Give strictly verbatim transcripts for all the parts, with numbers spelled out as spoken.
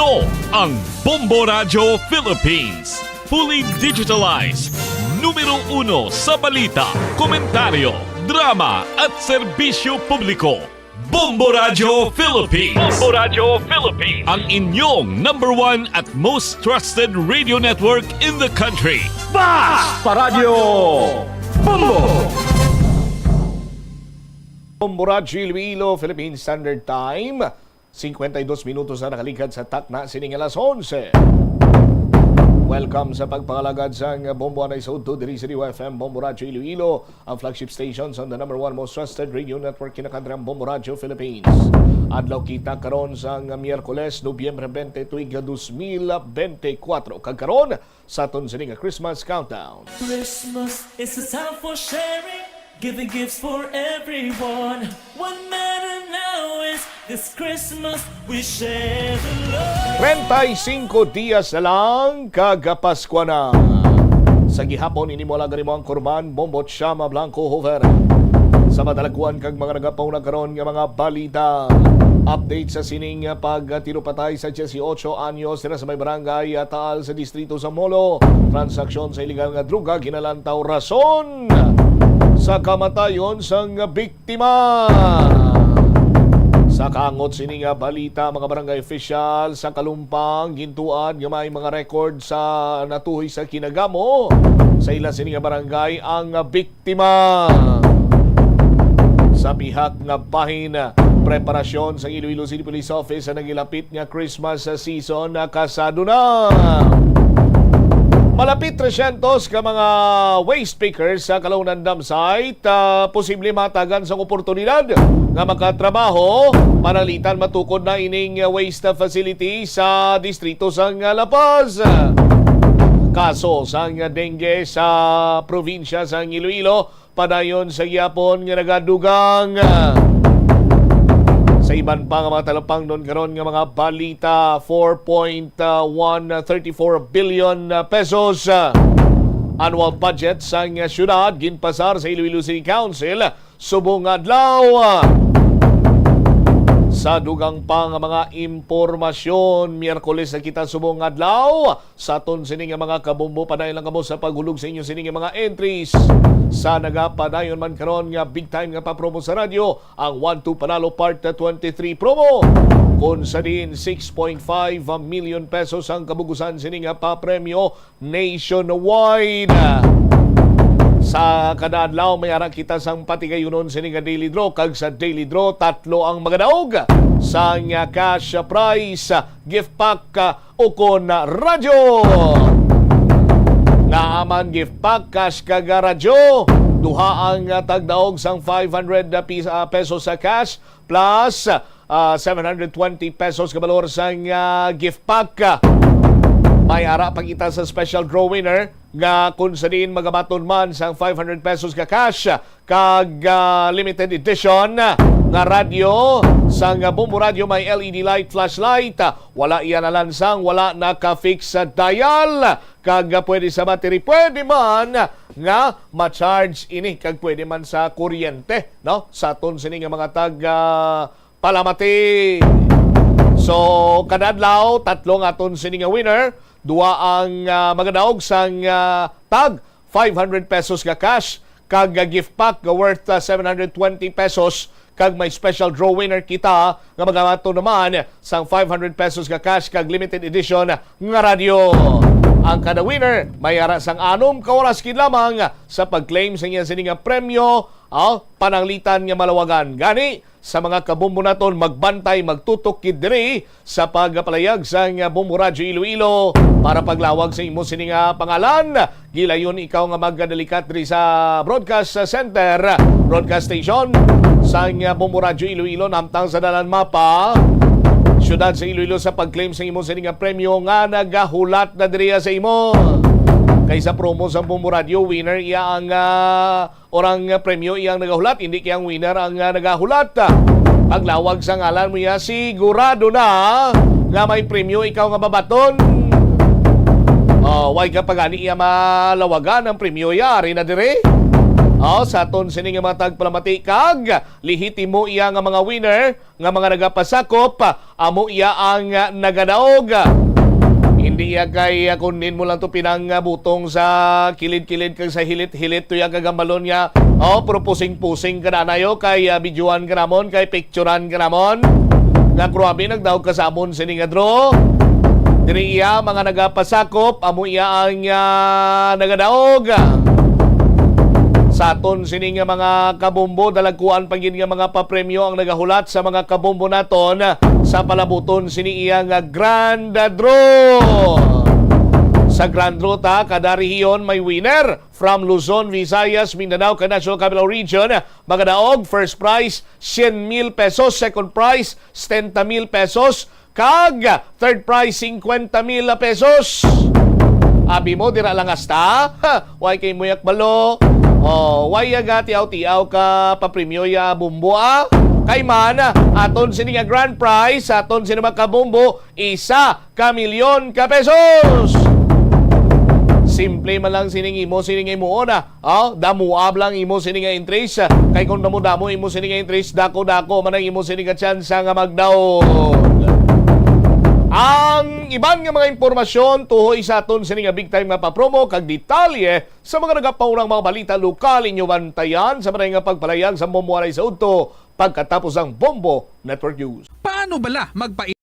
Ang Bombo Radyo Philippines. Fully digitalized. Numero uno sa balita, komentaryo, drama, at serbisyo publiko. Bombo Radyo Philippines. Bombo Radyo Philippines. Ang inyong number one at most trusted radio network in the country. Bas pa Radyo Bombo! Bombo Radyo Iloilo, Philippine Standard Time. Cincuenta y dos minutos na nakalikat sa takna sining alas onse. Welcome sa pagpangalagad sang Bombo Anay sa Udto diri sa D Y F M, Bombo Radyo Iloilo, ang flagship station sang the number one most trusted radio network in the country, ang Bombo Radyo Philippines. Adlaw kita karon sang Miyerkules, Nobyembre twenty, tuig dos mil bente kuwatro. Kag karon, sa aton sini nga Christmas countdown. Christmas is a time for sharing, giving gifts for everyone. What matter now is this Christmas we share the love. Treinta y cinco dias na lang, kag Paskwa na. Sa gihapon, ini mo lang mo ang kurman, Bombo Chama Blanco Hover. Sa madalaguan kag mga nagapauna karon nga mga balita. Update sa sining pagtinupatay sa dieciocho anyos dira sa may barangay Taal sa distrito sa Molo. Transaksyon sa iligal nga droga ginalantaw rason sa kamatayon sang biktima. Sa kaangot sini nga balita, mga barangay official sa Kalumpang gintuan nga may mga record sa natuhoy sa kinagamo sa ila sini nga barangay ang biktima. Sa pihak nga bahin, preparasyon sa Iloilo City Police Office sa nagilapit nga Christmas season nakasado na. Malapit tresyentos ka mga waste pickers sa Kalaunan Dam Site, ah, posible matagan sang oportunidad nga makatrabaho. Pananglitan matukod na ining waste facility sa distrito sang La Paz. Kaso sang dengue sa probinsya sang Iloilo padayon sa gihapon nga nagadugang. Sa iban pa nga mga talupangnon karon nga mga balita, four point one thirty four billion pesos, ah, annual budget sang syudad ginpasar sa Iloilo City Council subong nga adlaw. Sa dugang pa nga mga impormasyon, Miyerkules na kita subong nga adlaw. Sa aton sini nga mga kabombo, padayon lang kamo sa paghulog sa inyo sini nga mga entries. Sa nagapadayon man karon nga big time nga papromo sa radyo, ang One Two Panalo Part twenty-three promo, kung sa diin six point five million pesos ang kabugusan sini nga papremyo nationwide. Sa kada adlaw, may ara kita sang patigayunon sini nga daily draw, kag sa daily draw, tatlo ang magadaog sang cash prize gift pack, ah, ukon radyo. Nga aman gift pack, cash kag radyo, duha ang, ah, tagdaog sang five hundred pis-, ah, pesos sa cash plus, ah, seven hundred twenty pesos ka balor sang, ah, gift pack. May ara pa kita sa special draw winner nga kung sa diin magabaton man sang five hundred pesos ka cash kag, ah, limited edition nga radyo sang Bombo Radyo, may L E D light, flashlight. Wala iya nalansang, wala naka-fix sa dial, kag, ah, pwede sa battery, pwede man nga ma-charge ini, kag pwede man sa kuryente, no? Sa aton sini nga mga tag, ah, palamati. So, kada adlaw, tatlo ang aton sini nga winner. Duha ang, ah, magadaog sang, ah, tag five hundred pesos nga cash, kag, ah, gift pack nga worth, ah, seven hundred twenty pesos, kag may special draw winner kita nga magabaton naman sang five hundred pesos nga cash kag limited edition nga radyo. Ang kada winner may ara sang anom ka oras gid lamang sa pag-claim sa iya sini nga premyo, ah, pananglitan nga malawagan. Gani, sa mga kabombo naton, magbantay, magtutok gid diri sa pagpalayag sang Bombo Radyo Iloilo para paglawag sa imo sini nga pangalan. Gilayon ikaw nga magdalikat diri sa Broadcast Center, Broadcast Station sang Bombo Radyo Iloilo, namtang sa dalan mapa, siyudad sa Iloilo, sa pag-claim sa imo sini nga premyo nga nagahulat na diri sa imo. Kay sa promo sa Bombo Radyo, winner iya ang, ah, orang premyo iyang nagahulat, hindi kay ang winner ang, ah, nagahulat. Paglawag sa ngalan mo iya, sigurado na nga may premyo ikaw nga mabaton. Oh, why ka pa gani iya malawagan ang premyo iya? Ari na dire. Oh, sa aton sini nga mga tagpalamati kag lehitimo iya nga mga winner nga mga nagapasakop, amo iya ang nagadaog. Hindi iya kay, ah, kun din mo lang to pinang, ah, butong sa kilid-kilid kag sa hilit-hilit to iya kagambalon niya. Oh, pero pusing-pusing ka na nayo kay, ah, videohan ka namon, kay picturean ka namon. Nga grabe nagdaog ka sa amon sini nga draw. Diri iya mga nagapasakop, amo iya ang, ah, nagadaog. Sa aton sini nga mga kabombo, dalagkuan pa gid nga mga papremyo ang nagahulat sa mga kabombo naton sa palabuton sini iya nga grand draw. Sa grand draw ta, kada rehiyon may winner from Luzon, Visayas, Mindanao, kag National Capital Region. Magadaog, first prize, cien mil pesos. Second prize, setenta mil pesos. Kag third prize, cincuenta mil pesos. Abi mo, dira lang hasta. Ha, way kay muyak balo. Oh, way aga tiaw-tiaw ka papremyo ya bombo, ah. Kay man, aton sini nga grand prize, aton sini makabombo, isa ka milyon ka pesos. Simple man lang sining imo, sining imo na. Oh, damuab lang imo sini nga entries. Kay kung damo-damo imo sini nga entries, dako-dako man ang imo sini nga tsansa nga magdaog. Ang iban nga mga impormasyon tuhoy sa aton sini nga big time nga papromo kag detalye sa mga nagapaunang mga balita lokal inyo bantayan sa maray nga pagpalayag sa Bombo Aray sa Udto pagkatapos ang Bombo Network News. Paano bala magpa-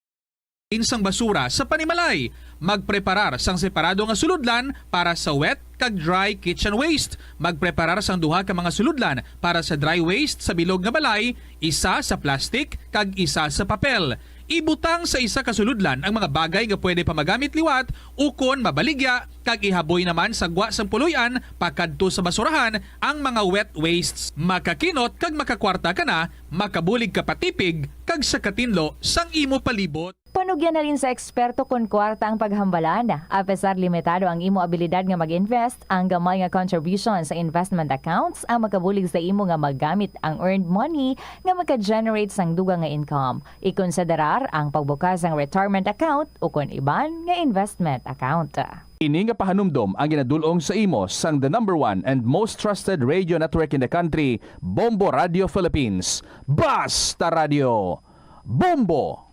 sang basura sa panimalay, magpreparar sang separado nga sulodlan para sa wet kag dry kitchen waste, magpreparar sang duha ka mga sulodlan para sa dry waste sa bilog nga balay, isa sa plastic kag isa sa papel. Ibutang sa isa ka sulodlan ang mga bagay nga pwede pa magamit liwat ukon mabaligya, kag ihaboy naman sa gwa sang puloy-an pakadto sa basurahan ang mga wet wastes. Makakinot kag makakwarta ka na, makabulig ka pa tipig kag sa katinlo sang imo palibot. Panugyan halin sa eksperto kon kwarta ang paghambalan. Apesar limitado ang imo abilidad nga mag-invest, ang gamay nga contribution sa investment accounts ang makabulig sa imo nga magamit ang earned money nga maka-generate sang dugang nga income. Ikonsiderar ang pagbukas sang retirement account ukon iban nga investment account. Ini nga pahanumdom ang ginadul-ong sa imo sang the number one and most trusted radio network in the country, Bombo Radio Philippines. Basta Radio, Bombo!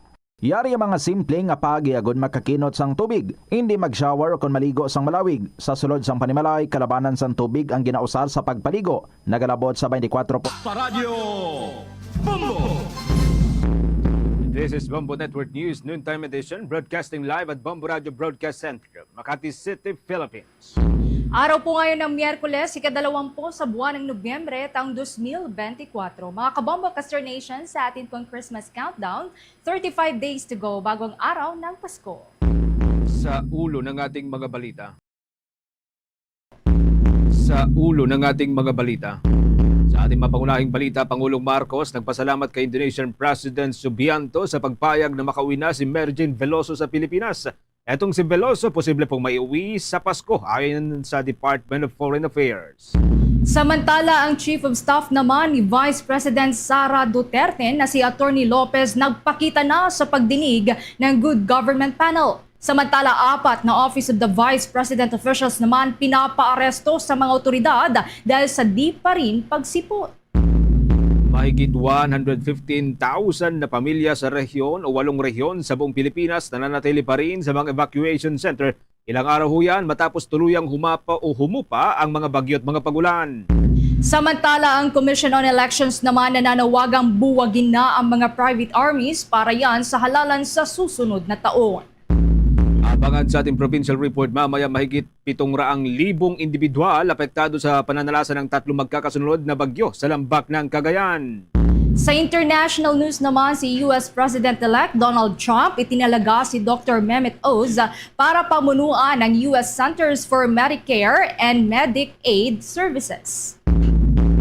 Yari ang mga simple nga pagi agod makakinot sang tubig. Hindi mag-shower o kon maligo sang malawig. Sa sulod sang panimalay, kalabanan sang tubig ang ginausar sa pagpaligo. Nagalabot sa twenty-four po. Sa Radyo Bombo! This is Bombo Network News, noontime edition, broadcasting live at Bombo Radio Broadcast Center, Makati City, Philippines. Araw po ngayon ng Miyerkules, ikadalawampu sa buwan ng Nobyembre, taong dos mil benti kwatro. Mga kabombo, Kaster Nation, sa atin pong Christmas countdown, thirty-five days to go bago ang araw ng Pasko. Sa ulo ng ating mga balita. Sa ulo ng ating mga balita. Sa ating mapangunahing balita, Pangulong Marcos nagpasalamat kay Indonesian President Subianto sa pagpayag na makauwi na si Mary Jane Veloso sa Pilipinas. Etong si Veloso posible pong maiuwi sa Pasko, ayon sa Department of Foreign Affairs. Samantala, ang Chief of Staff naman ni Vice President Sara Duterte na si Attorney Lopez nagpakita na sa pagdinig ng Good Government Panel. Samantala, apat na Office of the Vice President officials naman pinapaaresto sa mga otoridad dahil sa di pa rin pagsipot. Mahigit one hundred fifteen thousand na pamilya sa rehiyon o walong rehiyon sa buong Pilipinas nananatili pa rin sa mga evacuation center ilang araw ho yan matapos tuluyang humapa o humupa ang mga bagyo at mga pagulan. Samantala, ang Commission on Elections naman nananawagang buwagin na ang mga private armies para yan sa halalan sa susunod na taon. Abangan sa ating provincial report mamaya, mahigit pitong raang libong individual apektado sa pananalasa ng tatlong magkakasunod na bagyo sa lambak ng Cagayan. Sa international news naman, si U S President-elect Donald Trump itinalaga si Doctor Mehmet Oz para pamunuan ang U S Centers for Medicare and Medicaid Services.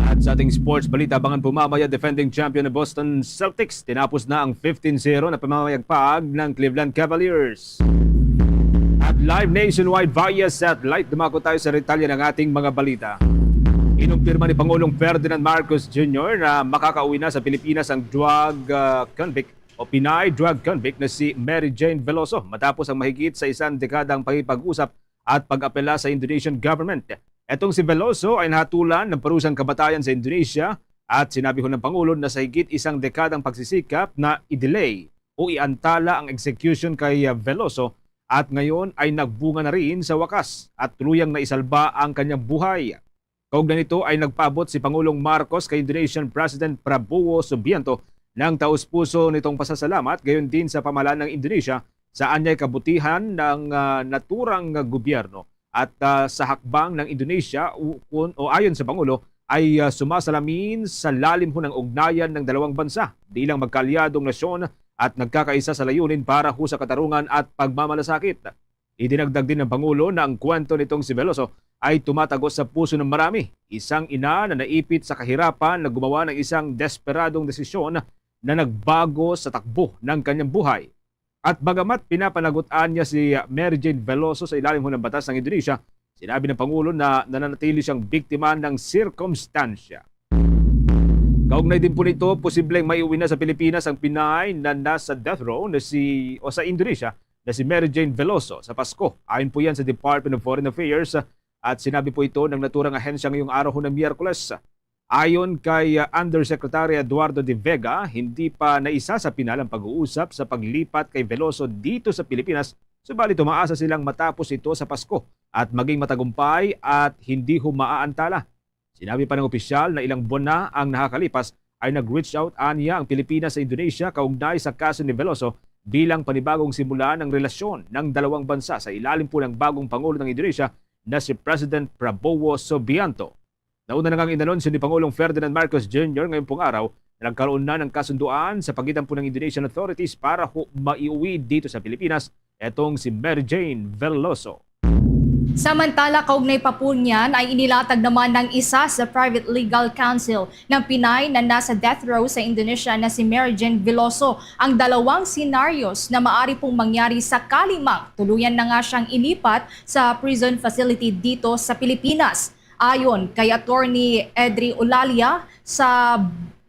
At sa ating sports balita, abangan po mamaya, defending champion ng Boston Celtics. Tinapos na ang fifteen zero na pamamayagpag ng Cleveland Cavaliers. At live nationwide via satellite, dumako tayo sa detalye ng ating mga balita. Inumpirma ni Pangulong Ferdinand Marcos Junior na makakauwi na sa Pilipinas ang drug, ah, convict o Pinay drug convict na si Mary Jane Veloso matapos ang mahigit sa isang dekadang pakikipag-usap at pag-apela sa Indonesian government. Etong si Veloso ay nahatulan ng parusang kamatayan sa Indonesia at sinabi ho ng Pangulo na sa higit isang dekadang pagsisikap na i-delay o iantala ang execution kay, ah, Veloso at ngayon ay nagbunga na rin sa wakas at tuluyang naisalba ang kanyang buhay. Kaugnay nito ay nagpaabot si Pangulong Marcos kay Indonesian President Prabowo Subianto ng taus-puso nitong pasasalamat, gayon din sa pamahalaan ng Indonesia sa anyay kabutihan ng, ah, naturang gobyerno at, ah, sa hakbang ng Indonesia u-, kun-, o ayon sa Pangulo ay, ah, sumasalamin sa lalim ho ng ugnayan ng dalawang bansa bilang magkaalyadong nasyon at nagkakaisa sa layunin para ho sa katarungan at pagmamalasakit. Idinagdag din ng Pangulo na ang kwento nitong si Veloso ay tumatago sa puso ng marami, isang ina na naipit sa kahirapan na gumawa ng isang desperadong desisyon na nagbago sa takbo ng kanyang buhay. At bagamat pinapanagot-an niya si Mary Jane Veloso sa ilalim ho ng batas ng Indonesia, sinabi ng Pangulo na nananatili siyang biktima ng sirkumstansya. Kaugnay din po nito, posibleng maiuwi na sa Pilipinas ang Pinay na nasa death row na si, o sa Indonesia, na si Mary Jane Veloso sa Pasko. Ayon po yan sa Department of Foreign Affairs at sinabi po ito ng naturang ahensya ngayong araw ho ng Miyerkules. Ayon kay, ah, Undersecretary Eduardo de Vega, hindi pa naisa sa Pinay ang pag-uusap sa paglipat kay Veloso dito sa Pilipinas, subalit umaasa silang matapos ito sa Pasko at maging matagumpay at hindi ho maaantala. Sinabi pa ng opisyal na ilang buwan na ang nakakalipas ay nag-reach out anya ang Pilipinas sa Indonesia kaugnay sa kaso ni Veloso bilang panibagong simula ng relasyon ng dalawang bansa sa ilalim po ng bagong Pangulo ng Indonesia na si President Prabowo Subianto. Nauna na ngang inanunsyo ni Pangulong Ferdinand Marcos Junior ngayong pong araw na nagkaroon na ng kasunduan sa pagitan po ng Indonesian authorities para ho maiuwi dito sa Pilipinas etong si Mary Jane Veloso. Samantala, kaugnay pa po niyan ay inilatag naman ng isa sa private legal counsel ng Pinay na nasa death row sa Indonesia na si Mary Jane Veloso ang dalawang senaryos na maari pong mangyari sakali mang tuluyan na nga siyang ilipat sa prison facility dito sa Pilipinas. Ayon kay Attorney Edri Olalia, sa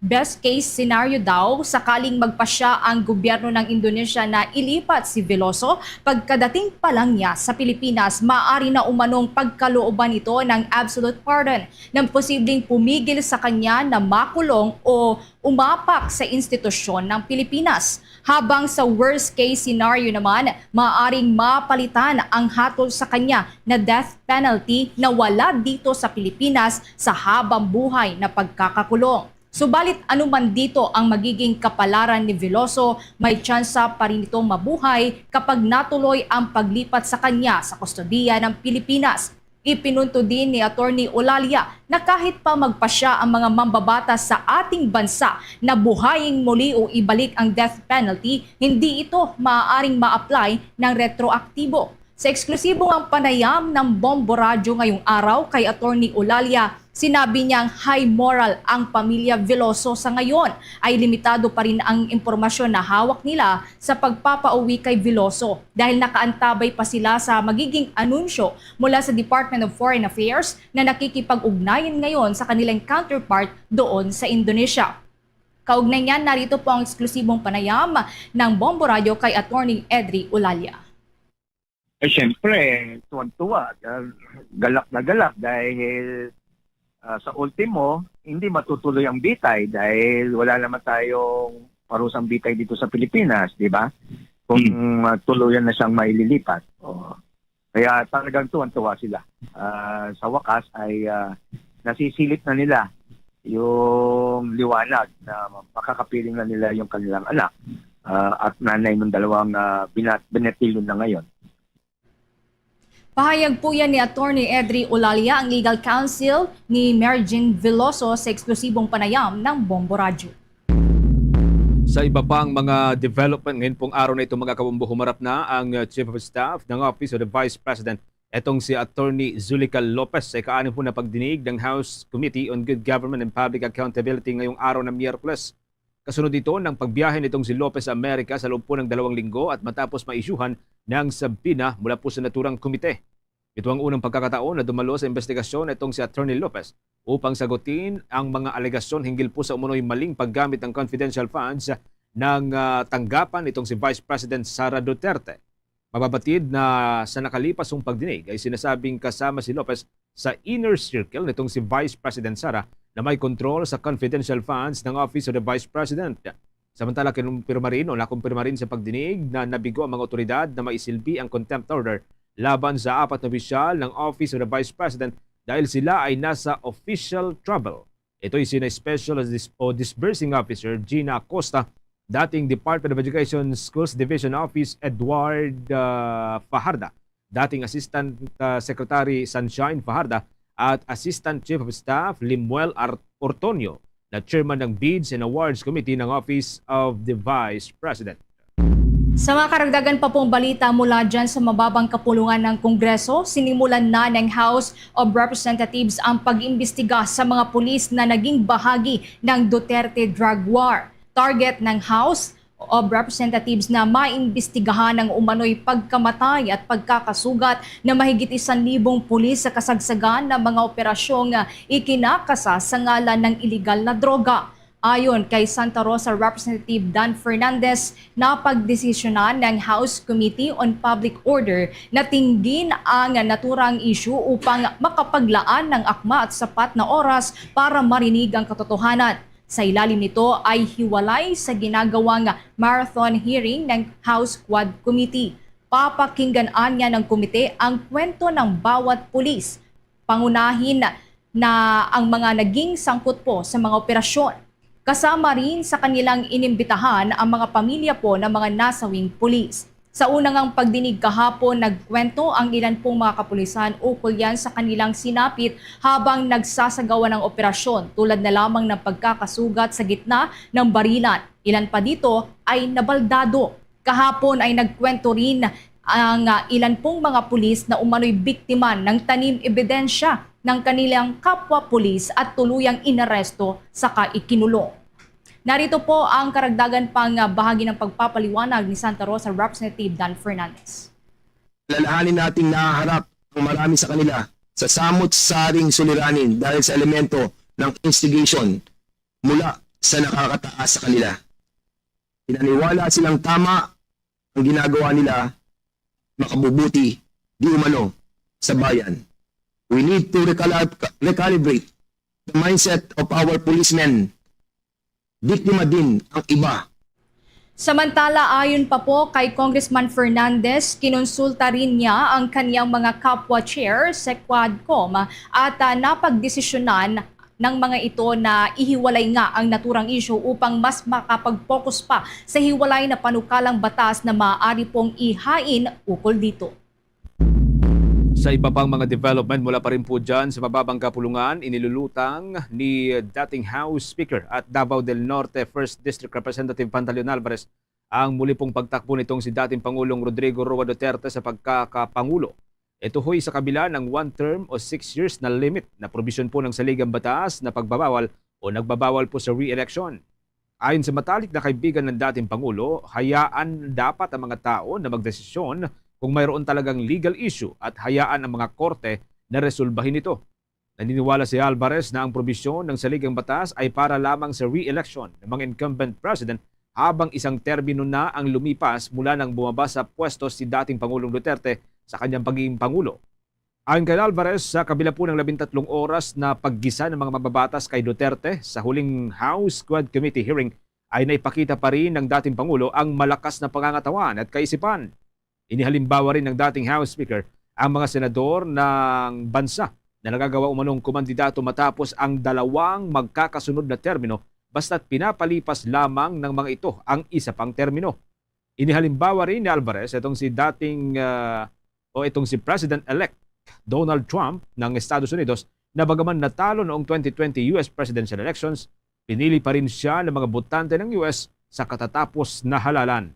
best case scenario daw, sakaling magpasya ang gobyerno ng Indonesia na ilipat si Veloso, pagkadating pa lang niya sa Pilipinas, maaari na umanong pagkalooban ito ng absolute pardon na posibleng pumigil sa kanya na makulong o umapak sa institusyon ng Pilipinas. Habang sa worst case scenario naman, maaaring mapalitan ang hatol sa kanya na death penalty na wala dito sa Pilipinas sa habang buhay na pagkakakulong. Subalit anuman dito ang magiging kapalaran ni Veloso, may tsansa pa rin itong mabuhay kapag natuloy ang paglipat sa kanya sa kustodiya ng Pilipinas. Ipinunto din ni Attorney Olalia na kahit pa magpasya ang mga mambabatas sa ating bansa na buhayin muli o ibalik ang death penalty, hindi ito maaaring ma-apply ng retroaktibo. Sa eksklusibong panayam ng Bombo Radyo ngayong araw kay Attorney Olalia, sinabi niyang high moral ang pamilya Veloso sa ngayon, ay limitado pa rin ang impormasyon na hawak nila sa pagpapauwi kay Veloso dahil nakaantabay pa sila sa magiging anunsyo mula sa Department of Foreign Affairs na nakikipag-ugnayan ngayon sa kanilang counterpart doon sa Indonesia. Kaugnay niyan, narito po ang eksklusibong panayam ng Bombo Radyo kay Attorney Edri Olalia. Eh, siyempre, tuwan-tuwa, ah, galak na galak dahil, ah, sa ultimo, hindi matutuloy ang bitay dahil wala naman tayong parusang bitay dito sa Pilipinas, di ba? Kung, hmm, ah, tuluyan na siyang maililipat. Oo. Kaya talagang tuwan-tuwa sila. Ah, sa wakas ay, ah, nasisilip na nila yung liwanag na makakapiling na nila yung kanilang anak, ah, at nanay ng dalawang, ah, binat-, binatilyo na ngayon. Pahayag po yan ni Attorney Edri Olalia, ang legal counsel ni Mary Jane Veloso, sa eksklusibong panayam ng Bombo Radyo. Sa iba pang mga development, ngayon pong araw na ito, mga kabombo, humarap na ang, uh, Chief of Staff ng Office of the Vice President, etong si Attorney Zulica Lopez, sa ika-anim po na pagdinig ng House Committee on Good Government and Public Accountability ngayong araw na Miyerkules. Kasunod ito ng pagbiyahe nitong si Lopez sa Amerika sa loob po ng dalawang linggo at matapos maisyuhan ng subpoena mula po sa naturang komite. Ito ang unang pagkakataon na dumalo sa investigasyon itong si Attorney Lopez upang sagutin ang mga alegasyon hinggil po sa umunoy maling paggamit ng confidential funds ng, ah, tanggapan nitong si Vice President Sara Duterte. Mababatid na sa nakalipas ang pagdinig ay sinasabing kasama si Lopez sa inner circle nitong si Vice President Sara na may control sa confidential funds ng Office of the Vice President. Samantala, kinumpirma rin o nakumpirma rin sa pagdinig na nabigo ang mga otoridad na maisilbi ang contempt order laban sa apat na opisyal ng Office of the Vice President dahil sila ay nasa official travel. Ito'y sina Special Dis- o Disbursing Officer Gina Acosta, dating Department of Education Schools Division Office Edward ah, Fajarda, dating Assistant ah, Secretary Sunshine Fajarda, at Assistant Chief of Staff Limuel Ar- Ortonio, na Chairman ng Bids and Awards Committee ng Office of the Vice President. Sa mga karagdagan pa pong balita mula dyan sa mababang kapulungan ng Kongreso, sinimulan na ng House of Representatives ang pag-imbestiga sa mga pulis na naging bahagi ng Duterte drug war. Target ng House of Representatives na maimbestigahan ang umano'y pagkamatay at pagkakasugat na mahigit isang libong pulis sa kasagsagan ng mga operasyong ikinakasa sa ngalan ng iligal na droga. Ayon kay Santa Rosa Representative Dan Fernandez, napagdesisyonan ng House Committee on Public Order na tinggin ang naturang issue upang makapaglaan ng akma at sapat na oras para marinig ang katotohanan. Sa ilalim nito ay hiwalay sa ginagawang marathon hearing ng House Quad Committee. Papakinggan anya ng komite ang kwento ng bawat pulis, pangunahin na ang mga naging sangkot po sa mga operasyon. Kasama rin sa kanilang inimbitahan ang mga pamilya po ng mga nasawing pulis. Sa una ngang pagdinig kahapon, nagkwento ang ilan pong mga kapulisan ukol yan sa kanilang sinapit habang nagsasagawa ng operasyon, tulad na lamang ng pagkakasugat sa gitna ng barilan. Ilan pa dito ay nabaldado. Kahapon ay nagkwento rin ang ah, ilan pong mga pulis na umano'y biktima ng tanim ebidensya ng kanilang kapwa pulis at tuluyang inaresto saka ikinulong. Narito po ang karagdagan pang ah, bahagi ng pagpapaliwanag ni Santa Rosa Representative Dan Fernandez. Lalahanin nating nahaharap ang marami sa kanila sa samot-saring suliranin dahil sa elemento ng instigation mula sa nakakataas sa kanila. Pinaniwala silang tama ang ginagawa nila, makabubuti di umano sa bayan. We need to recalib- recalibrate the mindset of our policemen. Biktima din ang iba. Samantala, ayon pa po kay Congressman Fernandez, kinonsulta rin niya ang kaniyang mga kapwa chair sa Quadcom at ah, napagdesisyonan ng mga ito na ihiwalay nga ang naturang issue upang mas makapag-focus pa sa hiwalay na panukalang batas na maaari pong ihain ukol dito. Sa iba pang mga development mula pa rin po dyan sa mababang kapulungan, inilulutang ni dating House Speaker at Davao del Norte First District Representative Pantaleon Alvarez ang muli pong pagtakbo nitong si dating Pangulong Rodrigo Roa Duterte sa pagkakapangulo. Ito ho'y sa kabila ng one term o six years na limit na probisyon po ng saligang batas na pagbabawal o nagbabawal po sa re-election. Ayon sa matalik na kaibigan ng dating Pangulo, hayaan dapat ang mga tao na magdesisyon kung mayroon talagang legal issue at hayaan ang mga korte na resolbahin ito. Naniniwala si Alvarez na ang probisyon ng saligang batas ay para lamang sa re-election ng mga incumbent president habang isang termino na ang lumipas mula nang bumaba sa pwesto si dating Pangulong Duterte sa kanyang pagiging Pangulo. Ayon kay Alvarez, sa kabila po ng labintatlong oras na paggisa ng mga mababatas kay Duterte sa huling House Quad Committee hearing, ay naipakita pa rin ng dating Pangulo ang malakas na pangangatawan at kaisipan. Inihalimbawa rin ng dating House Speaker ang mga senador ng bansa na nagagawa umanong kumandidato matapos ang dalawang magkakasunod na termino basta't pinapalipas lamang ng mga ito ang isa pang termino. Inihalimbawa rin ni Alvarez itong si dating ah, o itong si President-elect Donald Trump ng Estados Unidos na bagaman natalo noong twenty twenty U S presidential elections, pinili pa rin siya ng mga botante ng U S sa katatapos na halalan.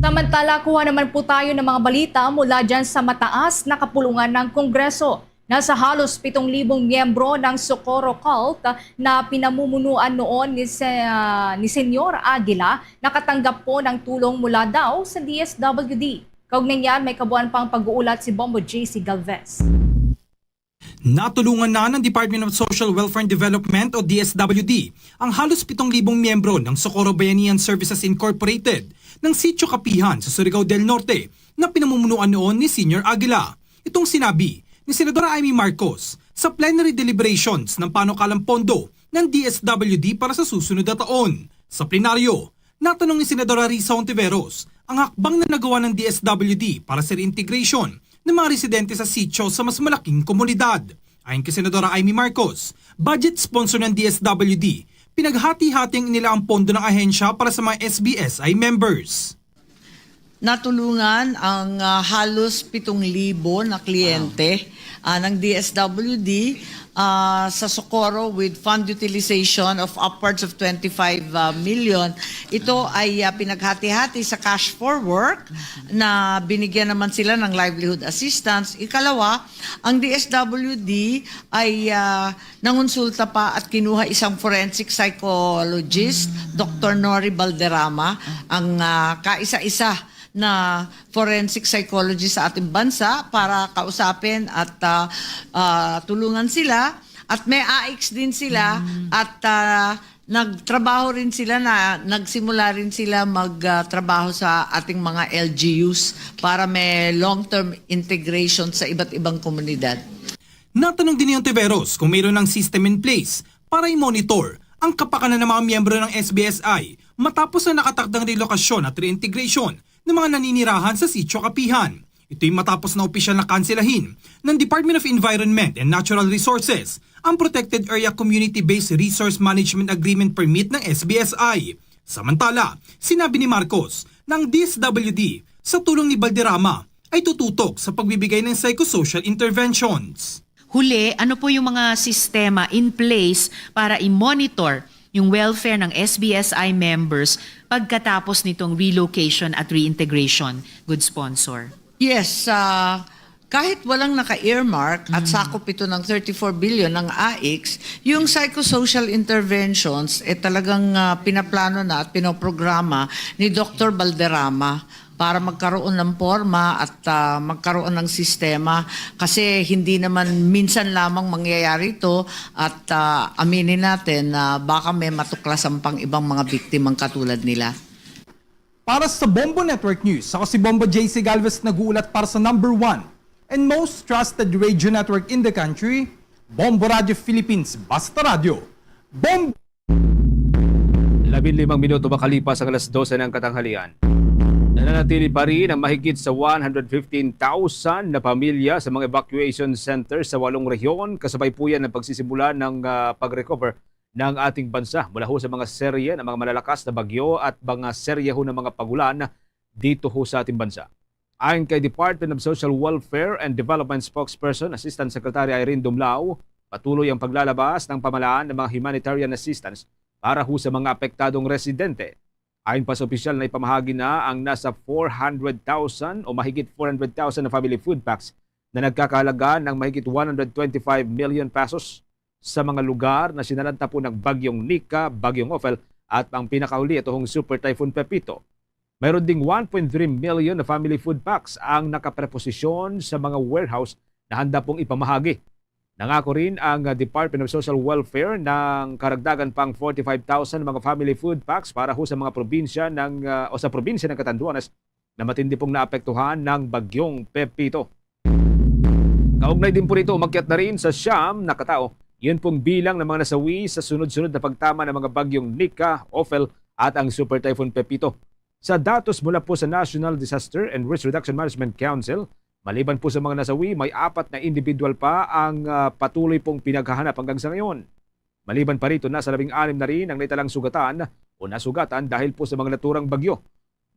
Samantala, kuha naman po tayo ng mga balita mula dyan sa mataas na kapulungan ng Kongreso. Nasa halos pitong libong miyembro ng Socorro cult na pinamumunuan noon ni, Se- ah, ni Senyor Aguila nakatanggap po ng tulong mula daw sa D S W D. Kaugnay niyan, may kabuuan pang pag-uulat si Bombo J C Galvez. Natulungan na ng Department of Social Welfare and Development o D S W D ang halos pitong libong miyembro ng Socorro Bayanihan Services Incorporated ng Sitio Kapihan sa Surigao del Norte na pinamumunuan noon ni Senior Aguila. Itong sinabi ni Senadora Imee Marcos sa plenary deliberations ng panukalang pondo ng D S W D para sa susunod na taon. Sa plenaryo, natanong ni Senadora Risa Hontiveros ang hakbang na nagawa ng D S W D para sa reintegration ng mga residente sa sitio sa mas malaking komunidad. Ayon kay Senadora Imee Marcos, budget sponsor ng D S W D, pinaghati-hati ang inilaang pondo ng ahensya para sa mga S B S I members. Natulungan ang ah, halos pitong libo na kliyente ah, ng D S W D ah, sa Socorro with fund utilization of upwards of twenty-five ah, million. Ito ay ah, pinaghati-hati sa Cash for Work na binigyan naman sila ng livelihood assistance. Ikalawa, ang D S W D ay ah, nangonsulta pa at kinuha isang forensic psychologist, Doctor Nori Balderrama, ang ah, kaisa-isa na forensic psychologist sa ating bansa para kausapin at ah, ah, tulungan sila. At may AICS din sila at ah, nagtrabaho rin sila na nagsimula rin sila magtrabaho sa ating mga L G Us para may long-term integration sa iba't ibang komunidad. Natanong din ni Hontiveros kung mayroon ng system in place para i-monitor ang kapakanan ng mga miyembro ng S B S I matapos ang nakatakdang relokasyon at reintegration ng mga naninirahan sa Sitio Kapihan. Ito'y matapos na opisyal na kanselahin ng Department of Environment and Natural Resources ang Protected Area Community-Based Resource Management Agreement Permit ng S B S I. Samantala, sinabi ni Marcos na ang D S W D, sa tulong ni Balderrama, ay tututok sa pagbibigay ng psychosocial interventions. Huli, ano po yung mga sistema in place para i-monitor yung welfare ng S B S I members pagkatapos nitong relocation at reintegration? Good sponsor. Yes, ah, kahit walang naka-earmark at sakop ito ng thirty-four billion ng AICS, yung psychosocial interventions eh talagang ah, pinaplano na at pinoprograma ni Doctor Balderrama para magkaroon ng porma at ah, magkaroon ng sistema, kasi hindi naman minsan lamang mangyayari ito. At ah, aminin natin na baka may matuklasan pang ibang mga biktimang katulad nila. Para sa Bombo Network News, ako si Bombo J C Galvez, nag-uulat para sa number one and most trusted radio network in the country, Bombo Radio Philippines, Basta Radio. Bombo! Labing limang minuto makalipas ang alas dose ng katanghalian. Nananatili pa rin ang mahigit sa one hundred fifteen thousand na pamilya sa mga evacuation centers sa walong rehiyon, kasabay po yan ng pagsisimula ng ah, pag-recover ng ating bansa mula ho sa mga serye ng mga malalakas na bagyo at mga serye ho ng mga pagulan dito ho sa ating bansa. Ayon kay Department of Social Welfare and Development Spokesperson Assistant Secretary Irene Dumlao, patuloy ang paglalabas ng pamalaan ng mga humanitarian assistance para ho sa mga apektadong residente. Ayon pa sa opisyal, na ipamahagi na ang nasa four hundred thousand o mahigit four hundred thousand na family food packs na nagkakahalaga ng mahigit one hundred twenty-five million pesos sa mga lugar na sinalanta po ng Bagyong Nika, Bagyong Ophel, at ang pinakahuli, ito hong Super Typhoon Pepito. Mayroon ding one point three million na family food packs ang nakapreposisyon sa mga warehouse na handa pong ipamahagi. Nangako rin ang Department of Social Welfare ng karagdagan pang forty-five thousand mga family food packs para ho sa mga probinsya ng, ah, o sa probinsya ng Catanduanes na matindi pong naapektuhan ng Bagyong Pepito. Kaugnay din po nito, umakyat na rin sa siyam na katao yun pong bilang ng mga nasawi sa sunod-sunod na pagtama ng mga Bagyong Nika, Ophel at ang Super Typhoon Pepito. Sa datos mula po sa National Disaster and Risk Reduction Management Council, maliban po sa mga nasawi, may apat na individual pa ang ah, patuloy pong pinaghahanap hanggang sa ngayon. Maliban pa rito, nasa labing anim na rin ang naitalang sugatan o nasugatan dahil po sa mga naturang bagyo.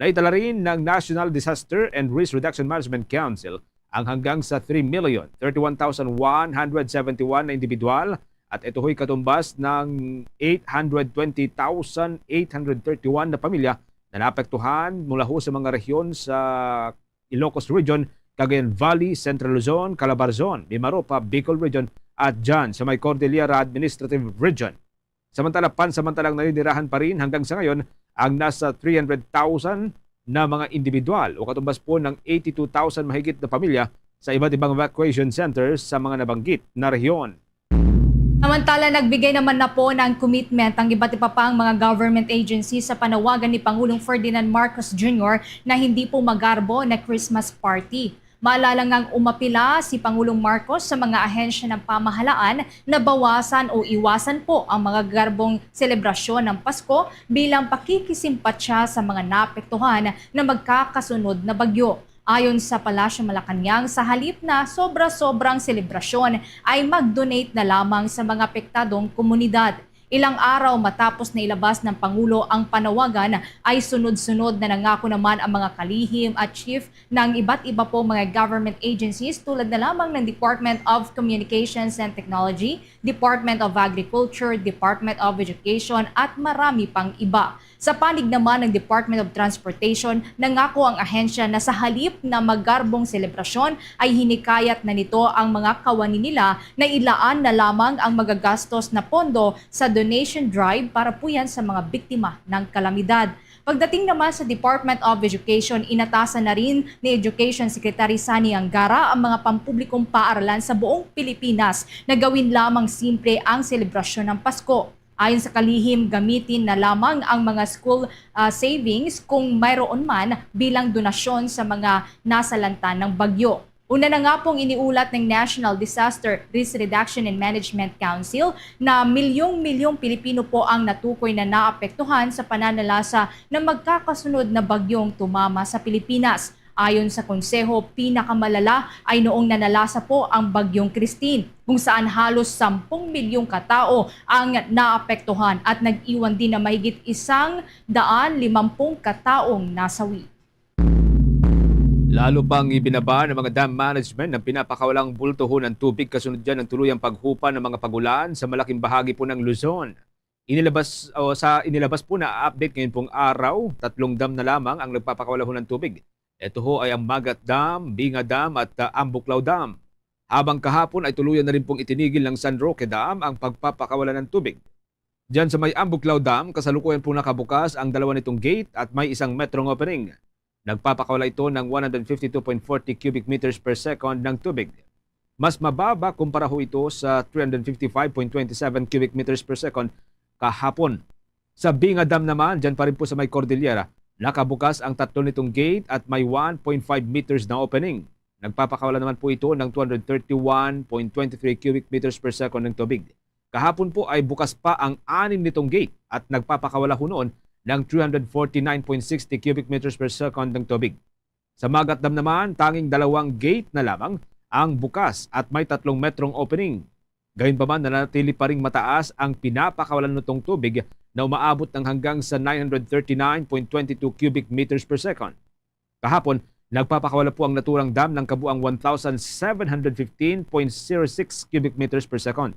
Naitala rin ng National Disaster and Risk Reduction Management Council ang hanggang sa three million thirty-one thousand one hundred seventy-one na individual, at ito ho'y katumbas ng eight hundred twenty thousand eight hundred thirty-one na pamilya na naapektuhan mula ho sa mga rehiyon sa Ilocos Region, Cagayan Valley, Central Luzon, Calabarzon, Mimaropa, Bicol Region, at dyan sa may Cordillera Administrative Region. Samantala, pansamantalang naninirahan pa rin hanggang sa ngayon ang nasa three hundred thousand na mga individual o katumbas po ng eighty-two thousand mahigit na pamilya sa iba't ibang evacuation centers sa mga nabanggit na rehiyon. Samantala, nagbigay naman na po ng commitment ang iba't iba pang mga government agencies sa panawagan ni Pangulong Ferdinand Marcos Junior na hindi po magarbo na Christmas party. Maalala ngang umapila si Pangulong Marcos sa mga ahensya ng pamahalaan na bawasan o iwasan po ang mga garbong selebrasyon ng Pasko bilang pakikisimpatya sa mga naapektuhan na magkakasunod na bagyo. Ayon sa Palasyo Malacañang, sa halip na sobra-sobrang selebrasyon ay mag-donate na lamang sa mga apektadong komunidad. Ilang araw matapos na ilabas ng Pangulo ang panawagan, ay sunod-sunod na nangako naman ang mga kalihim at chief ng iba't iba po mga government agencies, tulad na lamang ng Department of Communications and Technology, Department of Agriculture, Department of Education at marami pang iba. Sa panig naman ng Department of Transportation, nangako ang ahensya na sa halip na magarbong selebrasyon ay hinikayat na nito ang mga kawani nila na ilaan na lamang ang magagastos na pondo sa donation drive para po yan sa mga biktima ng kalamidad. Pagdating naman sa Department of Education, inatasan na rin ni Education Secretary Sonny Angara ang mga pampublikong paaralan sa buong Pilipinas na gawin lamang simple ang selebrasyon ng Pasko. Ayon sa kalihim, gamitin na lamang ang mga school, ah, savings kung mayroon man, bilang donasyon sa mga nasalanta ng bagyo. Una na nga pong iniulat ng National Disaster Risk Reduction and Management Council na milyong-milyong Pilipino po ang natukoy na naapektuhan sa pananalasa na magkakasunod na bagyong tumama sa Pilipinas. Ayon sa konseho, pinakamalala ay noong nanalasa po ang Bagyong Christine, kung saan halos sampung milyong katao ang naapektuhan at nag-iwan din na mahigit isang daan limampung kataong nasawi. Lalo pang ibinaba ng mga dam management ang pinapakawalang bultuhon ng tubig kasunod dyan ng tuluyang paghupa ng mga pagulan sa malaking bahagi po ng Luzon. Inilabas, o sa inilabas po na update ngayon pong araw, tatlong dam na lamang ang nagpapakawalahon ng tubig. Ito ho ay ang Magat Dam, Binga Dam at, ah, Ambuklao Dam. Habang kahapon ay tuluyan na rin pong itinigil ng San Roque Dam ang pagpapakawala ng tubig. Diyan sa may Ambuklao Dam, kasalukuyan pong nakabukas ang dalawa nitong gate at may isang metrong opening. Nagpapakawala ito ng one hundred fifty-two point forty cubic meters per second ng tubig. Mas mababa kumpara ho ito sa three hundred fifty-five point twenty-seven cubic meters per second kahapon. Sa Binga Dam naman, dyan pa rin po sa may Cordillera, nakabukas ang tatlo nitong gate at may one point five meters na opening. Nagpapakawala naman po ito ng two hundred thirty-one point twenty-three cubic meters per second ng tubig. Kahapon po ay bukas pa ang anim nitong gate at nagpapakawala ho noon ng three hundred forty-nine point sixty cubic meters per second ng tubig. Sa Magat Dam naman, tanging dalawang gate na lamang ang bukas at may tatlong metrong opening. Gayunpaman, nanatili pa ring mataas ang pinapakawalan nitong tubig na umaabot ng hanggang sa nine hundred thirty-nine point twenty-two cubic meters per second. Kahapon, nagpapakawala po ang naturang dam ng kabuang one thousand seven hundred fifteen point zero six cubic meters per second.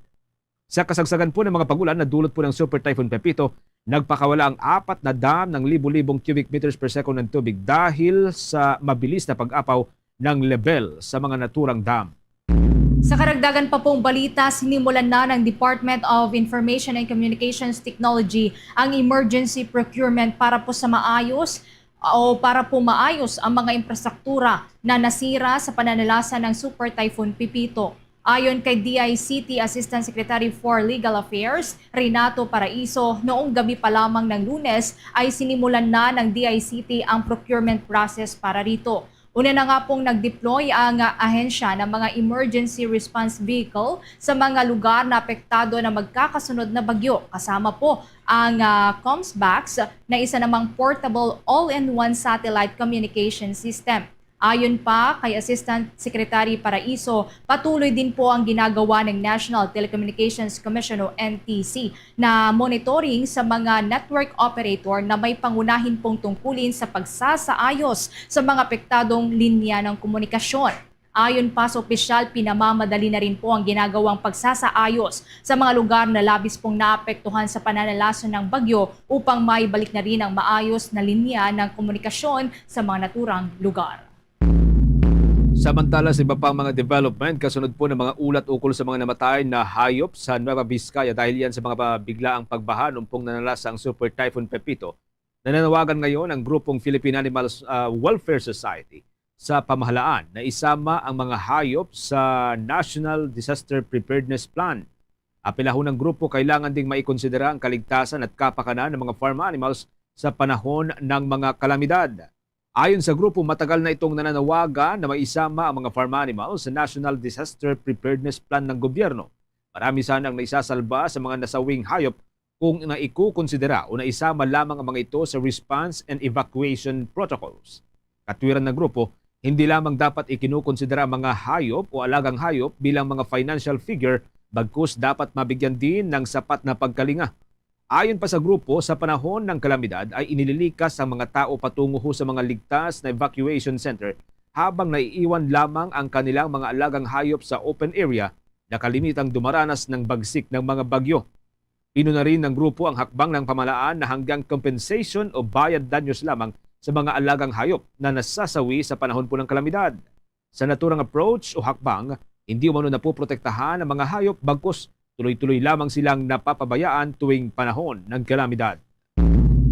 Sa kasagsagan po ng mga pagulan na dulot po ng Super Typhoon Pepito, nagpakawala ang apat na dam ng libo-libong cubic meters per second ng tubig dahil sa mabilis na pag-apaw ng lebel sa mga naturang dam. Sa karagdagan pa pong balita, sinimulan na ng Department of Information and Communications Technology ang emergency procurement para po sa maayos o para po maayos ang mga infrastruktura na nasira sa pananalasa ng Super Typhoon Pepito. Ayon kay D I C T Assistant Secretary for Legal Affairs, Renato Paraiso, noong gabi pa lamang ng Lunes ay sinimulan na ng D I C T ang procurement process para rito. Una na nga pong nag-deploy ang, ah, ahensya ng mga emergency response vehicle sa mga lugar na apektado ng magkakasunod na bagyo, kasama po ang, ah, COMSBACS na isa namang portable all-in-one satellite communication system. Ayon pa kay Assistant Secretary Paraiso, patuloy din po ang ginagawa ng National Telecommunications Commission o N T C na monitoring sa mga network operator na may pangunahin pong tungkulin sa pagsasaayos sa mga apektadong linya ng komunikasyon. Ayon pa sa opisyal, pinamamadali na rin po ang ginagawang pagsasaayos sa mga lugar na labis pong naapektuhan sa pananalason ng bagyo upang maibalik na rin ang maayos na linya ng komunikasyon sa mga naturang lugar. Samantala, sa iba pang mga development, kasunod po ng mga ulat ukol sa mga namatay na hayop sa Nueva Vizcaya dahil yan sa mga pa-, biglaang pagbaha nung pong nanalasa ang Super Typhoon Pepito, nananawagan ngayon ang grupong Philippine Animals, ah, Welfare Society sa pamahalaan na isama ang mga hayop sa National Disaster Preparedness Plan. Apilahon ng grupo, kailangan ding maikonsidera ang kaligtasan at kapakanan ng mga farm animals sa panahon ng mga kalamidad. Ayon sa grupo, matagal na itong nananawagan na maisama ang mga farm animals sa National Disaster Preparedness Plan ng gobyerno. Marami sana ang naisasalba sa mga nasawing hayop kung naikukonsidera o naisama lamang ang mga ito sa response and evacuation protocols. Katwiran ng grupo, hindi lamang dapat ikinukonsidera ang mga hayop o alagang hayop bilang mga financial figure, bagkus dapat mabigyan din ng sapat na pagkalinga. Ayon pa sa grupo, sa panahon ng kalamidad ay inililikas ang mga tao patungo ho sa mga ligtas na evacuation center, habang naiiwan lamang ang kanilang mga alagang hayop sa open area na kalimitang dumaranas ng bagsik ng mga bagyo. Inuna rin ng grupo ang hakbang ng pamahalaan na hanggang compensation o bayad danyos lamang sa mga alagang hayop na nasasawi sa panahon po ng kalamidad. Sa naturang approach o hakbang, hindi umano napoprotektahan ang mga hayop, bagkus tuloy-tuloy lamang silang napapabayaan tuwing panahon ng kalamidad.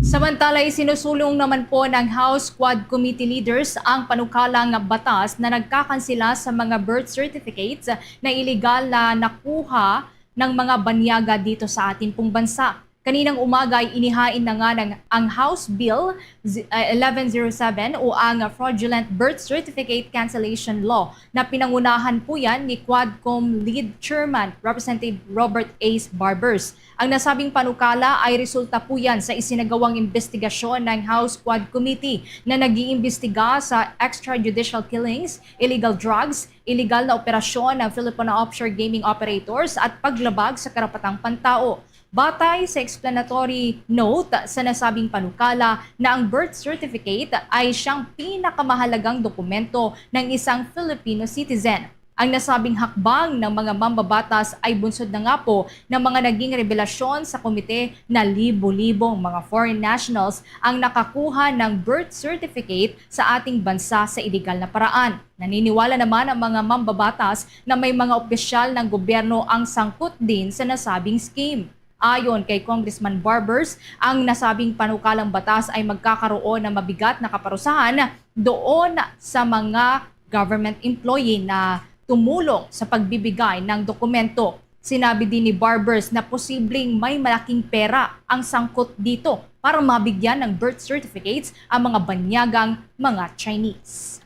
Samantala, isinusulong naman po ng House Quad Committee leaders ang panukalang batas na nagkakansela sa mga birth certificates na iligal na nakuha ng mga banyaga dito sa atin pong bansa. Kaninang umaga ay inihain na nga ng, ang House Bill z-, uh, eleven zero seven o ang Fraudulent Birth Certificate Cancellation Law na pinangunahan po yan ni Quadcom Lead Chairman Representative Robert Ace Barbers. Ang nasabing panukala ay resulta po yan sa isinagawang investigasyon ng House Quad Committee na nag-iimbestiga sa extrajudicial killings, illegal drugs, iligal na operasyon ng Filipino offshore gaming operators at paglabag sa karapatang pantao. Batay sa explanatory note sa nasabing panukala na ang birth certificate ay siyang pinakamahalagang dokumento ng isang Filipino citizen. Ang nasabing hakbang ng mga mambabatas ay bunsod na nga po ng mga naging revelasyon sa komite na libo-libong mga foreign nationals ang nakakuha ng birth certificate sa ating bansa sa iligal na paraan. Naniniwala naman ang mga mambabatas na may mga opisyal ng gobyerno ang sangkot din sa nasabing scheme. Ayon kay Congressman Barbers, ang nasabing panukalang batas ay magkakaroon ng mabigat na kaparusahan doon sa mga government employee na tumulong sa pagbibigay ng dokumento. Sinabi din ni Barbers na posibleng may malaking pera ang sangkot dito para mabigyan ng birth certificates ang mga banyagang mga Chinese.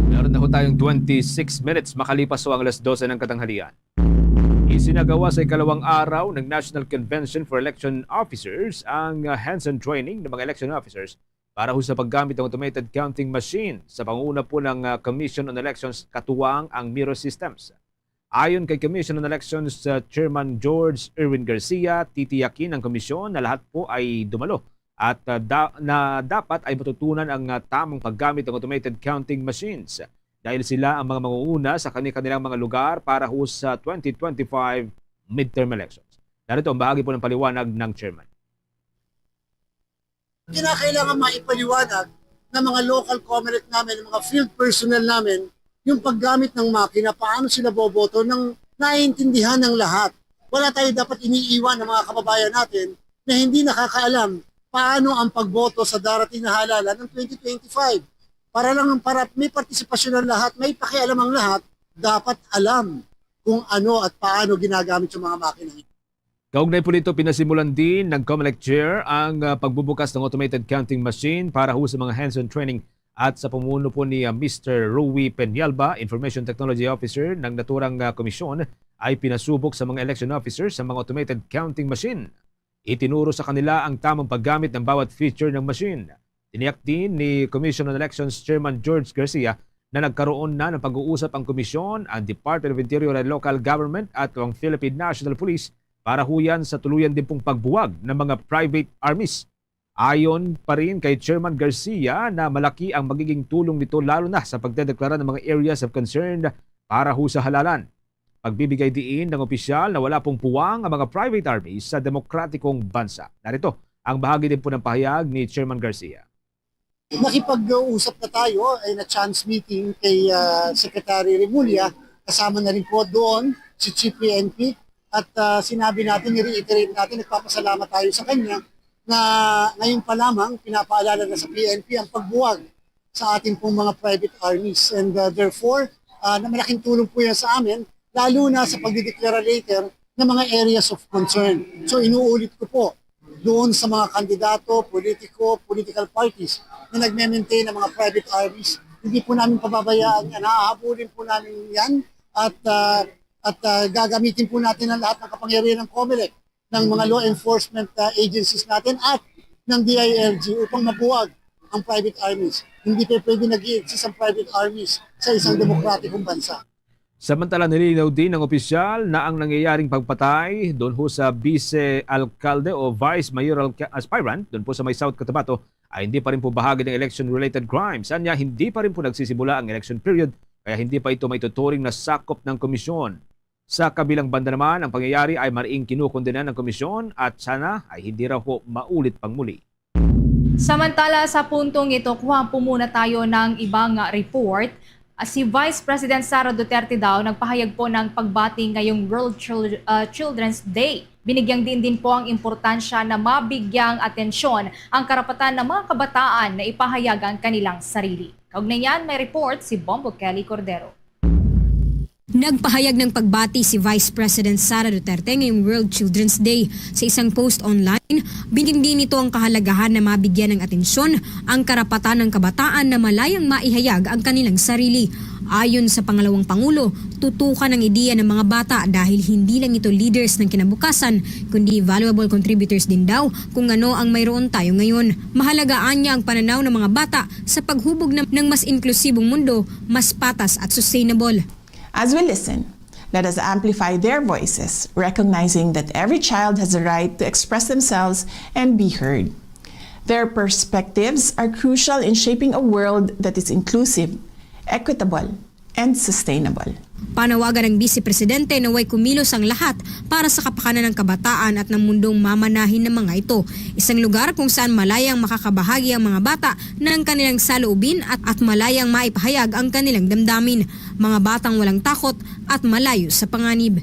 Meron na ho tayong twenty-six minutes makalipas ho ang alas dose ng katanghalian. Isinagawa sa ikalawang araw ng National Convention for Election Officers ang, uh, hands-on training ng mga election officers para ho sa paggamit ng automated counting machine sa pangunguna po ng, uh, Commission on Elections katuwang ang mirror systems. Ayon kay Commission on Elections, uh, Chairman George Erwin Garcia, titiyakin ng komisyon na lahat po ay dumalo at, uh, da-, na dapat ay matutunan ang, uh, tamang paggamit ng automated counting machines dahil sila ang mga mangunguna sa kani-kanilang mga lugar para ho sa twenty twenty-five midterm elections. Narito ang bahagi po ng paliwanag ng chairman. Kinakailangan maipaliwanag ng mga local COMELEC namin, ng mga field personnel namin, yung paggamit ng makina, paano sila boboto, nang naiintindihan ng lahat. Wala tayo dapat iniiwan ng mga kababayan natin na hindi nakakaalam paano ang pagboto sa darating na halalan ng twenty twenty-five. Para lang ang para may partisipasyon ng lahat, may pakialam ang lahat, dapat alam kung ano at paano ginagamit yung mga makina. Kaugnay po nito, pinasimulan din ng COMELEC Chair ang, ah, pagbubukas ng automated counting machine para ho sa mga hands-on training at sa pamumuno po ni, ah, Mister Rui Peñalba, Information Technology Officer ng naturang, ah, komisyon, ay pinasubok sa mga election officers sa mga automated counting machine. Itinuro sa kanila ang tamang paggamit ng bawat feature ng machine. Tiniyak din ni Commission on Elections Chairman George Garcia na nagkaroon na ng pag-uusap ang komisyon, ang Department of Interior and Local Government at ang Philippine National Police para huyan sa tuluyan din pong pagbuwag ng mga private armies. Ayon pa rin kay Chairman Garcia na malaki ang magiging tulong nito, lalo na sa pagdedeklara ng mga areas of concern para ho sa halalan. Pagbibigay diin ng opisyal na wala pong puwang ang mga private armies sa demokratikong bansa. Narito ang bahagi din po ng pahayag ni Chairman Garcia. Nakipag-usap na tayo, ay na chance meeting kay, ah, Secretary Remulla, kasama na rin po doon si Chief P N P, at, ah, sinabi natin, i-reiterate natin, nagpapasalamat tayo sa kanya na ngayon pa lamang pinapaalala na sa P N P ang pagbuwag sa ating pong mga private armies. And, uh, therefore, uh, na malaking tulong po yan sa amin, lalo na sa pagdideklara later ng mga areas of concern. So, inuulit ko po, doon sa mga kandidato, politiko, political parties na nagme-maintain ng mga private armies. Hindi po namin pababayaan yan. Hahabulin po namin yan at, ah, at, ah, gagamitin po natin ang lahat ng kapangyarihan ng COMELEC, ng mga law enforcement, ah, agencies natin at ng D I L G upang mabuwag ang private armies. Hindi pa pwede nag-i-exist ang private armies sa isang demokratikong bansa. Samantala, nilinaw din ng opisyal na ang nangyayaring pagpatay doon ho sa vice alkalde o vice mayoral ca-, aspirant doon po sa may South Cotabato ay hindi pa rin po bahagi ng election-related crimes. Anya, hindi pa rin po nagsisimula ang election period, kaya hindi pa ito maituturing na sakop ng komisyon. Sa kabilang banda naman, ang pangyayari ay mariing kinukondena ng komisyon at sana ay hindi raw po maulit pang muli. Samantala, sa puntong ito, kuha po muna tayo ng ibang, ah, report. Ah, si Vice President Sara Duterte daw nagpahayag po ng pagbati ngayong World Chil-, ah, Children's Day. Binigyang din din po ang importansya na mabigyang atensyon ang karapatan ng mga kabataan na ipahayag ang kanilang sarili. Kaugnay niyan, may report si Bombo Kelly Cordero. Nagpahayag ng pagbati si Vice President Sara Duterte ngayong World Children's Day. Sa isang post online, binigyan nito ang kahalagahan na mabigyan ng atensyon ang karapatan ng kabataan na malayang maihayag ang kanilang sarili. Ayon sa pangalawang pangulo, tutukan ang ideya ng mga bata dahil hindi lang ito leaders ng kinabukasan, kundi valuable contributors din daw kung ano ang mayroon tayo ngayon. Mahalagaan niya ang pananaw ng mga bata sa paghubog ng, ng mas inklusibong mundo, mas patas at sustainable. As we listen, let us amplify their voices, recognizing that every child has a right to express themselves and be heard. Their perspectives are crucial in shaping a world that is inclusive, equitable, and sustainable. Panawagan ng Vice Presidente na way kumilos ang lahat para sa kapakanan ng kabataan at ng mundong mamanahin ng mga ito. Isang lugar kung saan malayang makakabahagi ang mga bata ng kanilang saloobin at, at malayang maipahayag ang kanilang damdamin. Mga batang walang takot at malayo sa panganib.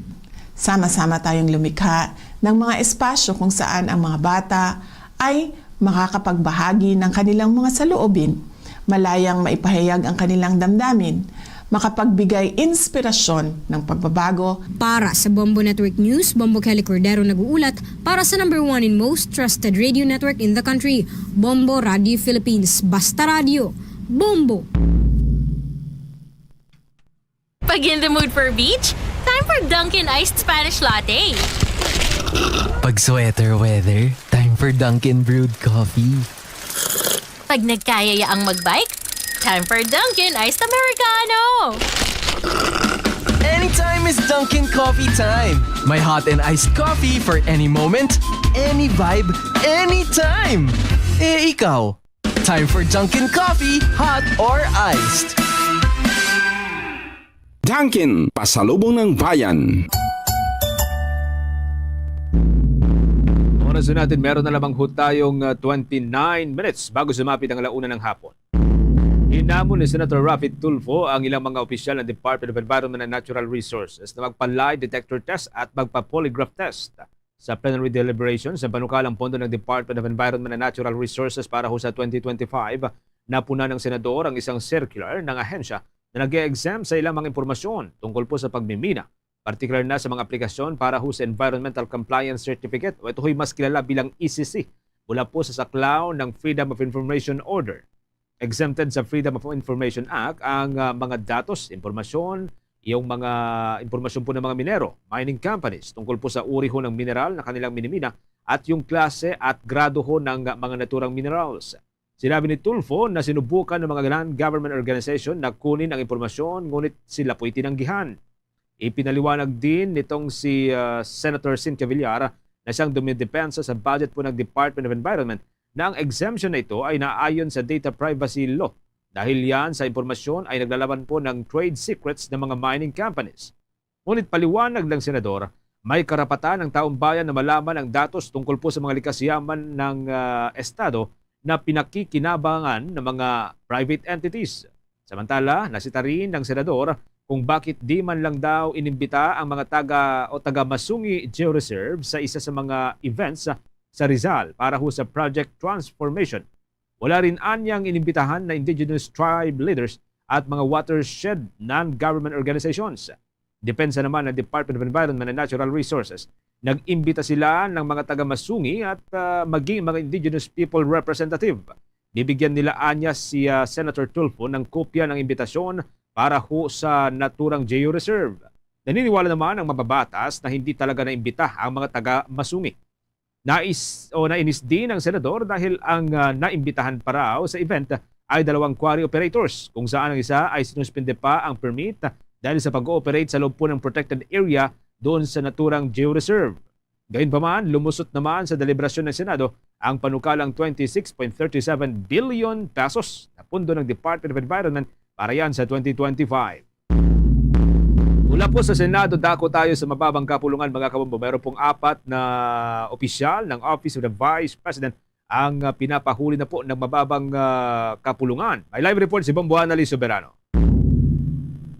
Sama-sama tayong lumikha ng mga espasyo kung saan ang mga bata ay makakapagbahagi ng kanilang mga saloobin, malayang maipahayag ang kanilang damdamin, makapagbigay inspirasyon ng pagbabago. Para sa Bombo Network News, Bombo Kelly Cordero nag-uulat para sa number one and most trusted radio network in the country, Bombo Radio Philippines. Basta radyo, Bombo! Pag in the mood for beach, time for Dunkin' Iced Spanish Latte. Pag sweater weather, time for Dunkin' Brewed Coffee. Pag nagkayaya ang magbike, time for Dunkin' Iced Americano. Anytime is Dunkin' Coffee time. May hot and iced coffee for any moment, any vibe, anytime. Eh, ikaw? Time for Dunkin' Coffee, hot or iced. Dunkin', pasalubong ng bayan. Oras na natin, meron na lamang ho tayong, uh, twenty-nine minutes bago sumapit ang alauna ng hapon. Hinamon ni Senator Raffy Tulfo ang ilang mga opisyal ng Department of Environment and Natural Resources na magpa-lie detector test at magpa-polygraph test. Sa plenary deliberation sa panukalang pondo ng Department of Environment and Natural Resources para ho sa twenty twenty-five, napuna ng senador ang isang circular ng ahensya na nag-e-exempt sa ilang mga impormasyon tungkol po sa pagmimina, partikular na sa mga aplikasyon para ho sa Environmental Compliance Certificate o ito ho'y mas kilala bilang E C C, mula po sa saklaw ng Freedom of Information Order. Exempted sa Freedom of Information Act ang, ah, mga datos, impormasyon, yung mga impormasyon po ng mga minero, mining companies, tungkol po sa uri ho ng mineral na kanilang minimina at yung klase at grado ho ng mga naturang minerals. Sinabi ni Tulfo na sinubukan ng mga non-government organization na kunin ang impormasyon, ngunit sila po'y tinanggihan. Ipinaliwanag din nitong si, ah, Senator Cynthia Villar na siyang dumidepensa sa budget po ng Department of Environment na ang exemption na ito ay naayon sa data privacy law. Dahil yan sa impormasyon ay naglalaman po ng trade secrets ng mga mining companies. Ngunit paliwanag ng senador, may karapatan ang taong bayan na malaman ang datos tungkol po sa mga likas yaman ng, ah, estado na pinakikinabangan ng mga private entities. Samantala, nasita rin ng senador kung bakit di man lang daw inimbita ang mga taga o taga Masungi Georeserve sa isa sa mga events sa, sa Rizal para ho sa Project Transformation. Wala rin anyang inimbitahan na indigenous tribe leaders at mga watershed non-government organizations. Depensa naman ng Department of Environment and Natural Resources, Nag-imbita sila ng mga taga-Masungi at, ah, maging mga indigenous people representative. Bibigyan nila anya si, ah, Senator Tulfo ng kopya ng imbitasyon para ho sa naturang Geo Reserve. Naniniwala naman ang mababatas na hindi talaga naimbita ang mga taga-Masungi. Nais o nainis din ang senador dahil ang, ah, naimbitahan pa raw sa event ay dalawang quarry operators, kung saan ang isa ay sinuspende pa ang permit dahil sa pag-ooperate sa loob po ng protected area doon sa naturang Geo Reserve. Gayunpaman, lumusot naman sa deliberasyon ng Senado ang panukalang twenty-six point thirty-seven billion pesos na pundo ng Department of Environment para yan sa twenty twenty-five. Mula po sa Senado, dako tayo sa mababang kapulungan, mga kabombo. Meron pong apat na opisyal ng Office of the Vice President ang, ah, pinapahuli na po ng mababang, ah, kapulungan. May live report si Bombo Annalyn Soberano.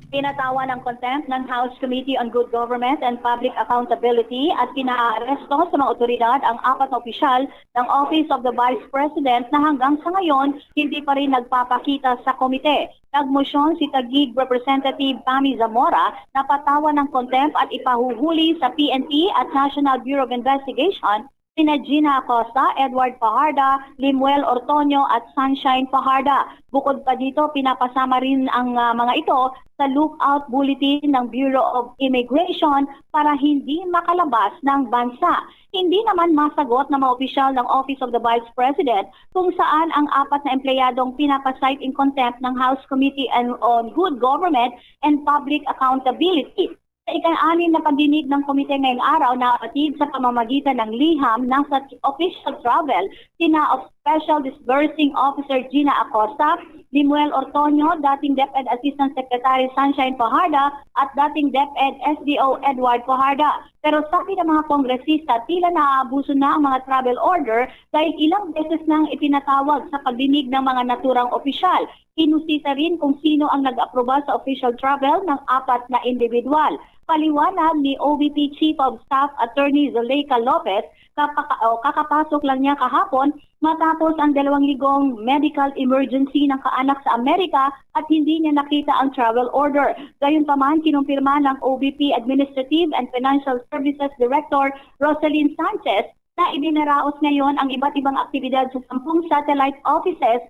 Pinatawan ng contempt ng House Committee on Good Government and Public Accountability at pinaaresto sa mga otoridad ang apat na opisyal ng Office of the Vice President na hanggang sa ngayon hindi pa rin nagpapakita sa komite. Nagmosyon si Taguig Representative Pami Zamora na patawan ng contempt at ipahuhuli sa P N P at National Bureau of Investigation sina Gina Acosta, Edward Fajarda, Lemuel Ortoño at Sunshine Fajarda. Bukod pa dito, pinapasama rin ang, ah, mga ito sa lookout bulletin ng Bureau of Immigration para hindi makalabas ng bansa. Hindi naman masagot ng mga opisyal ng Office of the Vice President kung saan ang apat na empleyadong pinapasight in contempt ng House Committee on, on Good Government and Public Accountability. Sa ika-anim na pagdinig ng komite ngayong araw, nabatid sa pamamagitan ng liham nasa official travel sina of Special Disbursing Officer Gina Acosta, Lemuel Ortoño, dating DepEd Assistant Secretary Sunshine Fajarda, at dating DepEd S D O Edward Fajarda. Pero sabi ng mga kongresista, tila naaabuso na ang mga travel order dahil ilang beses nang ipinatawag sa pagdinig ng mga naturang opisyal. Hinusisa rin kung sino ang nag-aproba sa official travel ng apat na individual. Paliwanag ni O V P Chief of Staff Attorney Zuleika Lopez, kapaka- o kakapasok lang niya kahapon matapos ang dalawang ligong medical emergency ng kaanak sa Amerika at hindi niya nakita ang travel order. Gayunpaman, kinumpirma ng O V P Administrative and Financial Services Director Rosalyn Sanchez na idinaraos ngayon ang iba't ibang aktibidad sa sampung satellite offices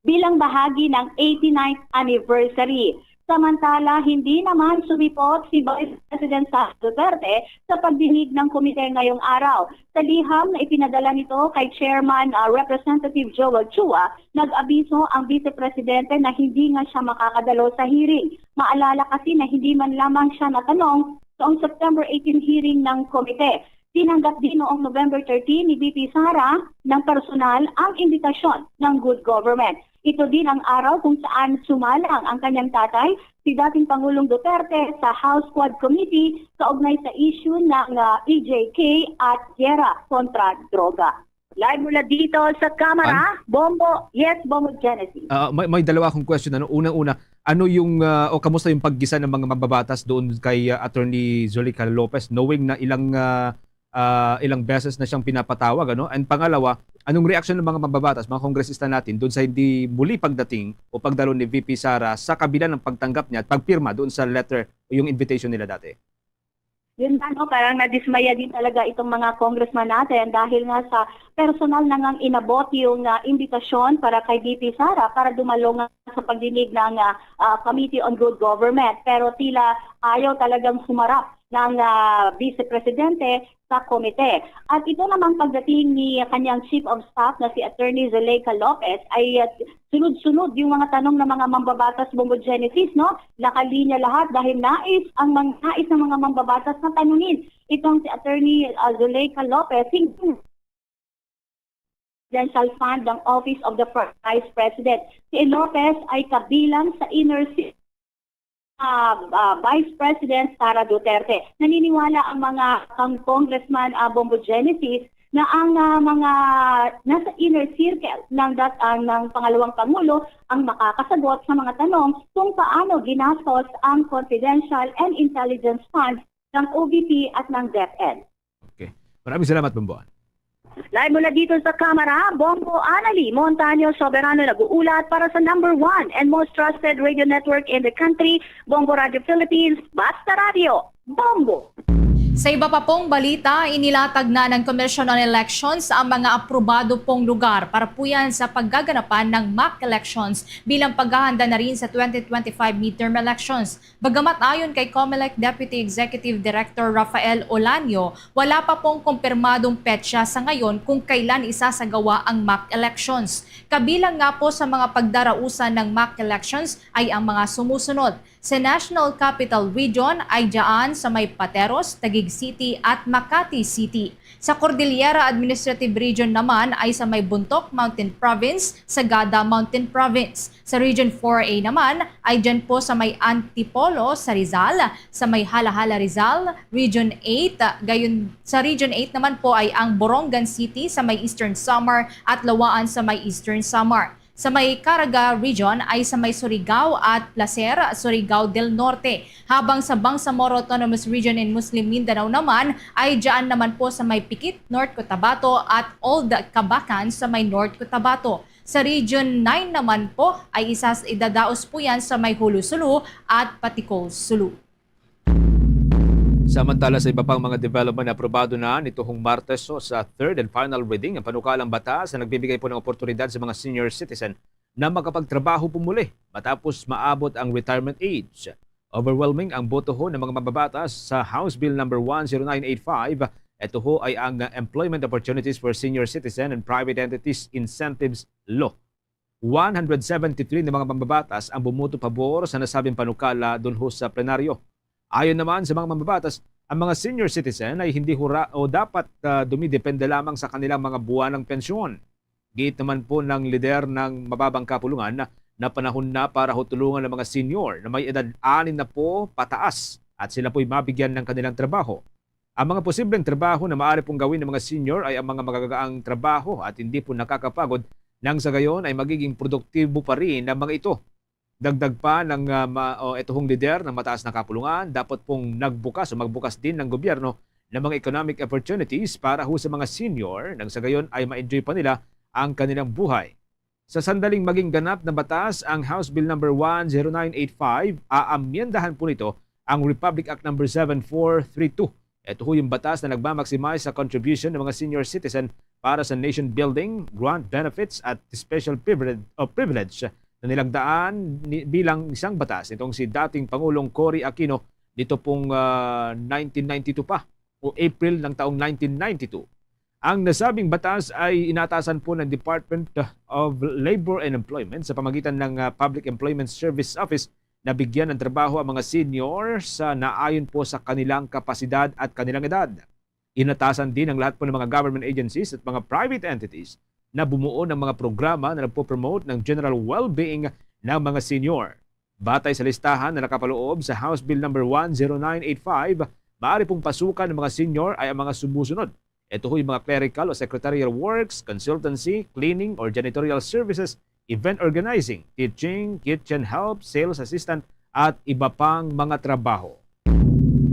bilang bahagi ng eighty-ninth anniversary. Samantala, hindi naman sumipot si Vice President Sara Duterte sa pagdinig ng komite ngayong araw. Sa liham na ipinadala nito kay Chairman, ah, Representative Joel Chua, nag-abiso ang Vice Presidente na hindi nga siya makakadalo sa hearing. Maalala kasi na hindi man lamang siya natanong sa September eighteen hearing ng komite. Tinanggap din noong November thirteen ni V P Sara ng personal ang imbitasyon ng Good Government. Ito din ang araw kung saan sumalang ang kanyang tatay, si dating Pangulong Duterte, sa House Quad Committee kaugnay sa issue ng, ah, E J K at giyera kontra droga. Live mula dito sa Kamara, Bombo, yes, Bombo Genesis. Ah, may, may dalawa akong question. Ano, unang-una, ano yung, ah, o kamusta yung paggisa ng mga mambabatas doon kay, ah, Attorney Zuleika Lopez, knowing na ilang, ah, ah, ilang beses na siyang pinapatawag, ano? And pangalawa, anong reaksyon ng mga mambabatas, mga kongresista natin, doon sa hindi muli pagdating o pagdalo ni V P Sara sa kabila ng pagtanggap niya at pagpirma doon sa letter o yung invitation nila dati? Yun nga, no, parang nadismaya din talaga itong mga congressman natin dahil nga sa personal na ngang inabot yung, ah, imbitasyon para kay V P Sara para dumalo nga sa pagdinig ng, ah, ah, Committee on Good Government. Pero tila ayaw talagang sumarap ng, ah, Vice Presidente sa komite. At ito namang pagdating ni kanyang Chief of Staff na si Attorney Zuleika Lopez ay, ah, sunod-sunod yung mga tanong ng mga mambabatas, Bombo Genesis, no? Nakalinya lahat dahil nais ang mga, nais ng mga mambabatas na tanungin itong si Attorney, ah, Zuleika Lopez hinggil presidential fund ng Office of the Vice President. Si Lopez ay kabilang sa inner circle, ah, ah, Vice President Sara Duterte. Naniniwala ang mga kang Congressman, ah, Bombo Genesis na ang, ah, mga nasa inner circle ng dat-, ah, ng pangalawang pangulo ang makakasagot sa mga tanong kung paano ginastos ang confidential and intelligence funds ng O V P at ng DepEd. Okay. Maraming salamat, Bombo. Live mula dito sa Kamara, Bombo Anali Montaño Soberano nag-uulat para sa number one and most trusted radio network in the country, Bombo Radio Philippines, Basta Radio, Bombo! Sa iba pa pong balita, inilatag na ng Commission on Elections ang mga aprobado pong lugar para po yan sa paggaganapan ng mock elections bilang paghahanda na rin sa twenty twenty-five midterm elections. Bagamat ayon kay Comelec Deputy Executive Director Rafael Olanio, wala pa pong kumpirmadong petsa sa ngayon kung kailan isasagawa ang mock elections. Kabilang nga po sa mga pagdarausan ng mock elections ay ang mga sumusunod. Sa National Capital Region ay dyan sa may Pateros, Taguig City at Makati City. Sa Cordillera Administrative Region naman ay sa may Bontoc Mountain Province, Sagada Mountain Province. Sa Region four A naman ay dyan po sa may Antipolo sa Rizal, sa may Halahala Rizal, Region eight. Gayon, sa Region eight naman po ay ang Borongan City sa may Eastern Samar at Lawaan sa may Eastern Samar. Sa may Caraga Region ay sa may Surigao at Placer, Surigao del Norte, habang sa Bangsamoro Autonomous Region in Muslim Mindanao naman ay dyan naman po sa may Pikit, North Cotabato at Old Kabacan sa may North Cotabato. Sa Region nine naman po ay isas-, idadaos po yan sa may Julu Sulu at Paticul Sulu. Samantala, sa iba pang mga development, aprobado na nituhong Martes sa third and final reading ang panukalang batas na nagbibigay po ng oportunidad sa mga senior citizen na makapagtrabaho pumuli matapos maabot ang retirement age. Overwhelming ang botohon ng mga mambabatas sa House Bill number one zero nine eight five. Ito ho ay ang Employment Opportunities for Senior Citizen and Private Entities Incentives Law. One hundred seventy-three na mga mambabatas ang bumuto pabor sa nasabing panukala dunho sa plenaryo. Ayon naman sa mga mambabatas, ang mga senior citizen ay hindi hura o dapat, ah, dumidepende lamang sa kanilang mga buwanang pensyon. Giit naman po ng lider ng mababang kapulungan na, na panahon na para ho tulungan ang mga senior na may edad anim na po pataas at sila po'y mabigyan ng kanilang trabaho. Ang mga posibleng trabaho na maaari pong gawin ng mga senior ay ang mga magagagaang trabaho at hindi po nakakapagod, nang sa gayon ay magiging produktibo pa rin ang mga ito. Dagdag pa ng, ah, ma-, o, ito hong lider ng mataas na kapulungan, dapat pong nagbukas o magbukas din ng gobyerno ng mga economic opportunities para ho sa mga senior, nang sa gayon ay ma-enjoy pa nila ang kanilang buhay. Sa sandaling maging ganap na batas ang House Bill number one zero nine eight five, aamyendahan po nito ang Republic Act number seven four three two. Ito ho yung batas na nagmamaximize sa contribution ng mga senior citizen para sa nation building, grant benefits at special privilege, o privilege na nilagdaan ni, bilang isang batas nitong si dating Pangulong Cory Aquino dito pong, ah, nineteen ninety-two pa o April ng taong nineteen ninety-two. Ang nasabing batas ay inatasan po ng Department of Labor and Employment sa pamagitan ng, ah, Public Employment Service Office na bigyan ng trabaho ang mga senior sa naayon po sa kanilang kapasidad at kanilang edad. Inatasan din ang lahat po ng mga government agencies at mga private entities na bumuo ng mga programa na nagpo-promote ng general well-being ng mga senior. Batay sa listahan na nakapaloob sa House Bill number one zero nine eight five, maaari pong pasukan ng mga senior ay ang mga sumusunod. Ito ho'y mga clerical o secretarial works, consultancy, cleaning or janitorial services, event organizing, teaching, kitchen help, sales assistant, at iba pang mga trabaho.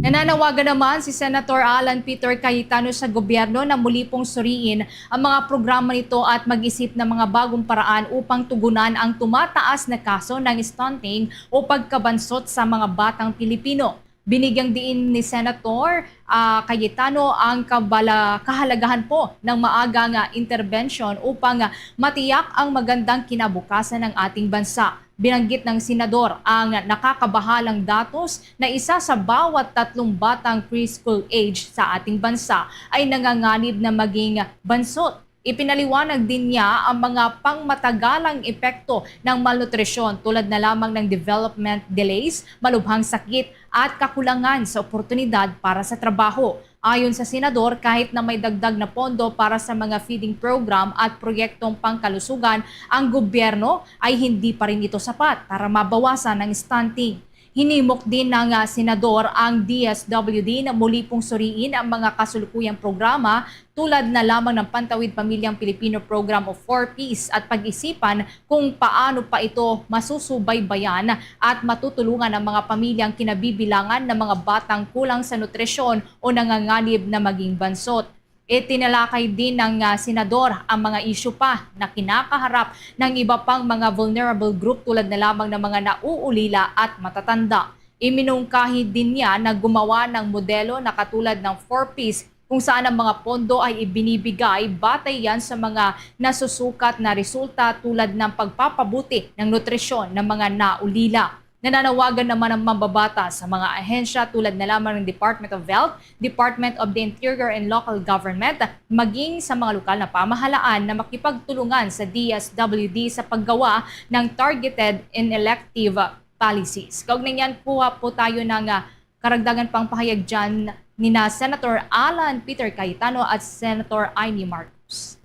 Nananawagan naman si Senator Alan Peter Cayetano sa gobyerno na muli pong suriin ang mga programa nito at mag-isip ng mga bagong paraan upang tugunan ang tumataas na kaso ng stunting o pagkabansot sa mga batang Pilipino. Binigyang diin ni Senator, ah, Cayetano ang kabala-, kahalagahan po ng maaga nga interbensyon upang matiyak ang magandang kinabukasan ng ating bansa. Binanggit ng senador ang nakakabahalang datos na isa sa bawat tatlong batang preschool age sa ating bansa ay nanganganib na maging bansot. Ipinaliwanag din niya ang mga pangmatagalang epekto ng malnutrisyon, tulad na lamang ng development delays, malubhang sakit, at kakulangan sa oportunidad para sa trabaho. Ayon sa senador, kahit na may dagdag na pondo para sa mga feeding program at proyektong pangkalusugan, ang gobyerno ay hindi pa rin ito sapat para mabawasan ang stunting. Hinimok din ng, ah, senador ang D S W D na muli pong suriin ang mga kasulukuyang programa, tulad na lamang ng Pantawid Pamilyang Pilipino Program of Four Ps, at pag-isipan kung paano pa ito masusubaybayan at matutulungan ang mga pamilyang kinabibilangan ng mga batang kulang sa nutrisyon o nanganganib na maging bansot. Itinalakay din ng, ah, senador ang mga isyu pa na kinakaharap ng iba pang mga vulnerable group, tulad na lamang ng mga nauulila at matatanda. Iminungkahi din niya na gumawa ng modelo na katulad ng four Ps, kung saan ang mga pondo ay ibinibigay batay yan sa mga nasusukat na resulta, tulad ng pagpapabuti ng nutrisyon ng mga naulila. Nananawagan naman ang mambabata sa mga ahensya tulad na lamang ng Department of Health, Department of the Interior and Local Government, maging sa mga lokal na pamahalaan na makipagtulungan sa D S W D sa paggawa ng targeted and elective policies. Kaugnay niyan, kuha po tayo ng, ah, karagdagan pang pahayag dyan nina Senator Alan Peter Cayetano at Senator Imee Marcos.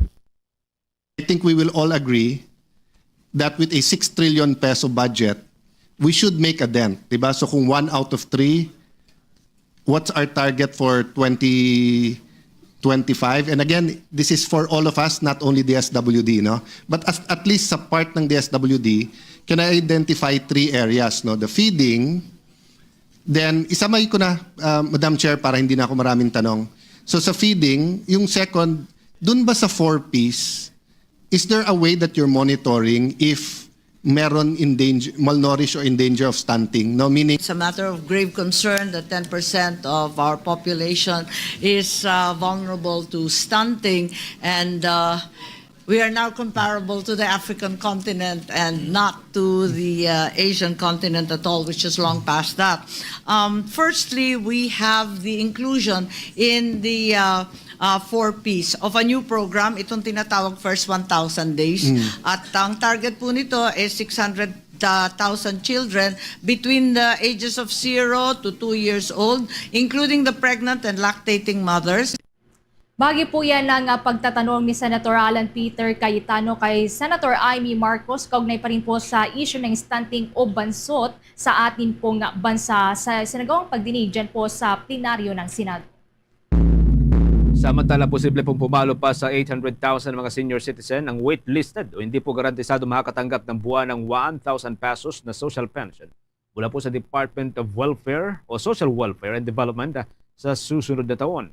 I think we will all agree that with a six trillion peso budget, we should make a dent, di ba? So kung one out of three, what's our target for twenty twenty-five? And again, this is for all of us, not only D S W D, no? But as, at least sa part ng D S W D, can I identify three areas, no? The feeding, then isamay ko na, uh, Madam Chair, para hindi na ako maraming tanong. So sa feeding, yung second, dun ba sa four Ps, is there a way that you're monitoring if meron in danger, malnourished or in danger of stunting? No, meaning, It's a matter of grave concern that ten percent of our population is uh, vulnerable to stunting, and uh, we are now comparable to the African continent and not to the uh, Asian continent at all, which is long past that. Um, firstly, we have the inclusion in the uh, uh, four Ps of a new program, itong tinatawag First one thousand Days. At ang target po nito is six hundred thousand children between the ages of zero to two years old, including the pregnant and lactating mothers. Bahagi po yan ng, ah, pagtatanong ni Senator Alan Peter Cayetano kay Senator Imee Marcos kaugnay pa rin po sa issue ng stunting o bansot sa atin pong bansa sa sinagawang pagdinig dyan po sa plenaryo ng Senado. Samantala, posible pong pumalo pa sa eight hundred thousand mga senior citizen ang waitlisted o hindi po garantisado makakatanggap ng buwan ng one thousand pesos na social pension mula po sa Department of Welfare o Social Welfare and Development, ah, sa susunod na taon.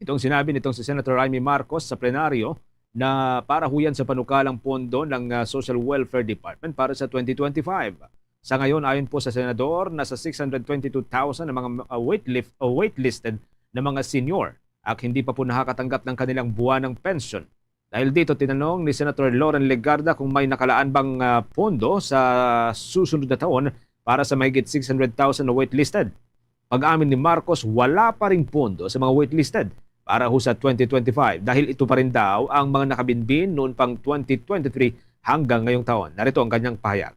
Ito ang sinabi nitong si Senator Imee Marcos sa plenaryo na para ho yan sa panukalang pondo ng, ah, Social Welfare Department para sa twenty twenty-five. Sa ngayon, ayon po sa senador, nasa six hundred twenty-two thousand ang mga, ah, waitlift o waitlisted na mga senior at hindi pa po nakakatanggap ng kanilang buwanang pensyon. Dahil dito, tinanong ni Senator Loren Legarda kung may nakalaan bang, ah, pondo sa susunod na taon para sa mahigit six hundred thousand na waitlisted. Pag-amin ni Marcos, wala pa ring pondo sa mga waitlisted para ho sa twenty twenty-five dahil ito pa rin daw ang mga nakabinbin noon pang twenty twenty-three hanggang ngayong taon. Narito ang kanyang pahayag.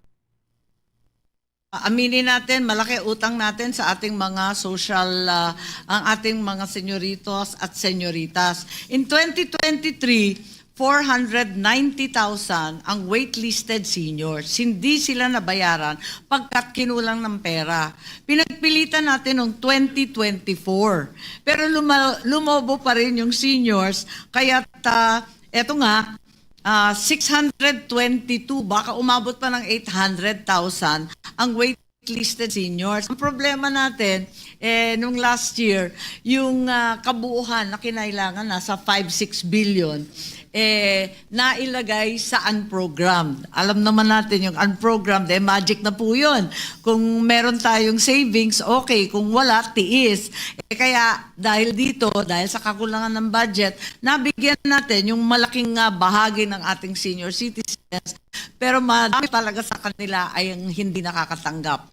Aminin natin, malaki utang natin sa ating mga social, ah, ang ating mga senyoritos at senyoritas. In twenty twenty-three, four hundred ninety thousand ang waitlisted seniors. Hindi sila nabayaran pagkat kinulang ng pera. Pinagpilitan natin noong twenty twenty-four. Pero luma- lumobo pa rin yung seniors. Kaya ta, eto nga, ah, six hundred twenty-two, baka umabot pa ng eight hundred thousand ang waitlisted seniors. Ang problema natin, eh, nung last year, yung, ah, kabuuhan na kinailangan nasa five six billion, eh, nailagay sa unprogrammed. Alam naman natin yung unprogrammed, eh, magic na po yun. Kung meron tayong savings, okay. Kung wala, tiis. Eh, kaya dahil dito, dahil sa kakulangan ng budget, nabigyan natin yung malaking, ah, bahagi ng ating senior citizens. Pero madami talaga sa kanila ay ang hindi nakakatanggap.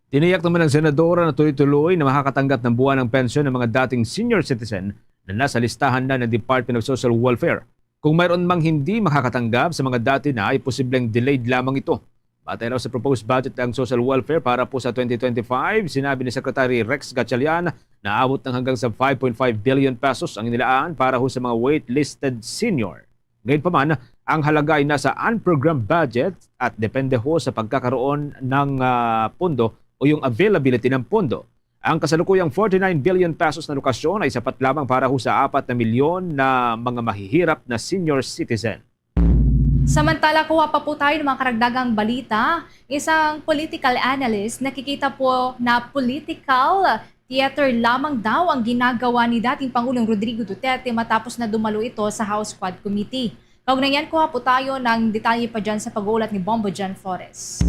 Tiniyak naman ng senadora na tuloy-tuloy na makakatanggap ng buwan ng pensyon ng mga dating senior citizen na nasa listahan na ng Department of Social Welfare. Kung mayroon mang hindi makakatanggap sa mga dati na, ay posibleng delayed lamang ito. Batay raw sa proposed budget ng social welfare para po sa twenty twenty-five, sinabi ni Secretary Rex Gatchalian na aabot ng hanggang sa five point five billion pesos ang inilaan para ho sa mga waitlisted senior. Gayunpaman, ang halaga ay nasa unprogrammed budget at depende ho sa pagkakaroon ng, ah, pondo o yung availability ng pondo. Ang kasalukuyang forty-nine billion pesos na alokasyon ay sapat lamang para ho sa apat na milyon na mga mahihirap na senior citizen. Samantala, kuha pa po tayo ng mga karagdagang balita. Isang political analyst nakikita po na political theater lamang daw ang ginagawa ni dating Pangulong Rodrigo Duterte matapos na dumalo ito sa House Quad Committee. Kaugnay niyan, kuha po tayo ng detalye pa dyan sa pag-uulat ni Bombo John Flores.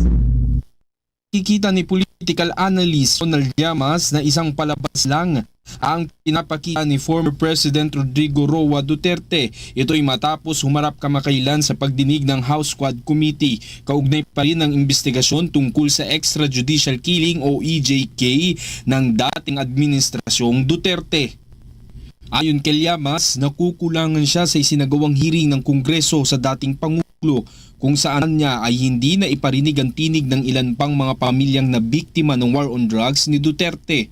Kikita ni Puli- political analyst Ronald Llamas na isang palabas lang ang pinapakita ni former President Rodrigo Roa Duterte. Ito'y matapos humarap kamakailan sa pagdinig ng House Quad Committee kaugnay pa rin ng investigasyon tungkol sa extrajudicial killing o E J K ng dating administrasyong Duterte. Ayon kay Llamas, nakukulangan siya sa isinagawang hearing ng Kongreso sa dating Pangulo, kung saan niya ay hindi na iparinig ang tinig ng ilan pang mga pamilyang nabiktima ng war on drugs ni Duterte.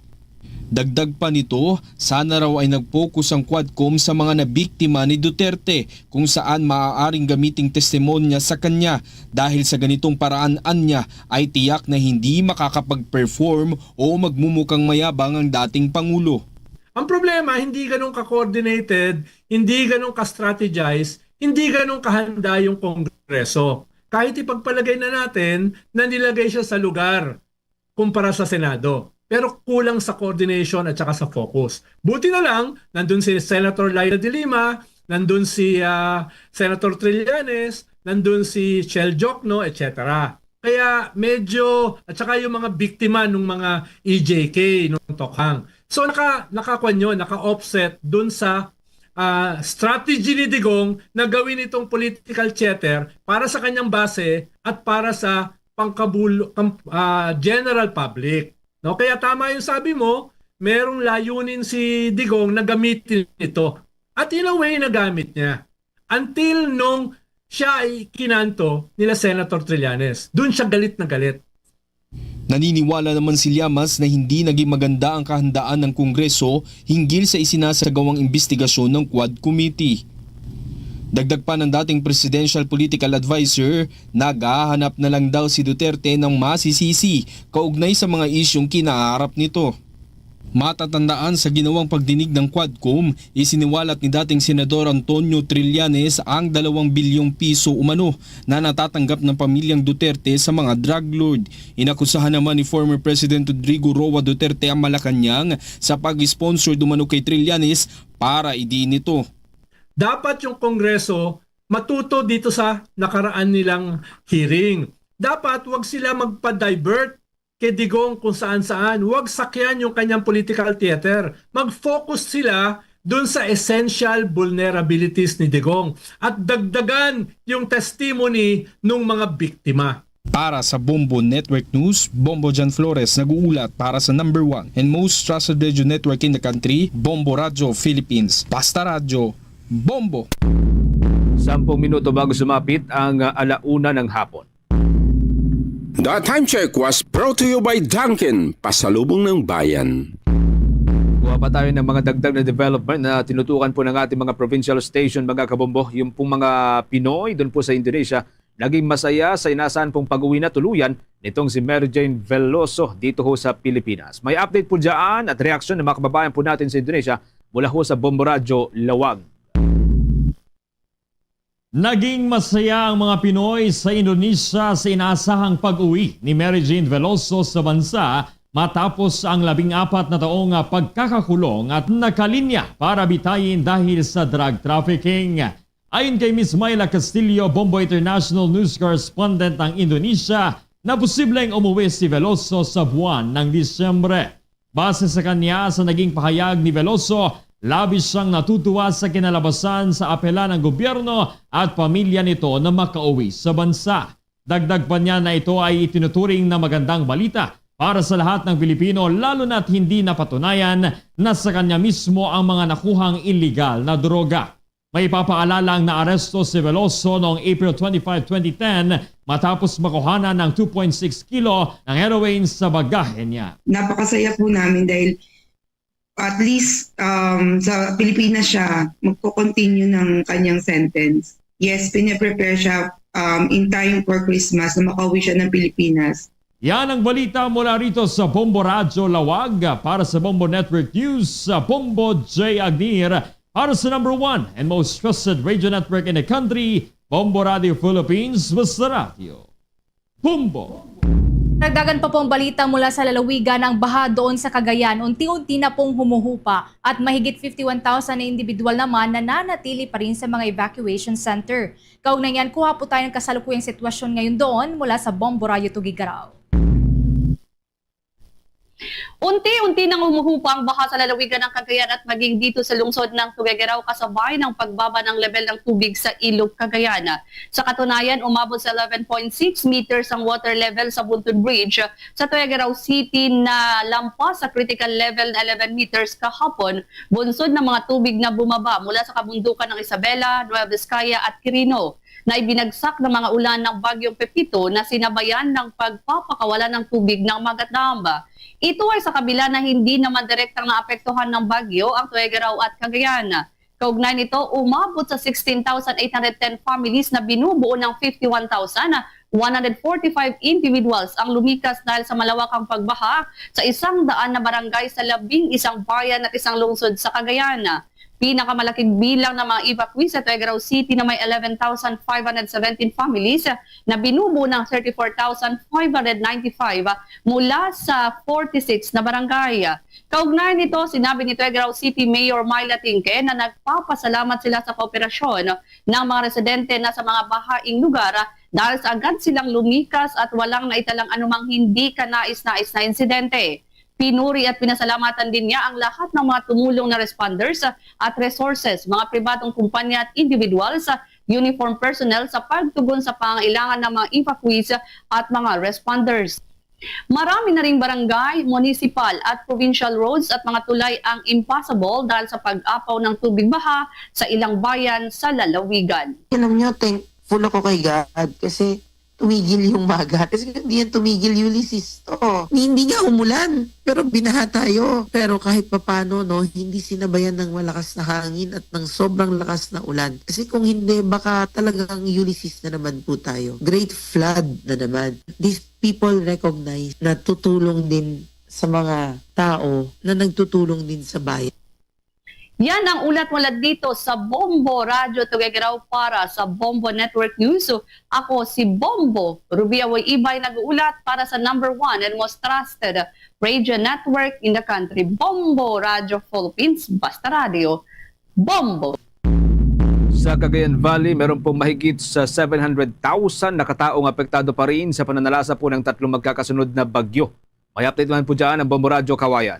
Dagdag pa nito, sana raw ay nag-focus ang Quadcom sa mga nabiktima ni Duterte, kung saan maaaring gamiting testimonya sa kanya, dahil sa ganitong paraan, anya, ay tiyak na hindi makakapag-perform o magmumukhang mayabang ang dating Pangulo. Ang problema, hindi ganun ka-coordinated, hindi ganun ka-strategize, hindi ganun kahanda yung Kongreso. Kahit ipagpalagay na natin na nilagay siya sa lugar kumpara sa Senado. Pero kulang sa coordination at saka sa focus. Buti na lang, nandun si Senator Leila de Lima, nandun si, ah, Senator Trillanes, nandun si Shell Jokno, et cetera. Kaya medyo, at saka yung mga biktima ng mga E J K, nung tokhang. So, naka, nakakuan yun, naka-offset dun sa, ah, strategy ni Digong na gawin itong political theater para sa kanyang base at para sa pangkabul-, kam-, ah, general public. No? Kaya tama yung sabi mo, merong layunin si Digong na gamitin ito. At in a way, nagamit niya. Until nung siya ay kinanto nila Senator Trillanes. Doon siya galit na galit. Naniniwala naman si Llamas na hindi naging maganda ang kahandaan ng Kongreso hinggil sa isinasagawang imbestigasyon ng Quad Committee. Dagdag pa ng dating presidential political advisor, naghahanap na lang daw si Duterte ng masisisi kaugnay sa mga isyung kinaharap nito. Matatandaan, sa ginawang pagdinig ng Quadcom, isiniwalat ni dating Senador Antonio Trillanes ang dalawang bilyong piso umano na natatanggap ng pamilyang Duterte sa mga drug lord. Inakusahan naman ni former President Rodrigo Roa Duterte ang Malacañang sa pag-sponsor umano kay Trillanes para idiin ito. Dapat yung Kongreso matuto dito sa nakaraan nilang hearing. Dapat wag sila magpa-divert kay Digong kung saan-saan. Wag sakyan yung kanyang political theater. Mag-focus sila dun sa essential vulnerabilities ni Digong at dagdagan yung testimony ng mga biktima. Para sa Bombo Network News, Bombo John Flores nag-uulat para sa number one and most trusted radio network in the country, Bombo Radyo Philippines. Basta Radyo, Bombo! Sampung minuto bago sumapit ang, ah, alauna ng hapon. The Time Check was brought to you by Dunkin, pasalubong ng bayan. Kuha pa tayo ng mga dagdag na development na tinutukan po ng ating mga provincial station, mga kabombo. Yung pong mga Pinoy doon po sa Indonesia, naging masaya sa inasahan pong pag-uwi na tuluyan nitong si Mary Jane Veloso dito ho sa Pilipinas. May update po dyan at reaksyon ng mga kababayan po natin sa Indonesia mula ho sa Bombo Radyo Lawag. Naging masaya ang mga Pinoy sa Indonesia sa inaasahang pag-uwi ni Mary Jane Veloso sa bansa matapos ang labing apat na taong pagkakakulong at nakalinya para bitayin dahil sa drug trafficking. Ayon kay Miss Myla Castillo, Bombo International News Correspondent ng Indonesia, na posibleng umuwi si Veloso sa buwan ng Disyembre. Base sa kanya, sa naging pahayag ni Veloso, labis siyang natutuwa sa kinalabasan sa apela ng gobyerno at pamilya nito na makauwi sa bansa. Dagdag pa niya na ito ay itinuturing na magandang balita para sa lahat ng Pilipino, lalo na't hindi napatunayan na sa kanya mismo ang mga nakuhang iligal na droga. May papaalala ang naaresto si Veloso noong April twenty-five, twenty ten, matapos makuhanan ng two point six kilo ng heroin sa bagahe niya. Napakasaya po namin dahil at least, um, sa Pilipinas siya, magko-continue ng kanyang sentence. Yes, pine-prepare siya, um, in time for Christmas na makauwi siya ng Pilipinas. Yan ang balita mula rito sa Bombo Radyo Lawag. Para sa Bombo Network News, sa Bombo J Agnir. Para sa number one and most trusted radio network in the country, Bombo Radio Philippines, basta radyo. Bombo! Dagdagan pa pong balita mula sa lalawigan. Ang baha doon sa Cagayan unti-unti na pong humuhupa at mahigit fifty-one thousand na individual naman nananatili pa rin sa mga evacuation center. Kaugnay niyan, kuha po tayo ng kasalukuyang sitwasyon ngayon doon mula sa Bombo Radyo Tuguegarao. Unti-unti nang humuhupa ang baha sa lalawigan ng Cagayan at maging dito sa lungsod ng Tuguegarao kasabay ng pagbaba ng level ng tubig sa Ilog Cagayan. Sa katunayan, umabot sa eleven point six meters ang water level sa Buntun Bridge sa Tuguegarao City na lampas sa critical level na eleven meters kahapon, bunsod ng mga tubig na bumaba mula sa kabundukan ng Isabela, Nueva Vizcaya at Quirino na ibinagsak ng mga ulan ng Bagyong Pepito na sinabayan ng pagpapakawala ng tubig ng Magat Dam. Ito ay sa kabila na hindi naman direktang naapektuhan ng bagyo ang Tuguegarao at Cagayan. Kaugnay nito, umabot sa sixteen thousand eight hundred ten families na binubuo ng fifty-one thousand one hundred forty-five individuals ang lumikas dahil sa malawakang pagbaha sa isang daan na barangay sa labing isang bayan at isang lungsod sa Cagayan. Pinakamalaking bilang ng mga evacuees sa Tuguegarao City na may eleven thousand five hundred seventeen families na binubuo ng thirty-four thousand five hundred ninety-five mula sa forty-six na barangay. Kaugnay nito, sinabi ni Tuguegarao City Mayor Myla Tingke na nagpapasalamat sila sa kooperasyon ng mga residente na sa mga bahaing lugar dahil sa agad silang lumikas at walang naitalang anumang hindi kanais-nais na insidente. Pinuri at pinasalamatan din niya ang lahat ng mga tumulong na responders at resources, mga pribadong kumpanya at individuals, uniform personnel sa pagtugon sa pangangailangan ng mga evacuees at mga responders. Marami na ring barangay, municipal at provincial roads at mga tulay ang impassable dahil sa pag-apaw ng tubig baha sa ilang bayan sa lalawigan. Alam nyo, thankful ako kay God kasi tumigil yung Magat. Kasi kung di yan tumigil, Ulysses to. Ni-, hindi nga umulan, pero binaha tayo. Pero kahit papano, no, hindi sinabayan ng malakas na hangin at ng sobrang lakas na ulan. Kasi kung hindi, baka talagang Ulysses na naman po tayo. Great flood na naman. These people recognize na tutulong din sa mga tao na nagtutulong din sa bayan. Yan ang ulat mula dito sa Bombo Radyo Tuguegarao para sa Bombo Network News. Ako si Bombo Rubia Way Ibay, nag-uulat para sa number one and most trusted radio network in the country, Bombo Radyo Philippines, Basta Radyo, Bombo. Sa Cagayan Valley, meron pong mahigit sa seven hundred thousand na katao ang apektado pa rin sa pananalasa po ng tatlong magkakasunod na bagyo. May update naman po dyan ang Bombo Radyo Kawayan.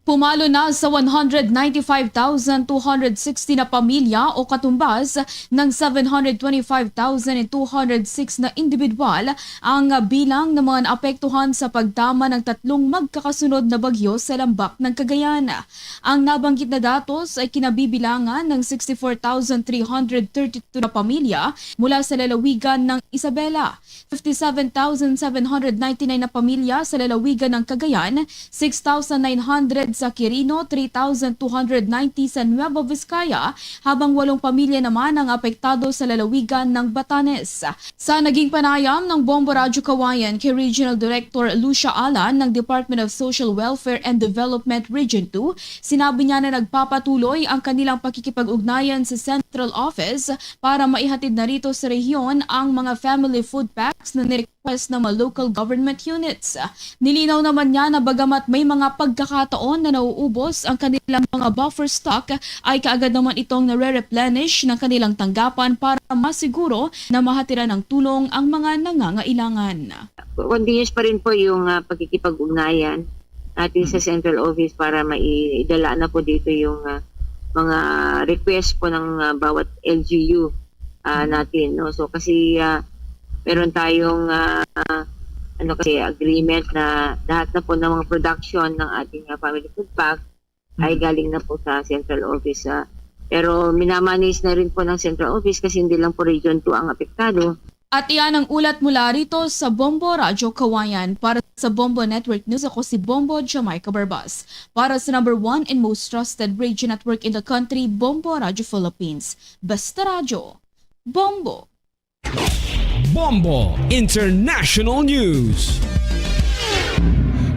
Pumalo na sa one hundred ninety-five thousand two hundred sixty na pamilya o katumbas ng seven hundred twenty-five thousand two hundred six na individual ang bilang ng mga naapektuhan sa pagtama ng tatlong magkakasunod na bagyo sa lambak ng Cagayan. Ang nabanggit na datos ay kinabibilangan ng sixty-four thousand three hundred thirty-two na pamilya mula sa lalawigan ng Isabela, fifty-seven thousand seven hundred ninety-nine na pamilya sa lalawigan ng Cagayan, six thousand nine hundred sa Quirino, three thousand two hundred ninety sa Nueva Vizcaya, habang walong pamilya naman ang apektado sa lalawigan ng Batanes. Sa naging panayam ng Bombo Radyo Kawayan kay Regional Director Lucia Alan ng Department of Social Welfare and Development Region two, sinabi niya na nagpapatuloy ang kanilang pakikipag-ugnayan sa Central Office para maihatid na rito sa rehiyon ang mga family food packs na nirequest ng mga local government units. Nilinaw naman niya na bagamat may mga pagkakataon na nauubos ang kanilang mga buffer stock, ay kaagad naman itong nare-replenish ng kanilang tanggapan para masiguro na mahatiran ng tulong ang mga nangangailangan. Continuous pa rin po yung, ah, pagkikipag-ugnayan natin sa Mm. central office para maidala na po dito yung, ah, mga request po ng, ah, bawat L G U, ah, Mm. natin, no? So, kasi, ah, meron tayong, ah, ano kasi, agreement na lahat na po ng mga production ng ating, ah, family food pack ay Mm. galing na po sa central office, ah. Pero minamanage na rin po ng central office kasi hindi lang po Region two ang apektado. At iyan ang ulat mula rito sa Bombo Radyo Kawayan. Para sa Bombo Network News, ako si Bombo Jamaica Barbas. Para sa number one and most trusted radio network in the country, Bombo Radyo Philippines. Basta Radyo, Bombo. Bombo International News.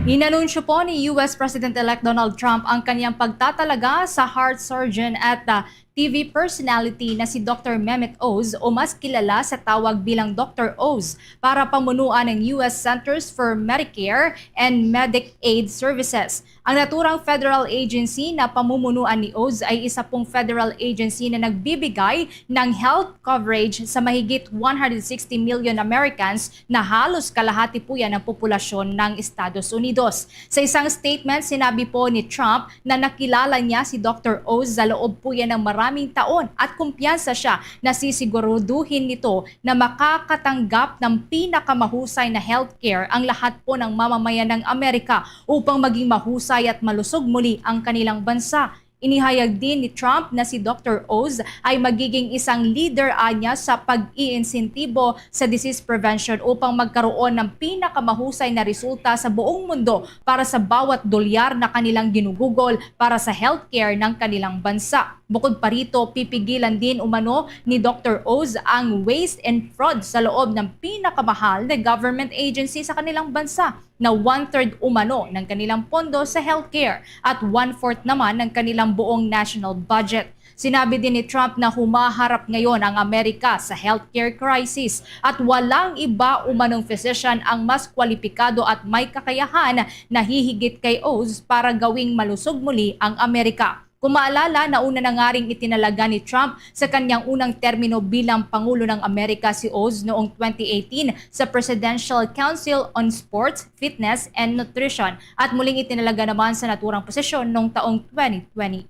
Inanunsyo po ni U S President-elect Donald Trump ang kanyang pagtatalaga sa heart surgeon at, ah, T V personality na si Doctor Mehmet Oz, o mas kilala sa tawag bilang Doctor Oz, para pamunuan ang U S Centers for Medicare and Medicaid Services. Ang naturang federal agency na pamumunuan ni Oz ay isa pong federal agency na nagbibigay ng health coverage sa mahigit one hundred sixty million Americans, na halos kalahati po yan ng populasyon ng Estados Unidos. Sa isang statement, sinabi po ni Trump na nakilala niya si Doctor Oz sa loob po yan ng maraming taon at kumpiyansa siya na sisiguraduhin nito na makakatanggap ng pinakamahusay na healthcare ang lahat po ng mamamayan ng Amerika upang maging mahusay at malusog muli ang kanilang bansa. Inihayag din ni Trump na si Doctor Oz ay magiging isang leader anya sa pag-iinsentibo sa disease prevention upang magkaroon ng pinakamahusay na resulta sa buong mundo para sa bawat dolyar na kanilang ginugugol para sa healthcare ng kanilang bansa. Bukod pa rito, pipigilan din umano ni Doctor Oz ang waste and fraud sa loob ng pinakamahal na government agency sa kanilang bansa, na one-third umano ng kanilang pondo sa healthcare at one-fourth naman ng kanilang buong national budget. Sinabi din ni Trump na humaharap ngayon ang Amerika sa healthcare crisis at walang iba umanong physician ang mas kwalipikado at may kakayahan na hihigit kay Oz para gawing malusog muli ang Amerika. Kung maalala, nauna na nga ring itinalaga ni Trump sa kanyang unang termino bilang Pangulo ng Amerika si Oz noong twenty eighteen sa Presidential Council on Sports, Fitness, and Nutrition, at muling itinalaga naman sa naturang posisyon noong taong twenty twenty.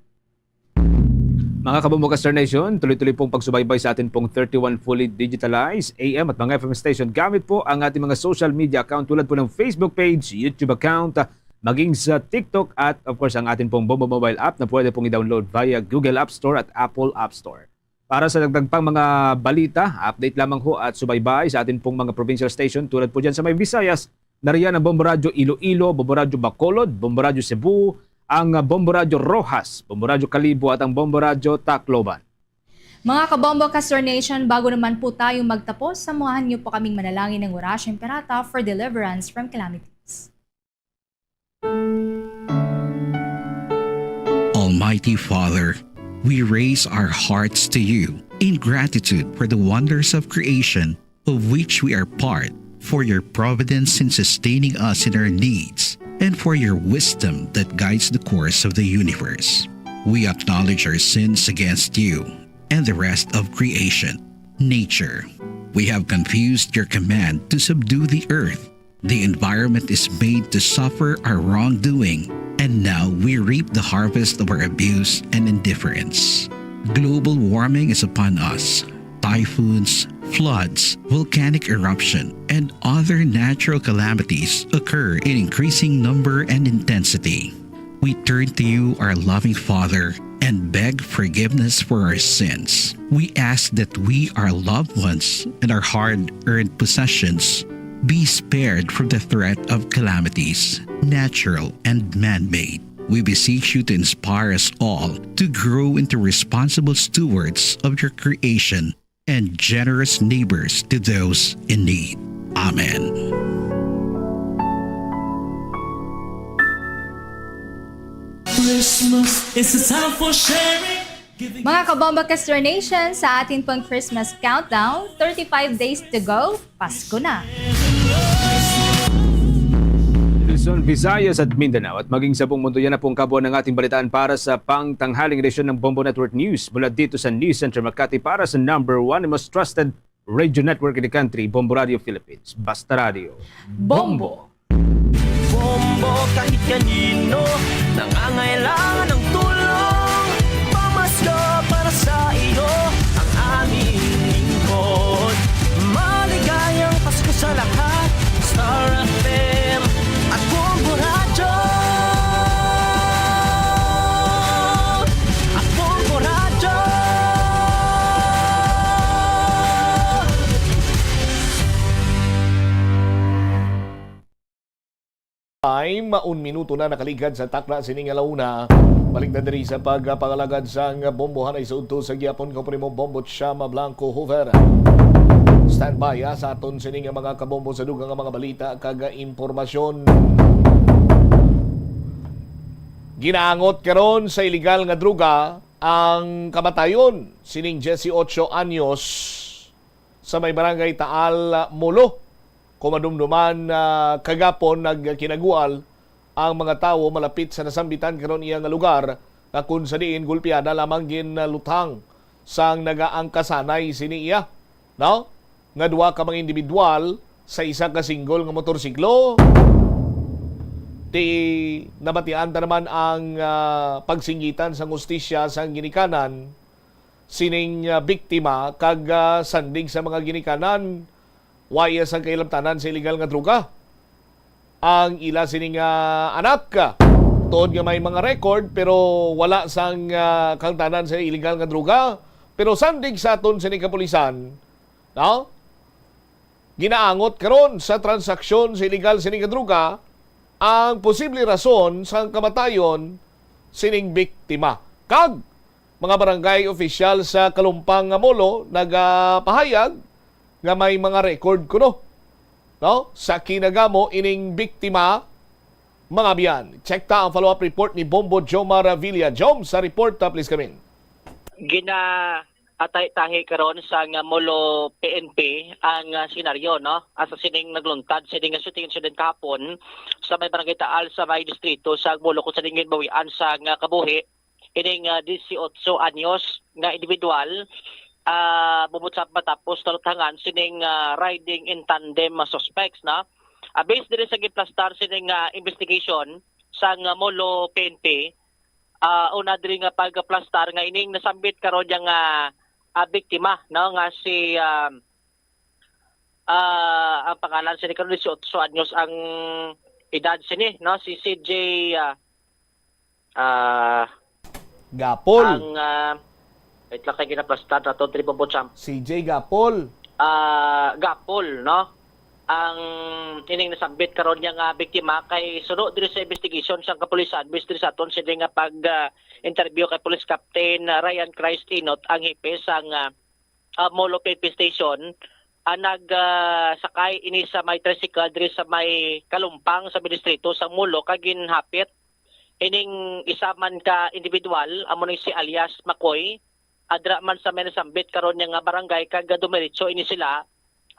Mga kabombo ka Star Nation, tuloy-tuloy pong pagsubaybay sa atin pong thirty-one fully digitalized A M at mga F M station gamit po ang ating mga social media account tulad po ng Facebook page, YouTube account, maging sa TikTok at of course ang atin pong Bombo Mobile app na pwede pong i-download via Google App Store at Apple App Store. Para sa dagdag pang mga balita, update lamang ho at subaybay sa atin pong mga provincial station tulad po dyan sa may Visayas, nariyan ang Bombo Radyo Iloilo, Bombo Radyo Bacolod, Bombo Radyo Cebu, ang Bombo Radyo Roxas, Bombo Radyo Kalibo at ang Bombo Radyo Tacloban. Mga kabombo ka Star Nation, bago naman po tayo magtapos, samahan niyo po kaming manalangin ng Orasyo Imperata for deliverance from calamities. Almighty Father, we raise our hearts to you in gratitude for the wonders of creation of which we are part, for your providence in sustaining us in our needs, and for your wisdom that guides the course of the universe. We acknowledge our sins against you and the rest of creation, nature. We have confused your command to subdue the earth. The environment is made to suffer our wrongdoing, and now we reap the harvest of our abuse and indifference. Global warming is upon us. Typhoons, floods, volcanic eruption, and other natural calamities occur in increasing number and intensity. We turn to you, our loving Father, and beg forgiveness for our sins. We ask that we, our loved ones, and our hard earned possessions be spared from the threat of calamities, natural and man made. We beseech you to inspire us all to grow into responsible stewards of your creation and generous neighbors to those in need. Amen. Christmas is a time for sharing. Mga kabomba Castor Nation, sa atin pong Christmas countdown, thirty-five days to go, Pasko na. Luzon, Visayas at Mindanao at maging sa buong mundo, yan na pong kabuuan ng ating balitaan para sa pangtanghaling edisyon ng Bombo Network News mula dito sa News Center Makati para sa number one and most trusted radio network in the country, Bombo Radio Philippines. Basta Radio. Bombo! Bombo kahit kanino nangangailangan ng tulong. Pamasko para sa iyo ang aming lingkod. Maligayang Pasko sa lahat. Star F M at Bombo Radyo. At Bombo Radyo. Time, un minuto na nakaligad sa takna sini nga launa. Balik na diri sa pagpangalagad sang bombohan ay sa udto sa gihapon ko primo Bombo Chama Blanco Hoover. Standby ha, sa aton sini nga mga kabombo sa dugang nga mga balita kag impormasyon. Ginaangot karon sa iligal nga droga Ang kamatayon sining dieciocho anyos sa may barangay Taal, Molo. Kung madumduman, ah, kagapon nagkinagual ang mga tawo malapit sa nasambitan karon iya nga lugar, nga kung sa diin gulpiada lamang ginluthang sang nagaangkasanay sini iya, no? Nga duha ka mga individual sa isa ka single nga motorsiklo. Ti nabatian ta naman ang, ah, pagsinggitan sang hustisya sang ginikanan sining, ah, biktima kag, ah, sandig sa mga ginikanan, wa iya sang kahilamtanan sa illegal nga droga ang ila sini nga anak. Tuod nga may mga record, pero wala sang, ah, kahangtanan sa illegal nga droga. Pero sandig sa aton sini kapulisan, no? Ginaangot karon sa transaksyon sa illegal sini nga droga ang posible rason sang kamatayon sining biktima. Kag mga barangay opisyal sa Kalumpang nga Molo nagapahayag nga may mga record kuno, no, sa kinagamo ining biktima, mga abyan. Check ta ang follow-up report ni Bombo Jomar Villa. Jom, sa report, ah, please come in. Gina-, atay-tahi karon sang Molo P N P ang, ah, senaryo, no? Asa sining nagluntad sini nga shooting incident kahapon sa may barangay Taal sa may distrito sa Molo, kung sa ginbawian sang, ah, kabuhi ining, ah, dieciocho anyos nga individual, ah, bubutsap matapos naluthangan sining, ah, riding in tandem, ah, suspects, no? Ah, based diri sa giplastar sining, ah, investigation sang, ah, Molo P N P, ah, una diri nga pagplastar nga ining nasambit karon niya nga, ah, biktima, no, nga si, ah, ah, ang pangalan sini karon, dieciocho anyos ang edad sini, no, si C J, ah, ah, Gapol. Ang, ah, wait lang, kay ginaplastar nato, Triple Boot Champ. C J Gapol. Ah, Gapol, no? Ang ining nasambit karon niya nga biktima kay suno diri sa investigation sang kapulisan, based diri sa aton sini nga pag, ah, interview kay Police Captain, ah, Ryan Christ Inot, ang hepe sang, ah, ah, Molo P N P Station, ah, nag, ah, sakay ini sa may tricycle diri sa may Kalumpang sa may distrito sa Molo, kag ginhapit ining isa man ka individual, amo ni si alias Makoy, adra man sa may nasambit karon niya nga barangay, kag dumiretso ini sila,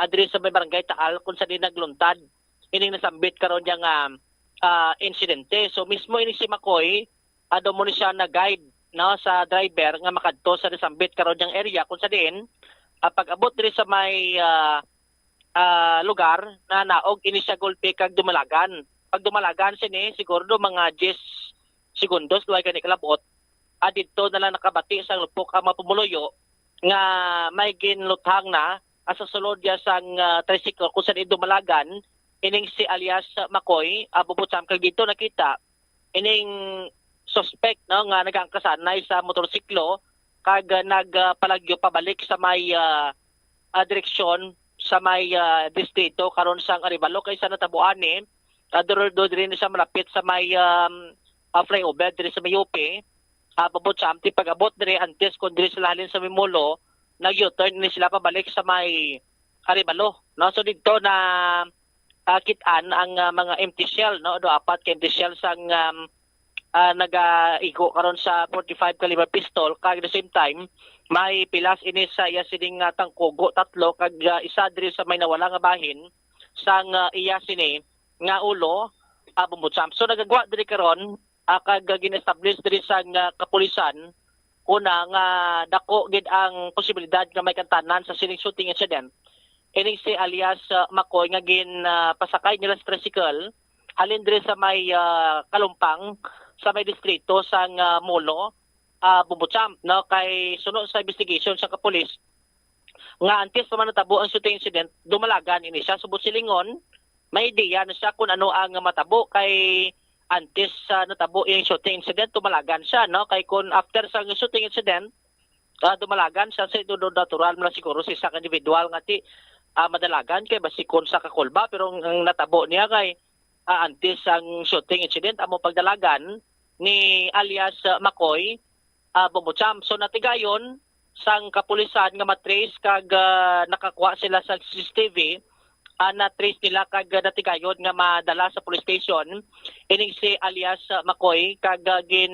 ah, diri sa may barangay Taal, kung sa di nagluntad ining nasambit karon niya nga, ah, insidente. So, mismo ini si Makoy, ah, daw mo ni siya nag-guide, no, sa driver nga makadto sa nasambit karon niyang area, kung sa diin, ah, pag-abot diri sa may, ah, ah, lugar, na naog ini siya gulpi kag dumalagan. Pag dumalagan sini, siguro do mga diyes segundos, luway gani kalabot, ah, didto na lang nakabati sa lupok ang mga pumuluyo nga may ginluthang na, ah, sa sulod ya sang, ah, tricycle kung saan dumalagan ining si alias Makoy, ah, bubutsam kag dito nakita ining suspect, no, nga nagangkasanay sa motorsiklo kag, ah, nagpalagyo pabalik sa may, ah, ah, direksyon sa may, ah, distrito karon sang Arevalo, kay sa natabo ani, ah, duro-, do diri ni sa malapit sa may, um, ah, flyover diri sa may U P. Ah, bubutsam ti pag-abot diri, antes kon diri sila halin sa may Molo, nag-U-turn ni sila pabalik sa may Arevalo, no? So, didto na, ah, kit-an ang, ah, mga empty shell, no? Do apat ka empty shell sang, um, ah, nagaigo karon sa forty-five caliber pistol, kag the same time, may pilas ini sa iya sining, ah, tangkugo, tatlo, kag, ah, isa diri sa may nawala nga bahin sang, ah, iya sini nga ulo, ah, bubutsam. So, nagagwa diri karon, ah, kag, ah, gin-establish diri sang, ah, kapulisan, una nga dako gid ang posibilidad nga may kantanan sa sining shooting incident. Ini si alias, ah, Makoy nga gin, ah, pasakay nila sa tricycle halin diri sa may, ah, Kalumpang, sa may distrito sang, ah, Molo, ah, Bumbocham, no? Kay suno sa investigation sa kapulis, nga antes pa man natabo ang shooting incident, dumalagan ini siya. Subot silingon, may ideya na siya kung ano ang matabo, kay antes sa natabo yung shooting incident, dumalagan siya, no? Kay kung after sa shooting incident, ah, dumalagan siya, sa do natural mo lang siguro sa isa ka individual nga ti, ah, madalagan kay basi kung sa kakulba, pero ang, ang natabo niya kay, ah, antes ang shooting incident, amo pagdalagan ni alias, ah, Makoy, ah, Bumbocham. So, natigayon sang kapulisan nga matrace kag, ah, nakakuha sila sa C C T V, ah, na-trace nila kag, ah, natigayon nga madala sa police station ining si alias, ah, Makoy, kag, ah, gin,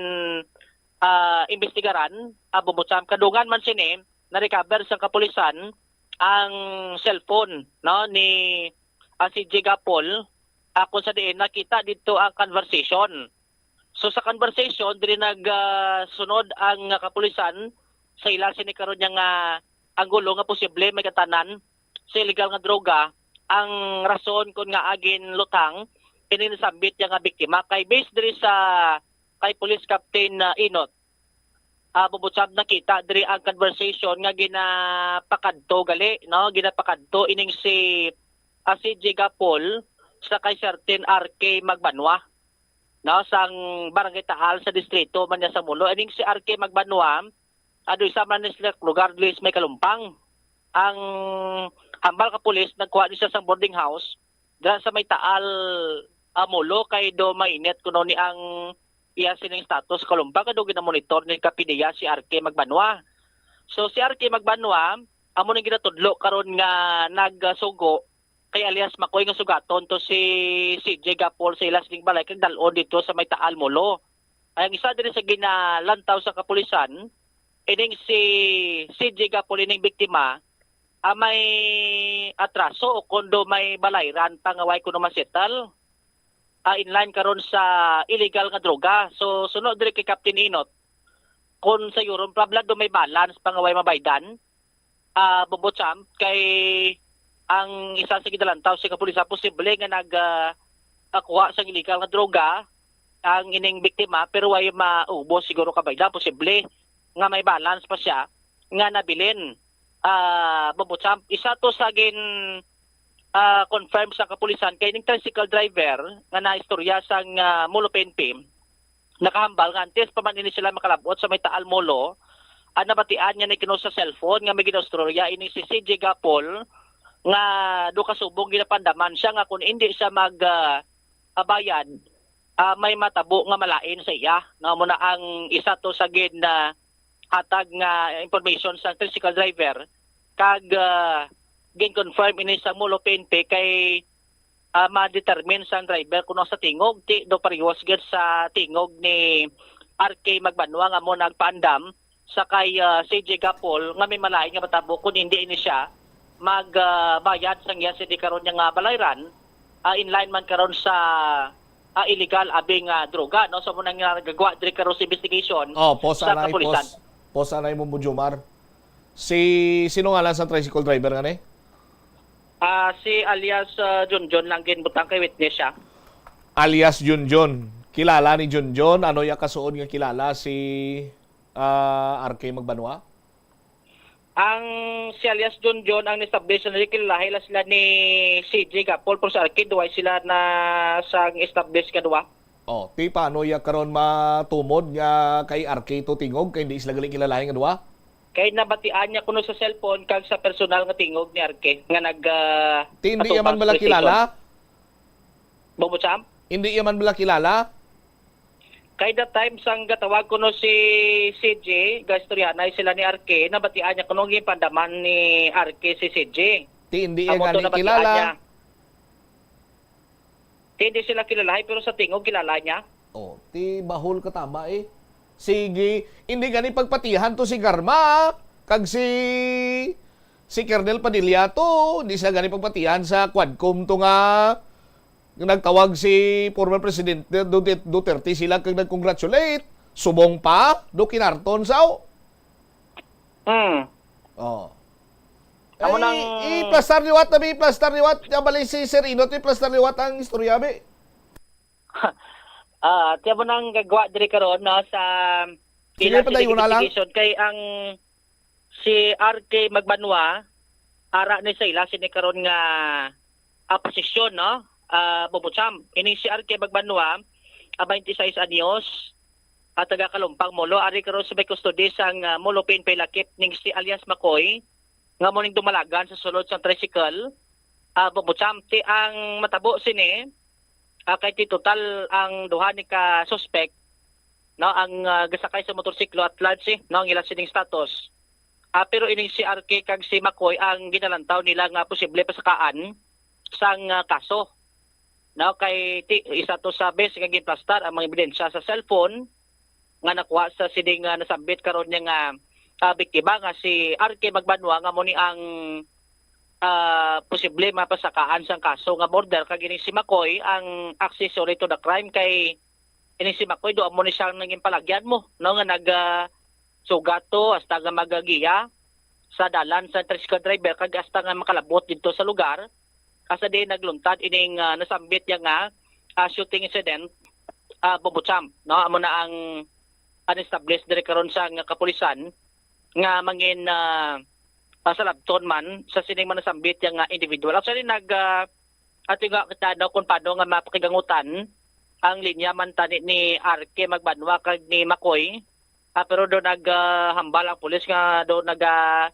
ah, imbestigaran, ah, Bombo Champ. Kadungan man sini, na-recover sang kapulisan ang cellphone, no, ni, ah, C J Gapol, ah, kung sa diin nakita dito ang conversation. So, sa conversation, diri nag, ah, sunod ang, ah, kapulisan sa ila sini karon niya nga anggulo nga posible may katanan sa illegal nga droga. Ang rason kon ngaa ginlutang ini nasambit niya nga biktima kay based diri sa kay Police Captain, ah, Inot, ah, Bubutsab, nakita diri ang conversation nga ginapakadto gali, no? Ginapakadto ining si, ah, C J Gapol sa kay certain R K Magbanwa, no? Sang Barangay Taal sa distrito man niya sa Molo. Ining si R K Magbanwa, ado isa man ni sila lugar diri sa may Kalumpang. Ang hambal ka pulis, nagkuha ni siya sang boarding house dira sa may Taal, ah, Molo, kay do mainit kuno ni ang iya sining status sa Kalumpang, kay do ginamonitor ni ka P D E A si R K Magbanwa. So, si R K Magbanwa, amo ning ginatudlo karon nga nagsugo kay alias Makoy nga sugaton to si C J Gapol sa ila sining balay kag dal-on dito sa may Taal Molo. Ay, ang isa diri sa ginalantaw sa kapulisan, ining si C J Gapol ining biktima, ah, may atraso o kundo may balayran pa nga way kuno masettle, ah, in line karon sa illegal nga droga. So, sunod diri kay Captain Inot, kung sa yuron, probably do may balance pa nga way mabaydan, ah, Bombo Champ, kay ang isa sa gidalantaw sa kapulisan, posible nga nag, ah, ah, kuha sang illegal nga droga ang ining biktima, pero way maubos siguro kabaydan, posible nga may balance pa siya nga nabilin. Ah, Bombo Champ, isa to sa gin, ah, confirm sa kapulisan kay ning tricycle driver nga naistorya sang, ah, Molo P N P, nakahambal nga antes pa man ini sila makalab-ot sa may Taal Molo, ang nabatian niya ni kuno sa cellphone nga may ginaustorya ini si C J Gapol nga do kasubong ginapandaman siya nga kung hindi siya mag, ah, ah, bayad, ah, may matabo nga malain sa iya. No, mo na ang isa to sa gin, ah, hatag nga information sa tricycle driver kag, ah, gin-confirm ini sa Molo P N P kay, ah, ma-determine sang driver kuno sa tingog, ti do parehos gid sa tingog ni R K Magbanwa nga mo nagpaandam sa kay, ah, C J Gapol nga may malain nga matabo kung hindi ini siya mag, ah, bayad sang iya sini karon niya nga balayran, ah, in line man karon sa, ah, illegal abi nga droga, no? So, mo nang nagagawa diri karon sa investigation Oh, pause sa anay, kapulisan. Pause. Pause anay mo, Jomar. Si, sino ngalan sa tricycle driver nga ni? Ah, si alias, ah, Junjun lang ginbutang kay witness siya. Alias Junjun. Kilala ni Junjun? Ano ya kasuod nga kilala si, ah, R K Magbanwa? Ang si alias Junjun ang ni-establish na kilalahi la sila ni C J Gapol, pero sa R K, duway sila na sang establish nga duwa. Oh, ti paano ya karon matumod nga kay R K to tingog kay hindi sila gali kilalahi nga duwa? Kay nabatian niya kuno sa cellphone kag sa personal nga tingog ni R K nga nag, ah, Ti hindi atubang yaman bala sa kilala? Bombo Champ? Hindi yaman bala kilala? Kay that time, sang gatawag kuno si C J, gaistoryahanay sila ni R K, nabatian niya kuno ang ginpandaman ni R K si C J. Ti hindi iya Amo to gani nabatian kilala. Niya. Ti hindi sila kilalahi, pero sa tingog kilala niya. Oh, ti bahol ka tama eh. Sige, hindi gani pagpatihan to si Garma, kag si, si Colonel Padilla to, hindi sila gani pagpatihan sa Quadcom to nga nagtawag si former President Duterte, Duterte sila kag nag-congratulate. Subong pa, do kinarton sa Hmm. Oh. Amo Ay, nang i-plastar liwat na, bi, i-plastar liwat. Ya, bali si Sir Inot, i-plastar liwat ang istorya, bi. Ah, tiya mo nang gagwa diri karon, no, sa Sige, ilang padayon na lang. Investigation kay ang si R K Magbanwa, ara ni sa ila sini karon nga, ah, posisyon, no? Ah, Bubucham. Ining si R K Magbanwa, ah, twenty-six anyos, ah, taga Kalumpang, Molo, ari karon sa may custody sang, ah, Molo P N P Lakip ning si alias Makoy, nga mo ning dumalagan sa sulod sang tricycle. Ah, Bubucham, ti ang matabo sini, ah, kay ti total ang duha ni ka suspect, no, ang, ah, gasakay sa motorsiklo at large, eh, no, ang ila sining status. Ah, pero ining si R K kag si Makoy ang ginalantaw nila nga posible pasakaan sang, ah, kaso. No, kay ti, isa to sa bes nga ginplastar ang mga ebidensya sa cellphone, nga nakuha sa sining, ah, nasambit karon niya nga, ah, biktima nga si R K Magbanwa nga mo ni ang, ah, posible mapasakaan sang kaso nga murder, kag ining si Makoy ang accessory to the crime kay ining si Makoy do amo ni siyang nangin palagyan mo, no, nga nag, ah, sugat to hasta nga magagiya sa dalan sa tricycle driver kag hasta nga makalabot didto sa lugar, hasta di nagluntad ining, ah, nasambit niya nga, ah, shooting incident, ah, Bobo Champ, no? Amo na ang, ah, establish diri karon sa nga kapulisan nga mangin, ah, ah, salabton man sa sining mga nasambit niya nga individual. Actually, nag, ah, ato nga kita, no, kung paano nga mapakigangutan ang linya man tani ni R K Magbanwa kag ni Makoy. Ah, pero do nag, ah, hambal ang pulis nga do nag, ah,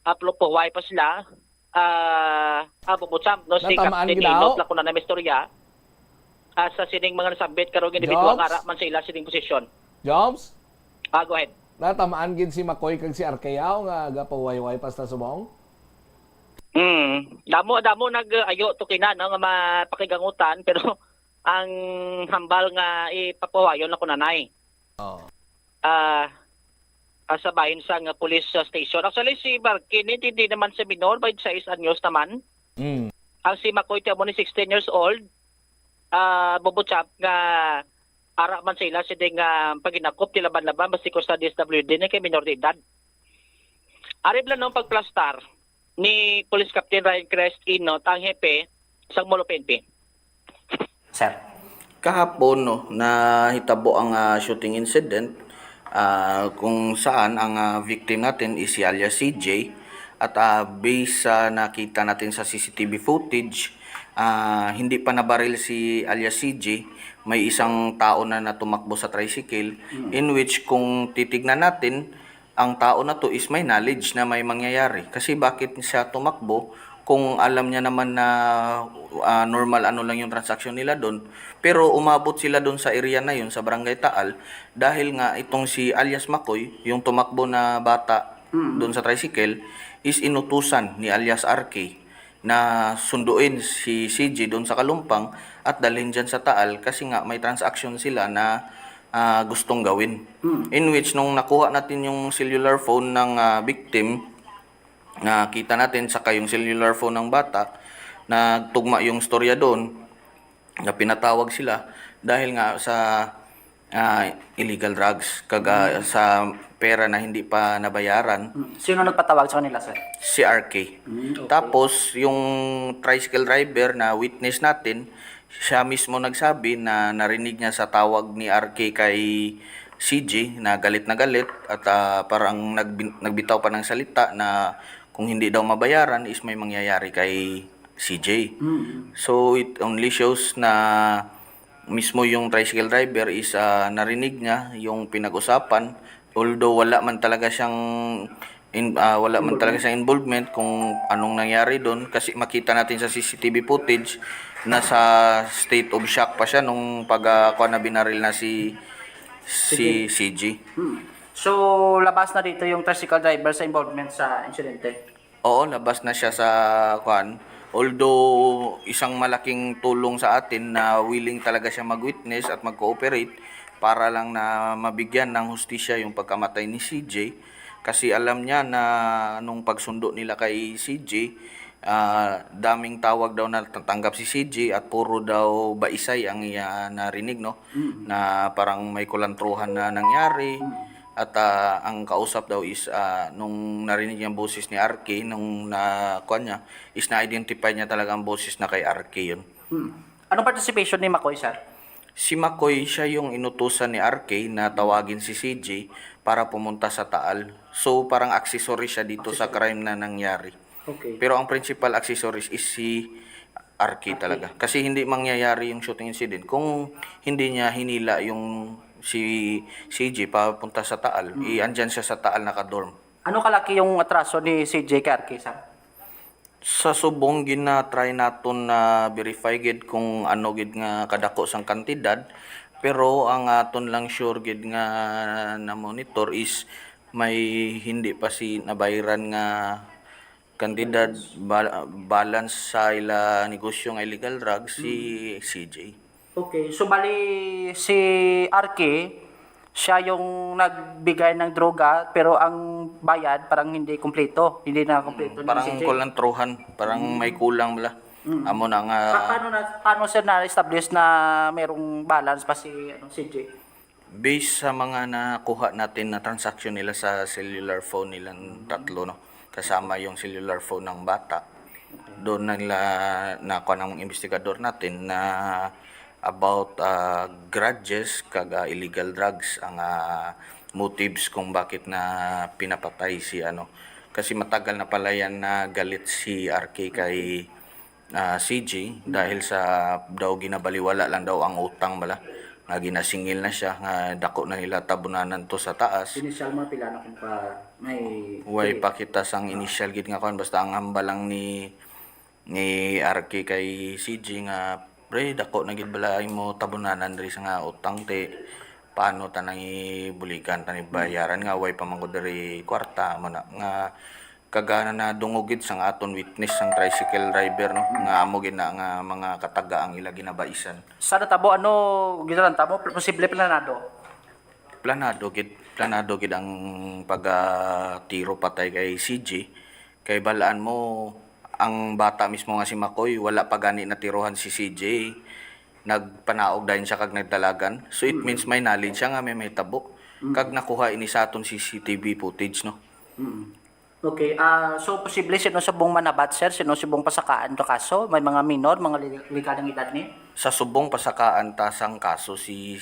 aplo-, puway pa sila. Ah, ah, Bobo Champ, no, si Natamaan Captain gid Inot ako. Lang ko na na istorya. Ah, sa sining mga nasambit karong individual Jobs? Nga ara man sa ila sining posisyon. Jobs? Ah, go ahead. Natamaan gid si Makoy kag si Arkeao nga gapawayway pa sa subong? Hmm, damo, damo nag-ayo to kina, no, nga mapakigangutan, pero ang hambal nga ipapawayon ako nanay. Oh. Ah, ah, sa bahin sa nga police, ah, station. Actually, si Marky ni, hindi naman si minor, by sais anyos naman. Mm. Ang si Makoy, tiyan mo ni sixteen years old, ah, Bobo Chap, nga ara man sila, sila nga paginakop, ti laban-laban, basi ko sa D S W D na kay minor de edad. Ari bala nung pagplastar ni Police Captain Ryan Crest Inot, ang hepe sang Molo P N P. Sir. Kahapon, no, nahitabo ang, ah, shooting incident, ah, kung saan ang, ah, victim natin is si alias C J. At, ah, based sa nakita natin sa C C T V footage, ah, hindi pa nabaril si alias C J. May isang tao na natumakbo sa tricycle, Mm. In which kung titignan natin, ang tao na to is may knowledge na may mangyayari. Kasi bakit siya tumakbo kung alam niya naman na, ah, normal ano lang yung transaksyon nila doon. Pero umabot sila doon sa area na yun, sa Barangay Taal, dahil nga itong si alias Makoy, yung tumakbo na bata Mm. doon sa tricycle, is inutusan ni alias R K na sunduin si C J doon sa Kalumpang at dalhin dyan sa Taal kasi nga may transaksyon sila na, ah, gustong gawin. Mm. In which, nung nakuha natin yung cellular phone ng, ah, victim, nakita natin saka yung cellular phone ng bata, nagtugma yung storya doon na pinatawag sila dahil nga sa, ah, illegal drugs, kag, ah, Mm. sa pera na hindi pa nabayaran. Mm. Sino nagpatawag sa kanila, sir? Si R K. Mm, okay. Tapos, yung tricycle driver na witness natin, siya mismo nagsabi na narinig niya sa tawag ni R K kay C J na galit na galit at, ah, parang nagbin-, nagbitaw pa ng salita na kung hindi daw mabayaran is may mangyayari kay C J. Mm. So, it only shows na mismo yung tricycle driver is, ah, narinig niya yung pinag-usapan. Although wala man talaga siyang in-, ah, wala man Involvement. Talaga siyang involvement kung anong nangyari doon kasi makita natin sa C C T V footage na sa state of shock pa siya nung pag, ah, kuwan na binaril na si, si Sige. C J. Hmm. So, labas na dito yung tricycle driver sa involvement sa insidente? Oo, labas na siya sa, kuwan. Although, isang malaking tulong sa atin na willing talaga siya mag-witness at mag-cooperate para lang na mabigyan ng hustisya yung pagkamatay ni C J. Kasi alam niya na nung pagsundo nila kay C J, ah, daming tawag daw na tatanggap si C J at puro daw baisay ang iya narinig, no? Mm. Na parang may kulantruhan na nangyari. Mm. At, ah, ang kausap daw is, ah, nung narinig niya ang boses ni R K, nung na, kuwan niya, is na-identify niya talaga ang boses na kay R K yun. Hmm. Anong participation ni Makoy, sir? Si Makoy, siya yung inutusan ni R K na tawagin si C J para pumunta sa Taal. So, parang accessory siya dito sa Accessory. Crime na nangyari. Okay. Pero ang principal accessories is si R K R K. Talaga. Kasi hindi mangyayari yung shooting incident kung hindi niya hinila yung si C J papunta sa Taal. Mm. Eh, andyan siya sa Taal nakadorm. Ano kalaki yung atraso ni C J kay R K, sir? Sa subong, gina-try naton na verify gid kung ano gid nga kadako sang kantidad, pero ang aton lang sure gid nga na-monitor is may hindi pa si nabayran nga kantidad, ba-, balance sa ila negosyo nga illegal drugs si Mm. C J. Okay, so bali si R K, siya yung nagbigay ng droga, pero ang bayad parang hindi kompleto, hindi na kompleto ng parang message. Kulang truhan, parang may kulang bala. Mm. Amo na nga. Pa-, paano na, paano, sir, na-establish na merong balance pa si, ano, C J? Based sa mga nakuha natin na transaction nila sa cellular phone nilang tatlo, no, kasama yung cellular phone ng bata, doon nila nakuha ng investigador natin na about, ah, grudges kag, ah, illegal drugs ang, ah, motives kung bakit na pinapatay si, ano. Kasi matagal na pala yan na galit si R K kay, ah, C J dahil sa daw ginabaliwala lang daw ang utang bala, nga ginasingil na siya, nga dako na nila tabunanan to sa taas. Initial mo, pila na kung pa may Way pa kita sang initial gid nga kuan, basta ang hambal lang ni, ni R K kay C J nga, "Pre, dako na gid bala imo tabunanan diri sa nga utang, te. Paano ta nang ibuligan, ta ni bayaran nga way pa man ko diri kwarta?" Mo na nga kagana na dungog gid sang aton witness, sang tricycle driver, no, nga amo gid na nga mga kataga ang ila ginabaisan. Sa natabo, ano, ginaran tabo, posible planado? Planado gid, planado gid ang pagtiro patay kay C J. Kay balaan mo, ang bata mismo nga si Makoy, wala pa gani natirohan si C J. Nagpanaog dayon siya kag nagdalagan. So, it means may knowledge siya nga may mahitabo. Mm. Kag nakuha ini sa aton C C T V footage, no? Mm. Okay, ah, so posible sino subong manabat, sir? Sino subong pasakaan to kaso? May mga minor, mga li-, legal ang edad ni? Sa subong pasakaan ta sang kaso si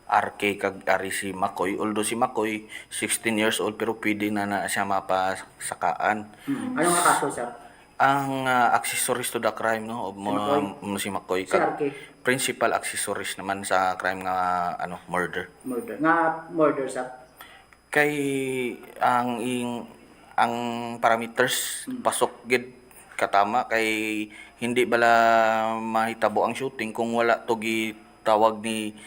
R K kag ari si Makoy. Although si Makoy, sixteen years old, pero pwede na na siya mapasakaan. Mm. Ano nga kaso, sir? Ang, ah, accessories to the crime, no, of Si mo-, Makoy? mo-, si Makoy, Si kag R K? Principal accessories naman sa crime nga, ano, murder. Murder. Nga murder, sir? Kay ang ing-, ang parameters Mm. pasok gid katama kay hindi bala mahitabo ang shooting kung wala to gitawag ni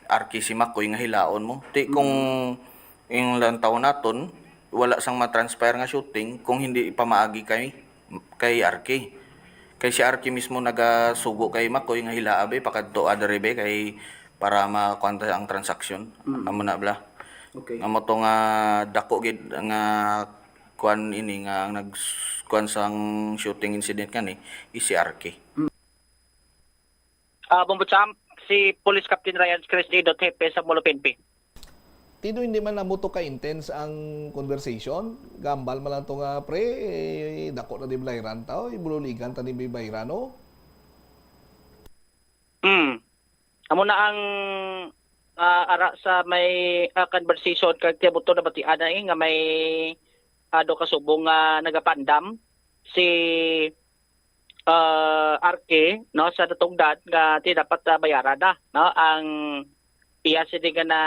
R K si Makoy nga hilaon mo. Ti kung Mm. ing lantaw naton, wala sang ma-transpire nga shooting kung hindi ipamaagi kay, kay R K. Kay si R K mismo nagasugo kay Makoy nga hilaa, be, pakadto, ah, diri, be, kay para makuan ta ang transaksyon. Mm. Amo na, bala. Okay. Amo to nga dako gid nga kuan ini nga ang nag-, kuan sang shooting incident kani is si R K. Mm. Ah, Bombo Champ, si Police Captain Ryan Crescido, hepe sa Molo P N P. Tino hindi man amo to ka-intense ang conversation. Gambal man lang to nga, "Pre, dako na di balayran ta, oy, bululigan ta di may bayran, oh." Hmm. Amo na ang, ah, ara sa may, ah, conversation kag tibuto na batian na, eh, nga may, ah, do ka subong nga nagapandam si, ah, R K, no, sa natungdan nga ti dapat, ah, bayaran na, no, ang iya sini nga na,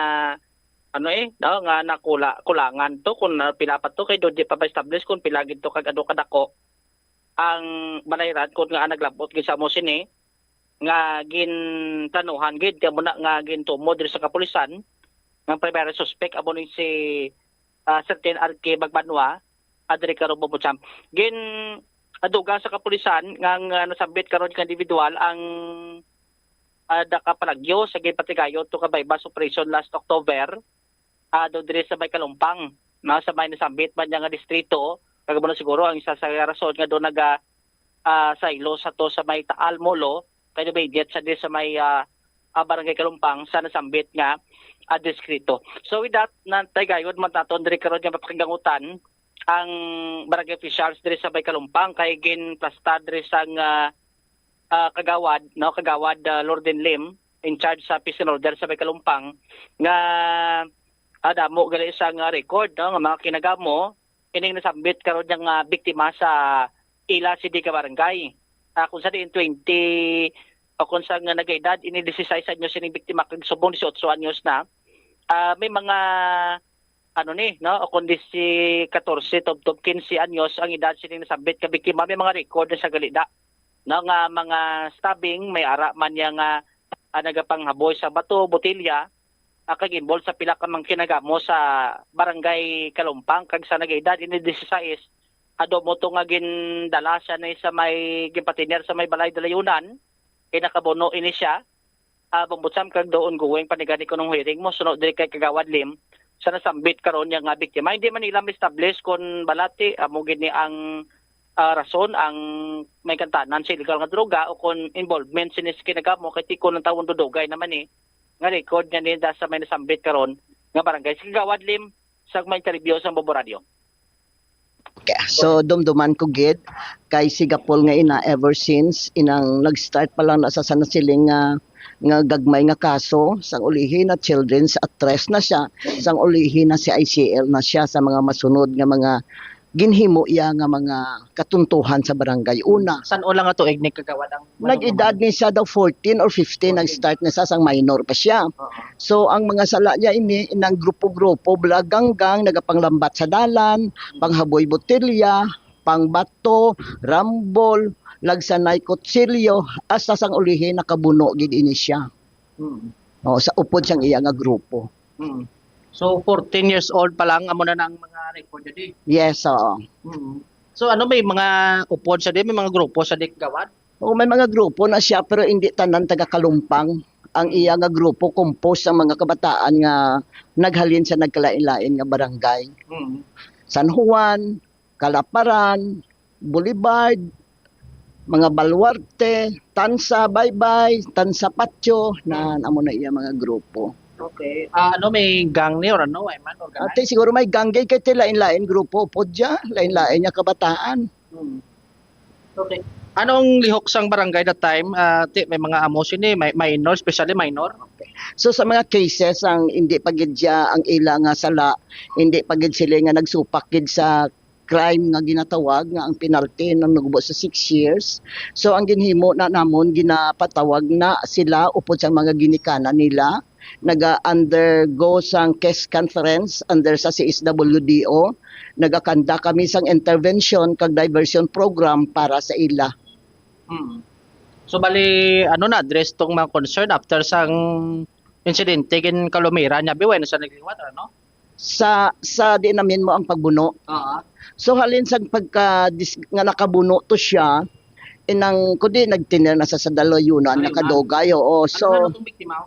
ano, eh, no, nga nakula-, kulangan to kung, ah, pila pa to kay do di pa ma-establish kung pila gid to kag ano kadako ang balayran kung nga naglabot gid sa amo sini nga ginplanuhan gid, kay amo na nga gintumo diri sa kapulisan nga ang primary suspect amo ni si, ah, certain R K Magbanwa, ah, diri karon, Bombo Champ. Gin-, adugang sa kapulisan nga, nga nasambit karon ka individual ang, ah, nakapalagyo sa ginpatigayon to ka buy-bust operation last October, ah, do diri sa may Kalumpang, no, sa may nasambit man niya nga distrito, kag amo na siguro ang isa sa rason nga do naga, ah, saylo sa to sa may Taal Molo, kay do may idiot sa diri sa may, ah, ah, Barangay Kalumpang sa nasambit nga, ah, distrito. So with that, natigayon man naton diri karon nga mapakiglangutan ang barangay officials diri sa may Kalumpang kay ginplasta diri sang, ah, ah, kagawad, no, kagawad, ah, Lorden Lim, in charge sa peace and order sa may Kalumpang, nga, ah, damo gali sang, ah, record, no, nga mga kinagamo ining nasambit karon nga, ah, biktima sa ila sini ka barangay. Ah, kung sa diin twenty, o kung sa nga nagaedad ini dieciséis anyos ining biktima kag subong dieciocho anyos na, ah, may mga ano ni, no, o kundi si katorse tubtob kinse anyos ang edad sining nasambit nga biktima, may mga record na sa gali da, no, nga mga stabbing, may ara man niya nga, ah, nagapanghaboy sa bato, botelya, ah, kag involved sa pila ka mga kinagamo sa barangay Kalumpang, kag sa nagaedad ini dieciséis, ado mo to nga gindala siya ni sa may, ginpatener sa may balay dalayunan, kay nakabuno ini siya, ah, Bombo Sam, kag do ongoing pa ni gani kunong hearing mo, sunod diri kay Kagawad Lim, sa nasambit karon niya nga biktima. Hindi man nila ma-establish kung balati, amo gid ni ang, ah, rason ang may kantanan sa illegal nga droga o kung involvement sini sa kinagamo, kay tikon ang tawon dudugay naman ni nga record nga ninda sa may nasambit karon nga barangay. Si Kagawad Lim, sa may interview sa Bombo Radio. Okay. So, dumduman ko gid kay si Gapol nga ina, ever since inang nag-start pa lang na sa sana siling nga, nga gagmay nga kaso, sang ulihi na children's at tres na siya, sang ulihi na C I C L na siya sa mga masunod nga mga ginhimo iya nga mga katuntuhan sa barangay. Una, San-o lang nga tuig ni Kagawad ang nag-edad ni siya daw fourteen or fifteen, nag-start na siya sang minor pa siya. Oo. So, ang mga sala niya ini, inang grupo-grupo, bala ganggang, nagapanglambat sa dalan, panghaboy botelya, pangbato, rambol, lagsanay kutsilyo, hasta sang ulihi nakabuno gid ini siya. Mm. O, sa upod sang iya nga grupo. Mm. So, fourteen years old pa lang, amo na na ang mga record diri? Yes, oo. Mm. So, ano, may mga upod sa di, may mga grupo sa di, Kagawad? O, may mga grupo na siya, pero hindi tanan taga Kalumpang. Ang iya nga grupo, composed sa mga kabataan nga naghalin sa nagkalain-lain nga barangay. Mm. San Juan, Calaparan, Boulevard, mga Baluarte, Tansa, Baybay, Tansa Patio, na amo na iya mga grupo. Okay. Ah, ano, may gang ni or ano, ay man, organized? Ate, siguro may gang gid kay ti lain-lain grupo pod dya, lain-lain nga kabataan. Hmm. Okay. Anong lihok sang barangay that time? Ah, ti, may mga amo sini, may minor, especially minor? Okay. So sa mga cases ang hindi pa gid dya ang ila nga sala, hindi pa gid sila nga nagsupak gid sa crime nga ginatawag nga ang penalty nang nagubo sa six years. So ang ginhimo na namon, ginapatawag na sila upod sa mga ginikanan nila, naga-undergo sang case conference under sa C S W D O, nagakanda kami sang intervention kag diversion program para sa ila. Hmm. So bali, ano, na-address tong mga concern after sang insidente gin Kalumira niya, biway na sa nagliwat, ano? Sa sa di namin mo ang pagbuno. Oo. So halin sa pagka dis, nga nakabuno to siya, inang kundi nagtinir na sa sa dalayunan, ay, nakadugay, oo. Ano so na itong biktima?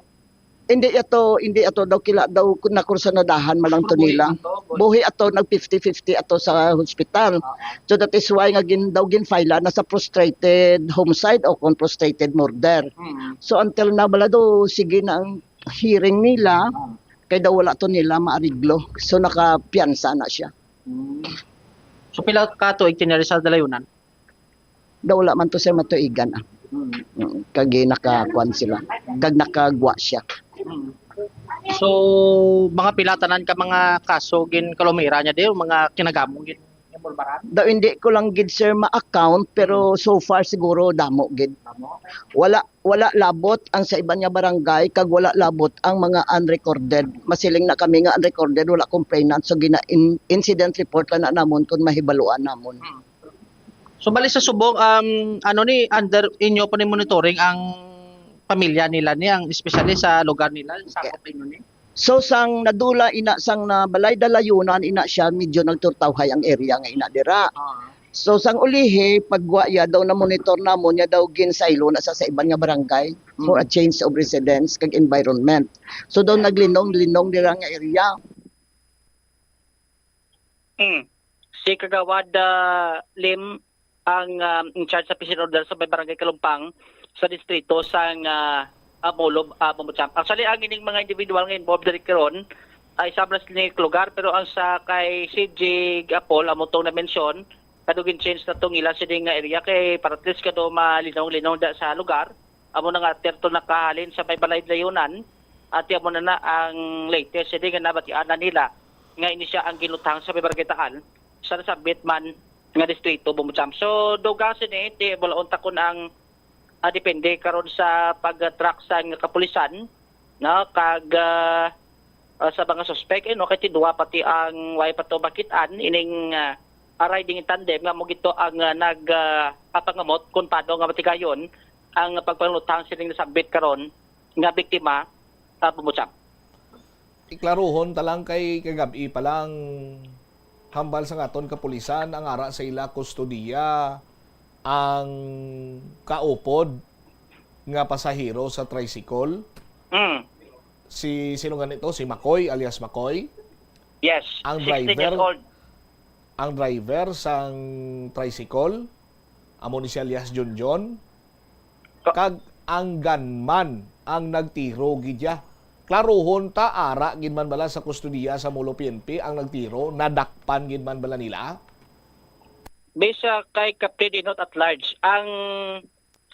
Hindi ato, hindi ato daw kila daw nakursanadahan man lang to nila. Buhi ato, nag fifty fifty ato sa hospital. Oo. So that is why nga gin, daw ginfile na sa frustrated homicide o kung frustrated murder. Mm. So until now, bala daw sige na ang hearing nila, kay daw wala to nila maariglo. So nakapiyansa na siya. Mm. So pila ka tuig tiniri sa dalayunan? Daw wala man to, sir, matuigan, ah. Mm. Mm, kag nakakuan sila. Kag nakagwa siya. Mm. So mga pila tanan ka mga kaso gin Kalumira niya di, mga kinagamong gin involbaran? Daw hindi ko lang gid, sir, ma-account, pero so far siguro damo gid. Damo? Wala wala labot ang sa iban nga barangay kag wala labot ang mga unrecorded. Masiling na kami nga unrecorded, wala complainant. So gina in, incident report lang na namon kung mahibaluan namon. Hmm. So bali sa subong, um, ano ni, under inyo po ni monitoring ang pamilya nila ni, ang especially sa lugar nila, sa okay. Inyo ni? So sang nadula ina sang na balay dalayunan ina siya, medyo nagturtawhay ang area nga ina dira. Ah. So sang ulihi pagwa iya daw na monitor namon niya daw ginsaylo na sa sa iban nga barangay for a change of residence kag environment. So daw naglinong-linong dira nga area. Mm. Si Kagawad ah, Lim ang um, in charge sa peace and order sa may barangay Kalumpang sa distrito sang ah, ah, Molob, ah, Bombo Champ. Actually, ang ining mga individual nga involved diri karon ay sablas ni lugar, pero ang sa kay C J Gapol amo tong na-mention, kadugin change na tong ila sini nga area kay para at least kado malinong-linong da sa lugar. Amo na nga terto nakahalin sa may balay layunan at amo na na ang latest sini nga nabatian na nila nga ini siya ang ginlutang sa may barangay Taal sa nasambit man nga distrito, Bombo Champ. So dugang sini ti bulaon ta kun ang ah, depende karon sa pag-track sa nga kapulisan, no, kag ah, ah, sa mga suspek, eh, no, kay ti duha pati ang way pa to makit-an ining ah, ah, riding in tandem nga mo gito ang ah, nag ah, ah, pangamot kung paano nga matigayon ang pagpanulutang sining nasambit karon nga biktima, ah, Bombo Champ. Iklaruhon ta lang kay kagab-i pa lang hambal sang aton kapulisan ang ara sa ila kustodiya ang kaupod nga pasahero sa tricycle. Mm. Si, sino nga nito? Si Makoy, alias Makoy. Yes. Ang sixteen years driver? old. Ang driver sang tricycle, amo ni si alias Junjun. Ka- Kag ang gunman ang nagtiro gid ya. Klaruhon ta, ara gid man bala sa kustodiya sa Molo P N P ang nagtiro, nadakpan gid man bala nila? Based sa kay Captain Dinhot at large, ang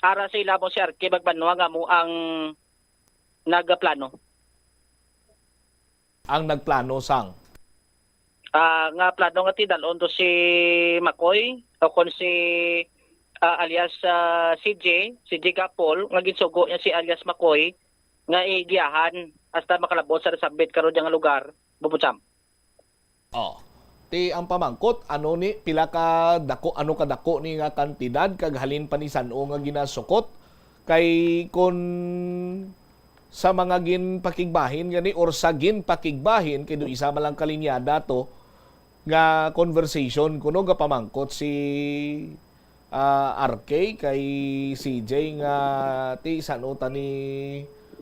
ara sa ila mo si Arky Magbanwa nga mo ang nagaplano. Ang nagplano sang Ah, nga plano nga tidalon to si Makoy o kon si ah, alias ah, C J, C J Gapol, nga ginsugo niya si alias Makoy nga igiyahan hasta makalabot sa nasambit karon nga lugar, Bubutsam. Oh. Ti ang pamangkot, ano ni, pila ka dako, ano ka dako ni nga kantidad, kag halin pa ni san-o nga ginasukot? Kay kun sa mga ginpakigbahin gani or sa ginpakigbahin, kay do isa man lang kalinyada to nga conversation kuno gapamangkot si ah, R K, kay C J nga ti san-o ta ni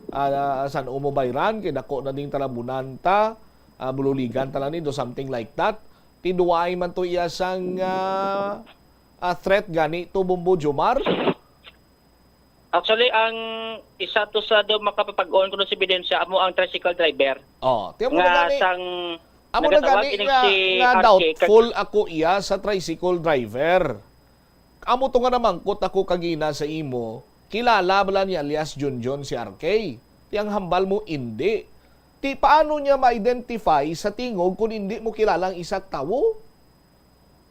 ah, san-o mo bayran kay dako na ding talabunan ta, ah, bululigan ta lang ni do something like that. Ti duway man to iya sang ah, ah, threat gani to, Bombo Jomar? Actually, ang isa to sa do makapapag-on kuno sa ebidensya amo ang tricycle driver. Oh, ti amo na Nga gani. sang Amo na nagatawag gani ini nga, si nga R K kag- doubtful ako iya sa tricycle driver. Amo to nga namangkot ako kagina sa imo, kilala bala ni alias Junjun si R K? Ti ang hambal mo, indi. Ti paano niya ma-identify sa tingog kung hindi mo kilala ang isa ka tawo?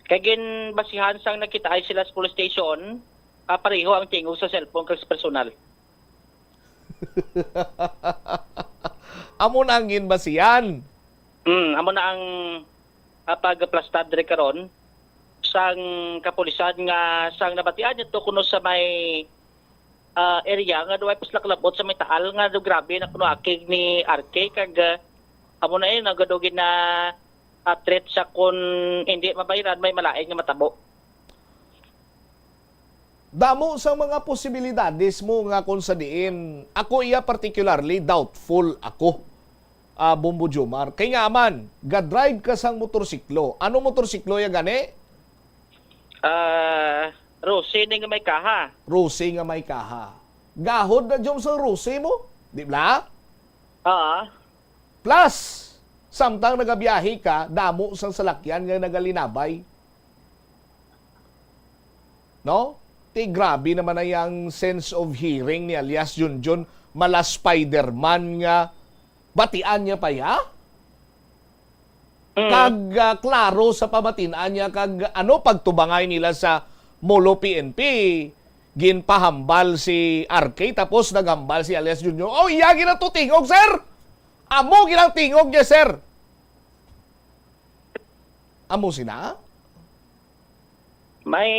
Kay ginbasihan sang nakitaay sila sa police station, ah, pareho ang tingog sa cellphone kag sa personal. Amo na ang ginbasihan. Mm, amo na ang ah, pagplastar diri karon sang kapulisan nga sang nabatian nito kuno sa may ah, area nga duway pa sila kalabot sa may taal nga do grabe na kuno akig ni R K kag ah, amo na yun nagadugin na ah, threat sa kun hindi mabayran may malain nga matabo. Damo sang mga posibilidades mo nga kung sa diin ako iya particularly doubtful ako, ah, Bombo Jomar. Kay nga man, ga-drive ka sang motorsiklo. Ano motorsiklo ya gani? Ah, Rose ni nga may kaha. Rose nga may kaha. Gahod na jom sang Rose mo, di ba? Ah, Plus, samtang nagabiyahe ka, damo sang salakyan nga nagalinabay. No? Ti grabe naman na yang sense of hearing ni alias Junjun, mala Spider-Man nga batian niya pa ya? mm, Kag ah, klaro sa pamatin-an niya kag ano pagtubangay nila sa Molo P N P, ginpahambal si R K tapos naghambal si alias Junjun. Oh, iya gina to tingog, sir. Amo ginang tingog niya, sir. Amo sina? May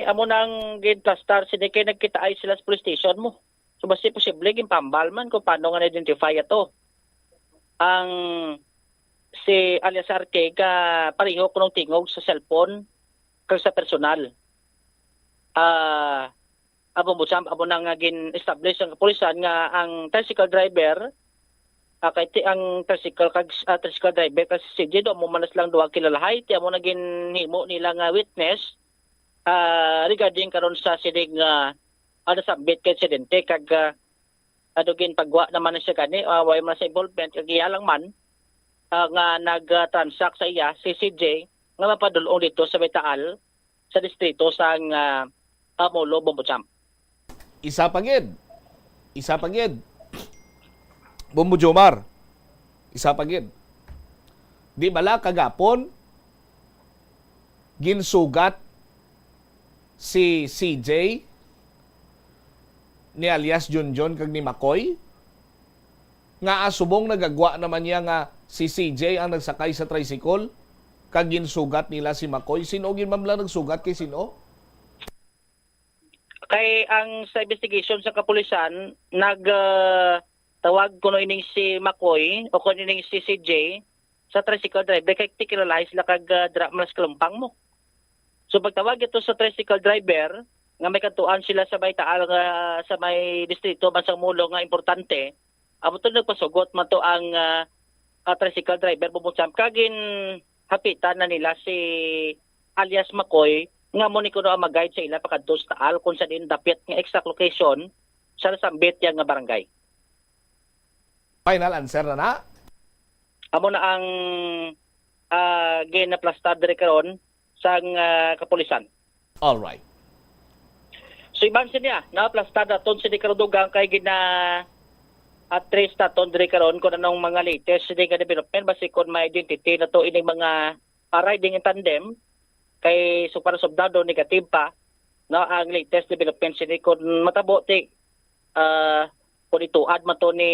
amo nang ginplastar sini kay nagkitaay sila sa police station mo. So basi posible ginpambal man kung paano nga na-identify ato. Ang si alias R K ka pareho kunong tingog sa cellphone kag sa personal. Ah, amo mo sa amo na nga gin-establish ang kapulisan nga ang tricycle driver ah, kay ti ang tricycle kag ah, tricycle driver kag si C J do mo man lang duha kilalahay ti amo na ginhimo nila nga witness ah, regarding karon sa sining ah, ah, nasambit kay insidente kag ah, ano ginpagwa naman na siya gani ah, way man sa involvement kag iya lang man ah, nga nag-transact sa iya si C J nga mapadulong dito sa may taal sa distrito sang ah, Amolo, Bombo Champ. Isa pa gid. Isa pa gid. Bombo Jomar. Isa pa gid. Di bala kagapon ginsugat si C J ni alias Junjun kag ni Makoy? Nga subong nagagwa naman niya nga si C J ang nagsakay sa tricycle kag ginsugat nila si Makoy. Sin-o gid man lang nagsugat kay sin-o? Kay ang sa investigation sa kapulisan nag ah, tawag kuno ining si Makoy o kun ining si C J sa tricycle driver kay tikilalahi sila kag ah, dra mas kalumpang mo. So pagtawag ito sa tricycle driver nga may kadtuan sila sa may taal nga, sa may distrito man sang Molo nga importante, amo to nagpasugot man to ang, ah, ah, tricycle driver, Bombong Sam, kag ginhapitan na nila si alias Makoy nga amo ni kuno ang mag-guide sa ila pakadto sa taal kung sa diin dapit nga exact location sa nasambit niya nga barangay. Final answer na na? Amo na ang, ah, ginaplastar diri karon sang, ah, kapulisan. All right. So, iban sini, ah, naplastar naton sini karon, dugang kay gina-address naton diri karon kung anong mga latest sini nga development, basi kung may identity na to ining mga, ah, riding in tandem, kay so para soldado negative pa, no, ang latest development sini kung matabo ti, ah, kung ituad man to ni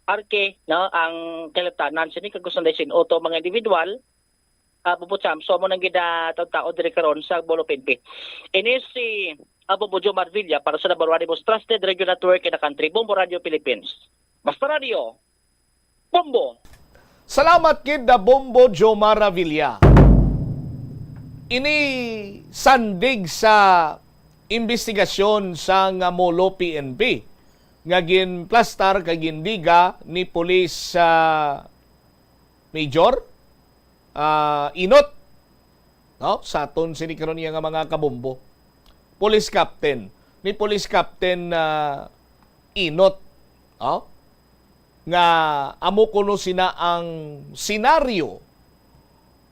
Arke, no, ang kaliptanan sini kag gusto na sin-o to mga individual, ah, Bombong Sam, so amo nang ginataod-taod diri karon sa Molo P N P. Ini si, ah, Bombong Jomar Villa para sa number one most trusted radio network in the country, Bombo Radio Philippines. Basta Radio, Bombo! Salamat gid na Bombo Jomar Villa. Ini sandig sa imbestigasyon sang Molo P N P nga ginplastar kag gindiga ni Police, ah, Major, ah, Inot, no? Sa aton sini karon iya nga mga kabombo. Police Captain, ni Police Captain, ah, Inot, no? Nga amo kuno sina ang senaryo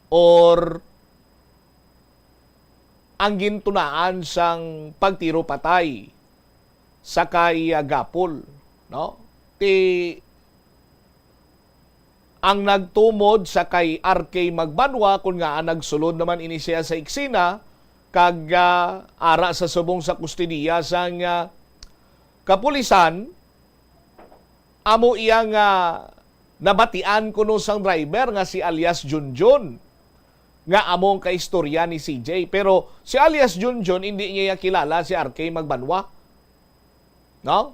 or ang gintunaan sang pagtiro patay sa kay, ah, Gapol, no? Ti ang nagtumod sa kay R K Magbanwa, kun ngaa nagsulod naman ini siya sa eksena, kag, ah, ara sa subong sa kustodiya sang, ah, kapulisan, amo iya nga nabatian kuno sang driver nga si alias Junjun, nga amo ang kaistorya ni C J. Pero si alias Junjun, hindi niya kilala si R K Magbanwa. No?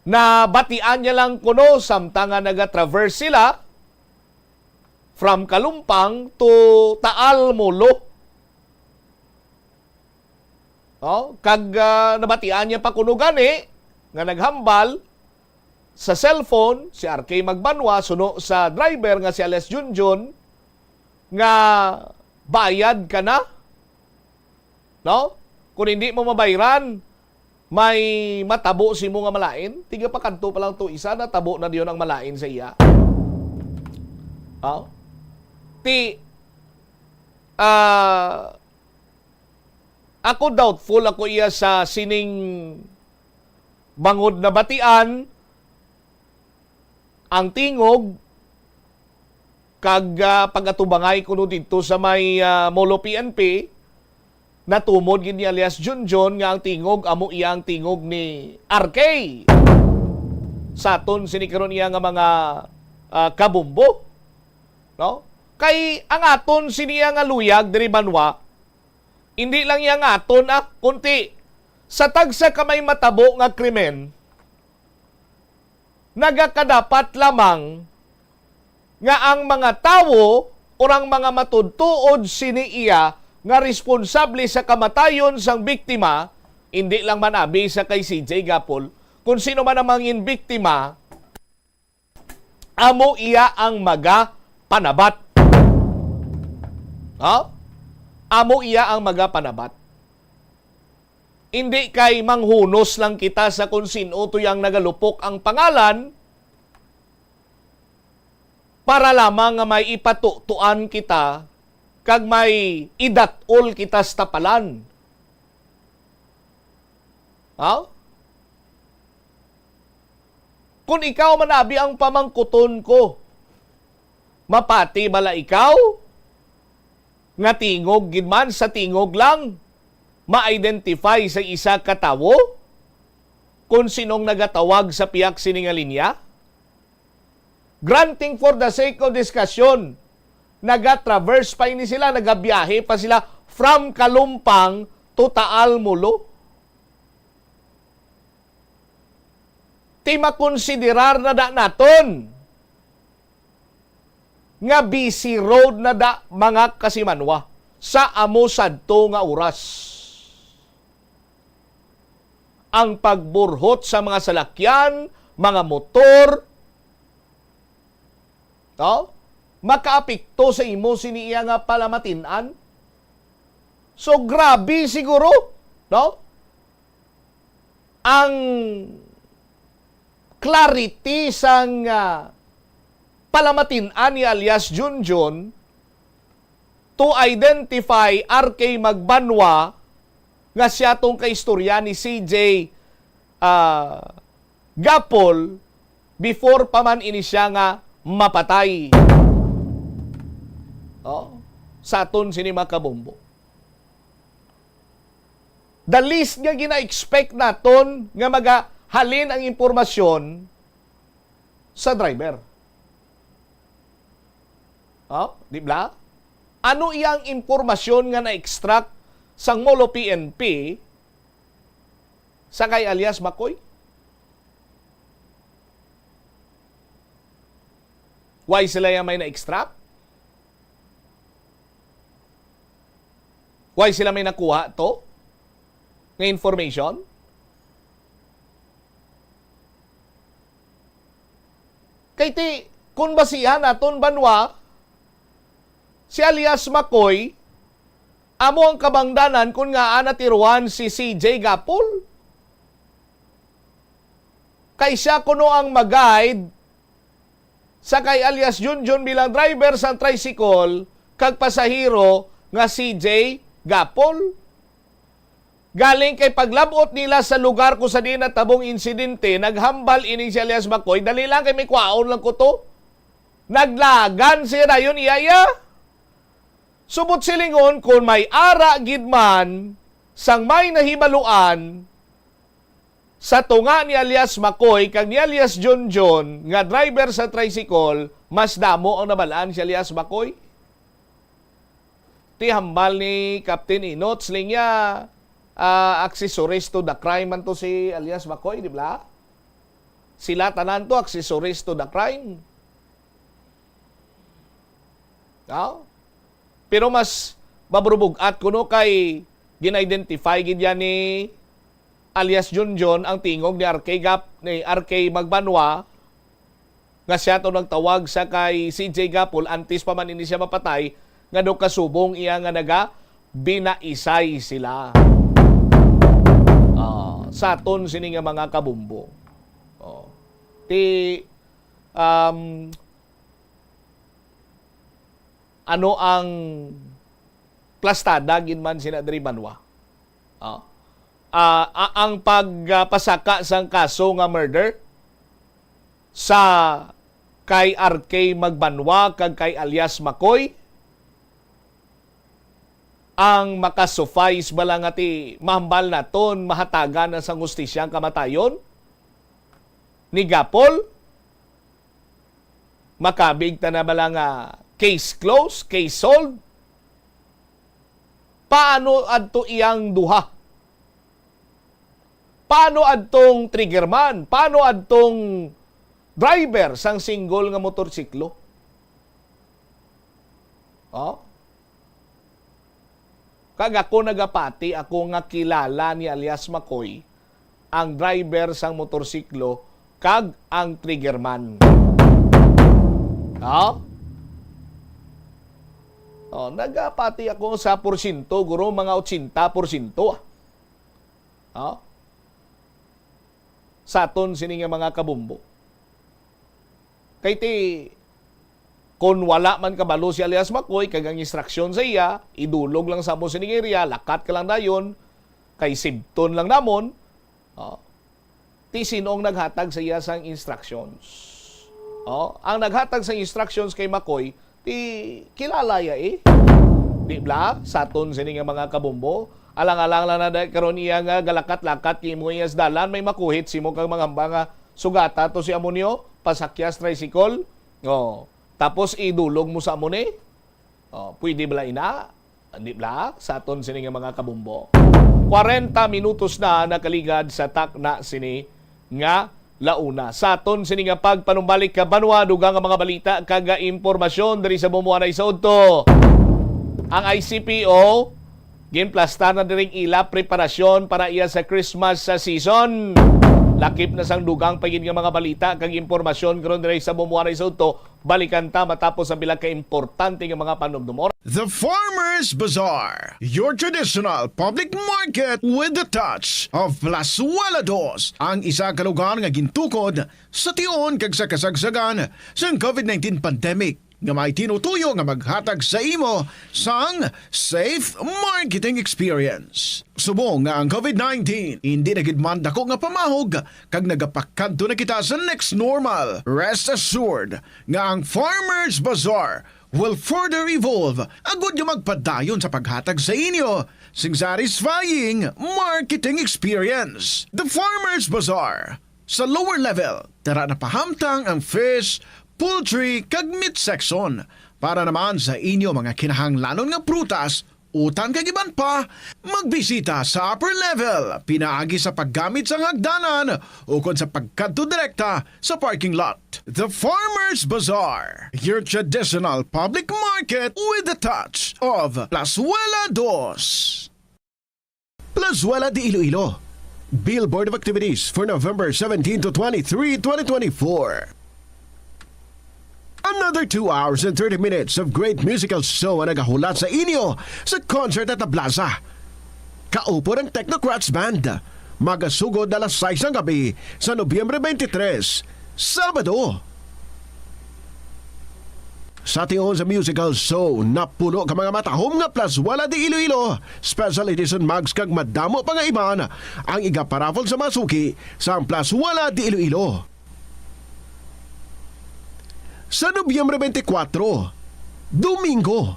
Nabatian niya lang kuno samtang nga nagatraverse sila from Kalumpang to Taal Molo. No? Kag, ah, nabatian niya pa kuno gani nga naghambal sa cellphone si R K Magbanwa suno sa driver nga si alias Junjun nga bayad ka na, no? Kung hindi mo mabayran, may matabo sa imo nga malain. Tiga pa kadto pa lang to isa, natabo na diyon ang malain sa iya. No? Ti, ah, ako doubtful ako iya sa sining bangod nabatian ang tingog kag, ah, pag-atubangay kuno didto sa may, ah, Molo P N P, natumod gid ni alias Junjun nga ang tingog amo iya ang tingog ni R K sa aton sini karon iya nga mga, ah, kabumbo, no? Kay ang aton sini iya nga luyag diri banwa, hindi lang iya nga aton, ah, kunti sa tagsa ka may matabo nga krimen, nagakadapat lamang nga ang mga tawo or ang mga matudtuod sini iya nga responsable sa kamatayon sang biktima, hindi lang man abi sa kay C J Gapol, kung sino man ang mangin biktima, amo iya ang magapanabat. Ha? Amo iya ang magapanabat. Hindi kay manghunos lang kita sa kung sin-o to yang nagalupok ang pangalan para lamang nga may ipatutuan kita kag may idat-ol kita sa tapalan. Ha? Kung ikaw man abi ang pamangkuton ko, mapati bala ikaw nga tingog gid man sa tingog lang ma-identify sa isa ka tawo kung sinong nagatawag sa pihak sini nga linya? Granting for the sake of discussion, nagatraverse pa ini sila, nagabiyahe pa sila from Kalumpang to Taal Molo. Ti makonsiderar na da naton nga busy road na da, mga kasimanwa, sa amo sadto nga oras. ang pagburhot sa mga salakyan, mga motor, no? Makaapekto sa imo sini iya nga palamatin-an. So, grabe siguro, no? Ang clarity sang, ah, palamatin-an ni alias Junjun to identify R K Magbanwa nga siya tong kaistorya ni C J, ah, Gapol before pa man ini siya nga mapatay. Oh, sa aton sini, mga kabombo. The least nga gina-expect naton nga magahalin ang impormasyon sa driver. Oh, di ba? Ano iyang impormasyon nga na-extract sang Molo P N P sa kay alias Makoy? Why sila yang may na-extract? Why sila may nakuha to nga information? Kay ti, kung basihan naton, banwa, si alias Makoy, amo ang kabangdanan kung ngaa natiruan si C J Gapol. Kay siya kuno ang mag-guide sa kay alias Junjun bilang driver sang tricycle kag pasahero nga si C J Gapol. Galing kay paglab-ot nila sa lugar kung sa diin natabong insidente, naghambal ining si alias Makoy, "Dali lang kay may kwaon lang ko to." Naglagan siya dayon iya-iya. Subot silingon, kung may ara gid man sang may nahibaluan sa tunga ni alias Makoy kag ni alias Junjun nga driver sa tricycle, mas damo ang nabalaan si alias Makoy. Ti hambal ni Captain Inots, linya, ah, accessories to the crime man to si alias Makoy, di ba? Sila tanan to accessories to the crime. No? Pero mas maburubug-at kuno kay gin-identify gid yan ni alias Junjun ang tingog ni R K Gap, ni R K Magbanwa, nga siya to nagtawag sa kay C J Gapol antes pa man ini siya mapatay, nga daw kasubong iya nga naga binaisay sila. Ah, sa aton sini nga mga kabumbo. Oh. Ti, um, ano ang plastada gid man sina diri, banwa? Ah. Ah, a-, ang pagpasaka sang kaso nga murder sa kay R K Magbanwa kag kay alias Makoy, ang makasuffice bala nga ti mahambal naton mahatagan na sang hustisya ang kamatayon ni Gapol? Makabig ta na bala nga case closed, case solved? Paano adto iyang duha? Paano adtong triggerman? Paano adtong driver sang single nga motorsiklo? Oh? Kag ako nagapati ako nga kilala ni alias Makoy ang driver sang motorsiklo kag ang triggerman. Oh? Oh, nagapati ako sa porsyento, guro, mga ochenta porsyento, ah. Oh? Sa aton sini nga mga kabumbo. Kay ti, kon wala man kabalo si alias Makoy, kag ang instruksyon sa iya, idulog lang sa mo sining area, lakat ka lang dayon, kay sibton lang namon, oh, ti sino ang naghatag sa iya sang instructions? Oh, ang naghatag sang instructions kay Makoy, ti kilala ya, eh. Di bala? Sa aton sini nga mga kabumbo, alang-alang lang na dahil karon iya nga galakat-lakat kay imo iya sa dalan, may makuhit simo kag manghamba nga sugata to si amo niyo, pasakyas tricycle. Oh, tapos idulog mo sa amo ni? Oh, pwede bala ina? Di bala? Sa aton sini nga mga kabumbo. Kwarenta minutos na nakaligad sa takna sini nga launa. Sa aton sini nga pagpanumbalik ka banwa, dugang nga mga balita kag impormasyon diri sa Bumbo Anay sa Udto. Ang I C P O Ginplasta na diring ila preparasyon para iya sa Christmas sa season. Lakip na sang dugang pa gid nga mga balita kag impormasyon karon diri sa Bumuanay sa Udto. Balikan ta matapos sa pila ka importante nga mga panumdumon. The Farmers Bazaar, your traditional public market with the touch of Plazuela Dos, ang isa ka lugar nga gintukod sa tion kag sa kasagsagan sang covid nineteen pandemic, nga may tinutuyo nga maghatag sa imo sang safe marketing experience. Subong nga ang covid nineteen indi na gid man dako nga pamahog kag nagapakadto na kita sa next normal, rest assured nga ang Farmers Bazaar will further evolve agud nga magpadayon sa paghatag sa inyo sing satisfying marketing experience. The Farmers Bazaar, sa lower level, tara na pahamtang ang fish, poultry, kag meat section. Para naman sa inyo mga kinahanglanon nga prutas, utan kag iban pa, magbisita sa upper level pinaagi sa paggamit sang hagdanan ukon sa pagkadto direkta sa parking lot. The Farmers Bazaar, your traditional public market with the touch of Plazuela Dos. Plazuela de Iloilo. Billboard of activities for November seventeen to twenty-three, twenty twenty-four. Another two hours and thirty minutes of great musical show ang nagahulat sa inyo sa concert at the plaza. Kaupod ang Technocrats Band. Magasugod alas sais ng gabi sa Nobyembre twenty-three, Sabado. Sa tion sa musical show, napuno ka mga matahom nga Plazuela de Iloilo Special Edition mugs kag madamo pa nga iban ang igaparaffle sa mga suki sa Plazuela de Iloilo. Sa Nobyembre twenty-four, Domingo,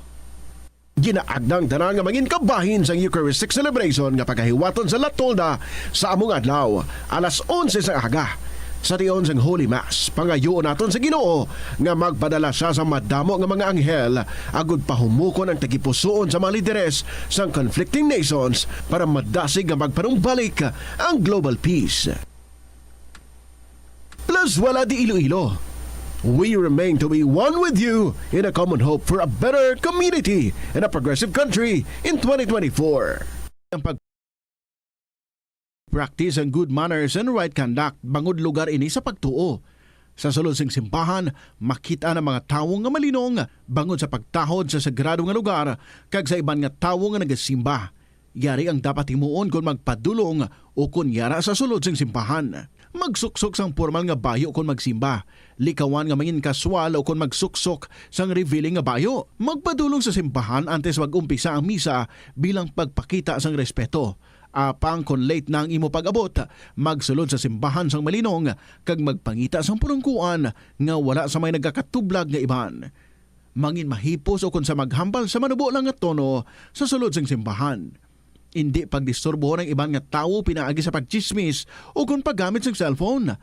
ginaagda ang tanan nga mangin kabahin sang Eucharistic celebration nga pagahiwaton sa La Tolda sa among adlaw, alas onse sang aga. Sa tion sang Holy Mass, pangayuon naton sa Ginoo nga magpadala sia sang madamo nga mga anghel agud pahumukon ang tagipusoon sa mga lideres sang conflicting nations para madasig nga magpanumbalik ang global peace. Plazuela de Iloilo. We remain to be one with you in a common hope for a better community and a progressive country in twenty twenty-four. Ang pag-practice ang good manners and right conduct bangod lugar ini sa pagtuo. Sa sulod sing simbahan, makit-an ang mga tawo nga malinong bangod sa pagtahod sa sagrado nga lugar kag sa iban nga tawo nga nagasimba. Yari ang dapat himuon kon magpadulong ukon yara sa sulod sing simbahan. Magsuksok sang pormal nga bayo kon magsimba. Likawan nga mangin kaswal ukon magsuksok sang revealing nga bayo. Magpadulong sa simbahan antes mag-umpisa ang misa bilang pagpakita sang respeto. Apang kon late na ang imo pag-abot, magsulod sa simbahan sang malinong kag magpangita sang pulungkuan nga wala sa may nagakatublag nga iban. Mangin mahipos ukon sa maghambal sa manubo lang nga tono sa sulod sing simbahan. Indi pagdisturbohon ang iban nga tawo pinaagi sa pagtsismis ukon paggamit sang cellphone.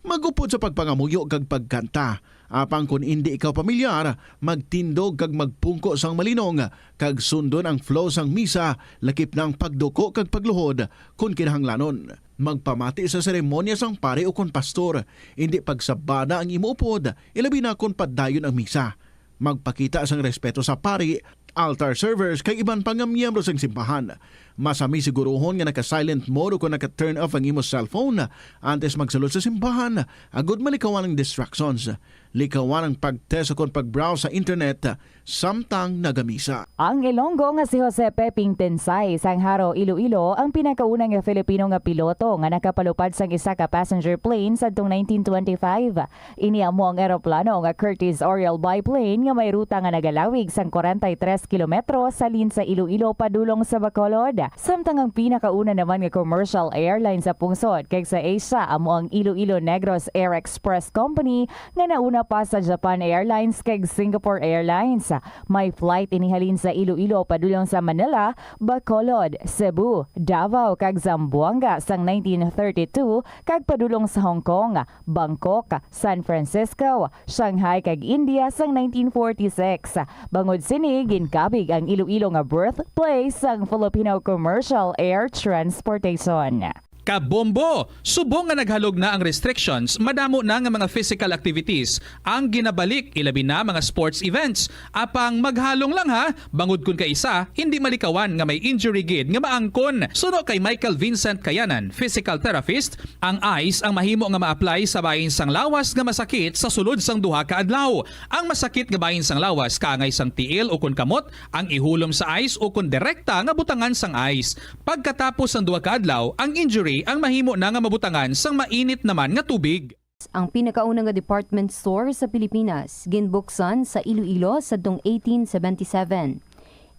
Mag-upod sa pagpangamuyo kag pagkanta. Apang kon indi ikaw pamilyar, magtindog kag magpungko sang malinong, kag sundon ang flow sang misa, lakip na ang pagduko kag pagluhod, kon kinahanglanon. Magpamati sa seremonya sang pari ukon pastor. Indi pagsabada ang imo upod, ilabi na kon padayon ang misa. Magpakita sang respeto sa pari, altar servers, kag iban pa nga miyembro sang simbahan. Masami siguruhon nga naka-silent mode o kon naka-turn off ang imo cellphone antes magsulod sa simbahan, agud malikawan ang distractions. Likawan ang pag-test o kon pag-browse sa internet samtang nagamisa. Ang Ilonggo nga si Jose Peping Tensay sang Jaro, Iloilo, ang pinakauna nga Filipino nga piloto nga nakapalupad sang isa ka passenger plane sadtong nineteen twenty-five. Ini amo ang eroplano nga Curtiss Oriole biplane nga may ruta nga nagalawig sang kwarenta y tres kilometro halin sa Iloilo padulong sa Bacolod. Samtang ang pinakauna naman nga commercial airline sa pungsod kag sa Asia amo ang Iloilo Negros Air Express Company nga nauna pa sa Japan Airlines kag Singapore Airlines. May flight ini halin sa Iloilo padulong sa Manila, Bacolod, Cebu, Davao, kag Zamboanga sang nineteen thirty-two, kag padulong sa Hong Kong, Bangkok, San Francisco, Shanghai, kag India sang nineteen forty-six. Bangod sini, ginkabig ang Iloilo nga birthplace sang Filipino commercial air transportation. Kabombo! Subong nga naghalog na ang restrictions, madamo na nga mga physical activities ang ginabalik, ilabi na mga sports events. Apang maghalong lang ha, bangod kun kaisa, hindi malikawan nga may injury gid nga maangkon. Suno kay Michael Vincent Kayanan, physical therapist, ang ice ang mahimo nga ma-apply sa bahin sang lawas nga masakit sa sulod sang duha ka adlaw. Ang masakit nga bahin sang lawas kaangay sang tiil o kun kamot ang ihulom sa ice o kun direkta nga butangan sang ice. Pagkatapos sang duha ka adlaw, ang injury ang mahimo na nga mabutangan sang mainit naman nga tubig. Ang pinakauna nga department store sa Pilipinas, ginbuksan sa Iloilo sadtong eighteen seventy-seven.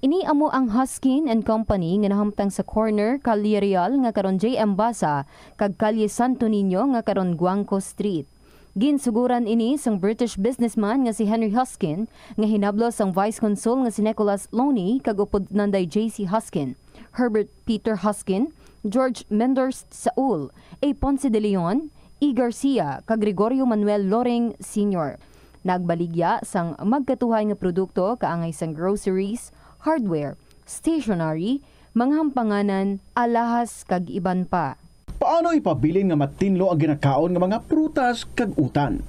Ini amo ang Hoskin and Company nga nahamtang sa corner Calle Real nga karon J M Basa kag Calle Santo Niño nga karon Guangco Street. Ginsuguran ini sang British businessman nga si Henry Hoskin, nga hinablos sang Vice Consul nga si Nicholas Loney kag upod nanday J C Hoskin, Herbert Peter Hoskin, George Menders Saul, A. Ponce de Leon, E. Garcia, kag Gregorio Manuel Loring Senior. Nagbaligya sang magkatuhay nga produkto kaangay sang groceries, hardware, stationery, mga hampanganan, alahas, kag iban pa. Paano ipabilin nga matinlo ang ginakaon nga mga prutas kag utan?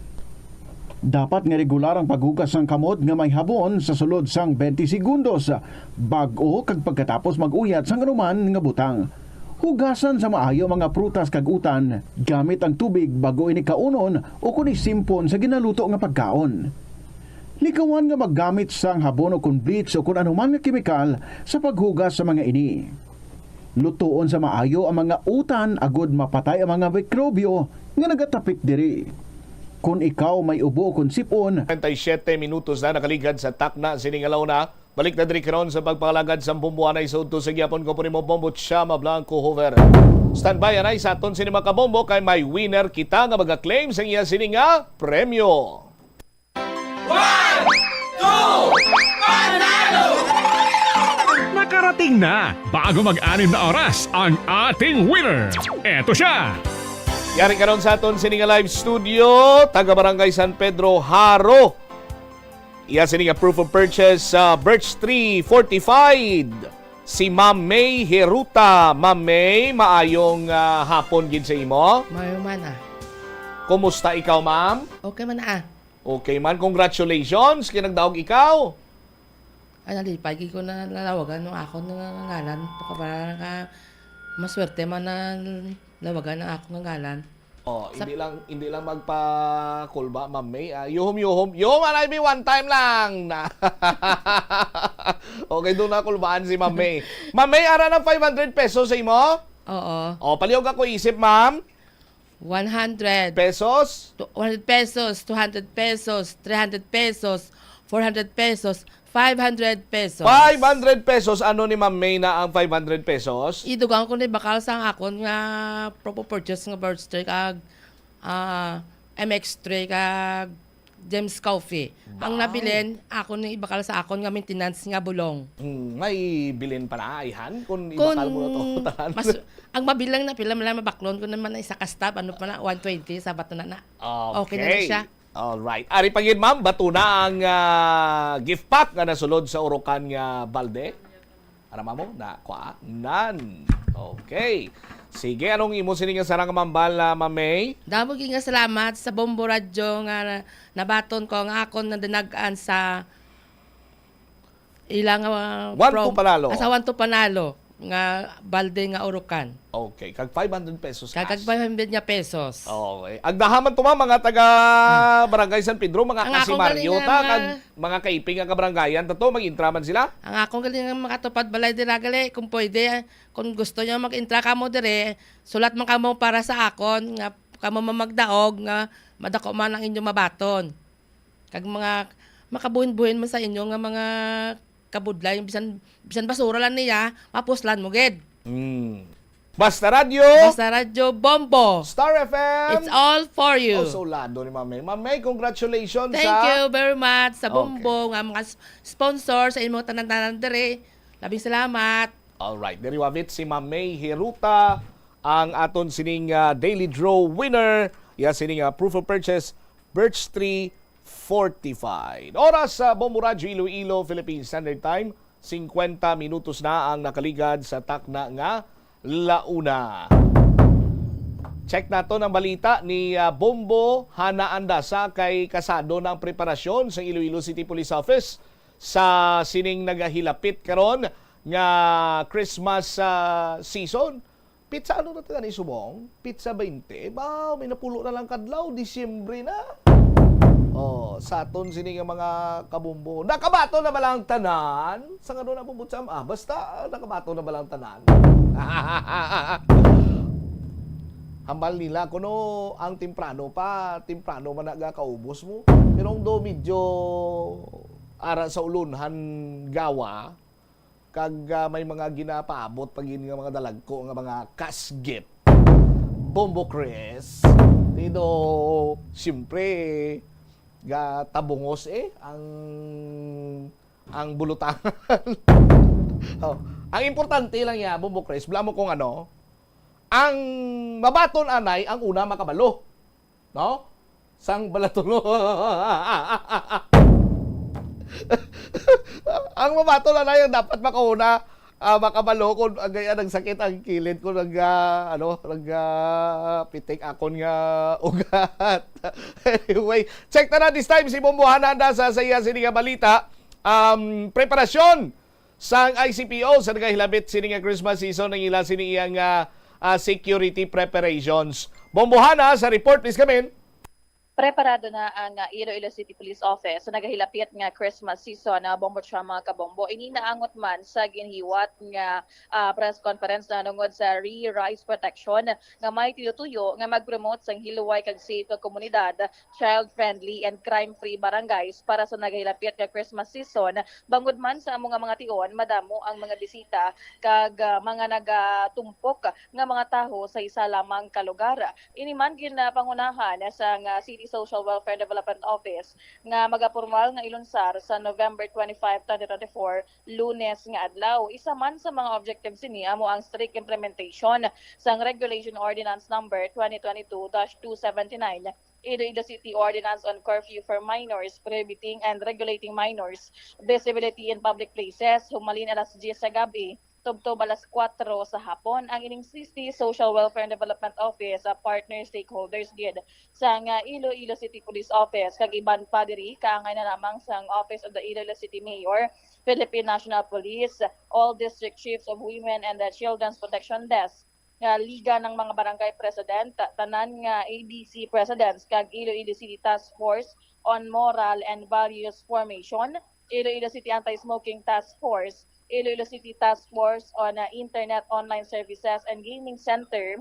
Dapat nga regular ang paghugas sang kamot nga may habon sa sulod sang twenty segundos, bag-o kag pagkatapos mag-uyat sang anuman nga butang. Hugasan sa maayo ang mga prutas kag utan gamit ang tubig bag-o ini kaunon o kon isimpon sa ginaluto nga pagkaon. Likawan nga maggamit sang habon o kon bleach o kon anuman nga kemikal sa paghugas sa mga ini. Lutoon sa maayo ang mga utan agod mapatay ang mga mikrobyo nga nagatapit diri. Kon ikaw may ubo kon sip-on, Treinta y siete minutos na nakaligad sa takna sini nga launa. Balik na diri karon sa pagpangalagad sa Bombo anay sa udto sa gihapon. Ko po nimo Bombo Chama Blanco Hoover. Standby anay sa aton sini mga kabombo kay may winner kita nga maga-claim sa iya sini nga premyo. One, two, panalo! Nakarating na bago mag-anim na oras ang ating winner. Eto siya. Yari karon sa aton sini nga live studio, taga Barangay San Pedro, Jaro. Iya sini nga proof of purchase sa Birch Tree Fortified, si Ma'am May Heruta. Ma'am May, maayong ah, hapon gid sa imo. Mayo man ah. Kumusta ikaw, ma'am? Okay man ah. Okay man, congratulations kay nagdaog ikaw. Ay, nalipay gid ko na nalawagan ng akon nga ngalan. Baka para ka maswerte man na lawagan ang akon nga ngalan. Oh, Sa- hindi lang hindi lang magpakulba, Ma'am May. Ah, yuhom-yuhom. Yuhom, anay, may one time lang. Na. Okay, doon na kulbaan si Ma'am May. Ma'am May, ara ng five hundred pesos sa imo? Oo. Oh, palihog ako isip, ma'am. One hundred. Pesos? Two hundred pesos, two hundred pesos, three hundred pesos, four hundred pesos, five hundred pesos. Five hundred pesos. Ano ni Ma'am May na ang five hundred pesos? Idugang ko ni bakal sa akon nga proper purchase nga birch tray kag ah, M X tray kag James Coffee. Ang Wow. Nabilin, ako ni ibakal sa akon nga maintenance nga bulong. Hmm, may bilin pa na, ayhan? Kung Kung ibakal mo na to, tanan. Mas, ang mabilang na pila man lang mabaklon ko naman na isa ka stop, ano pa na, one twenty, sabat na na. Okay na na siya. Alright. Ari pa gid, ma'am, bato na ang ah, gift pack nga nasulod sa urukan nga balde. Ara mo na, kwa, nan. Okay. Sige, anong imo sini nga sarang mambal na, Ma'am May? Damo gyud nga salamat sa Bombo Radyo nga na- nabaton ko nga akon nadanagan sa ila nga uh, One to Panalo. Sa One to Panalo nga balde nga urukan. Okay, kag five hundred pesos cash. Kag five hundred nga pesos. Okay. Agdaha man to, ma'am, mga taga Barangay San Pedro, mga Ang akong kasimaryo galing nga ta, mga- kag mga kaiping nga kabranggayan ta to, mag-intra man sila. Ang akong galing nga makatupad balay dira gali, kung pwede, kung gusto niyo mag-intra kamo dire, sulat man kamo para sa akon nga kamo mamagdaog nga madako man ang inyong mabaton. Kag mga makabuhin-buhin man sa inyo nga mga kabudlay, bisan bisan basura lang niya, mapuslan mo gid. Mm. Basta Radyo. Basta Radyo Bombo. Star F M. It's all for you. Oh, so lado ni Ma'am May. Ma'am May, congratulations Thank ha. You very much sa Okay. Bombo nga mga s- sponsor sa imong tanan-tanan diri. Labing salamat. Alright, diri wavit si Ma'am May Hiruta ang aton sining ah, daily draw winner. Ya sining ah, proof of purchase, Birch Tree Fortified. Oras sa Bombo Radyo Iloilo, Philippine Standard Time, singkwenta minutos na ang nakaligad sa takna nga launa. Check naton ang balita ni, ah, Bombo Hana Andasa, kay kasado na ang preparasyon sa Iloilo City Police Office sa sining nagahilapit karon nga Christmas, ah, season. Pizza, ano na taga ni subong? Pizza twenty? Ba, may napulo na lang kadlaw, Disyembre na. Oh, sa aton sini nga mga kabombo. Nakabaton na ba lang tanan? Sa nga doon na, Bombo Cham? Ah, basta, ah, nakabaton na ba lang tanan? Hambal nila, kuno ang temprano pa, temprano man nagakaubos mo. Pero ang do medyo ara sa ulunhan gawa, kag, ah, may mga ginapaabot pa gid nga mga dalagko nga mga cash gift. Bombo Chris, tido, siyempre, ga tabungos eh ang ang bulutangan. Oh, ang importante lang niya, Bombo Chris, bala mo kung ano, ang mabaton anay ang una makabalo. No? Sang balatulo. Ang mabaton anay ang dapat makauna, ah, makabalo kung ang gaya nagsakit ang kilid ko, nag, ah, ano, nag, ah, pitik akon nga ugat. Anyway, check ta na this time si Bombo Hana Andasa sa iya sini nga balita. Um, preparasyon sang I C P O sa nagahilabit sini nga Christmas season ang ila sini iyang, ah, ah, security preparations. Bombo Hana sa report, please come in. Preparado na ang, ah, Iloilo City Police Office sa nagahilapit nga Christmas season, ah, Bombo Cham, mga kabombo. Ini naangot man sa ginhiwat nga, ah, press conference nahanungod sa Re-Rise Protection nga may tinutuyo nga mag-promote sang hilway kag safe nga komunidad, child-friendly and crime-free barangays para sa nagahilapit nga Christmas season. Bangod man sa amo nga mga tion, madamo ang mga bisita kag, ah, mga nagatumpok nga mga tawo sa isa lamang ka lugar. Ini man ginapangunahan sang, ah, City Social Welfare Development Office nga magapormal nga ilunsar sa November twenty-five, twenty twenty-four, Lunes nga adlaw. Isa man sa mga objective sini amo ang strict implementation sang Regulation Ordinance Number twenty twenty-two dash two seventy-nine, Iloilo City Ordinance on Curfew for Minors, Prohibiting and Regulating Minors Visibility in Public Places, humalin alas diyes sa gab-i tubtob alas kuwatro sa hapon. Ang ining City Social Welfare and Development Office, ah, partner stakeholders gid sang, ah, Iloilo City Police Office kag iban pa diri kaangay na lamang sang Office of the Iloilo City Mayor, Philippine National Police, all District Chiefs of Women and the Children's Protection Desk, nga Liga ng mga Barangay President, tanan nga A D C Presidents, kag Iloilo City Task Force on Moral and Values Formation, Iloilo City Anti-Smoking Task Force, Iloilo City Task Force on, uh, Internet Online Services and Gaming Center,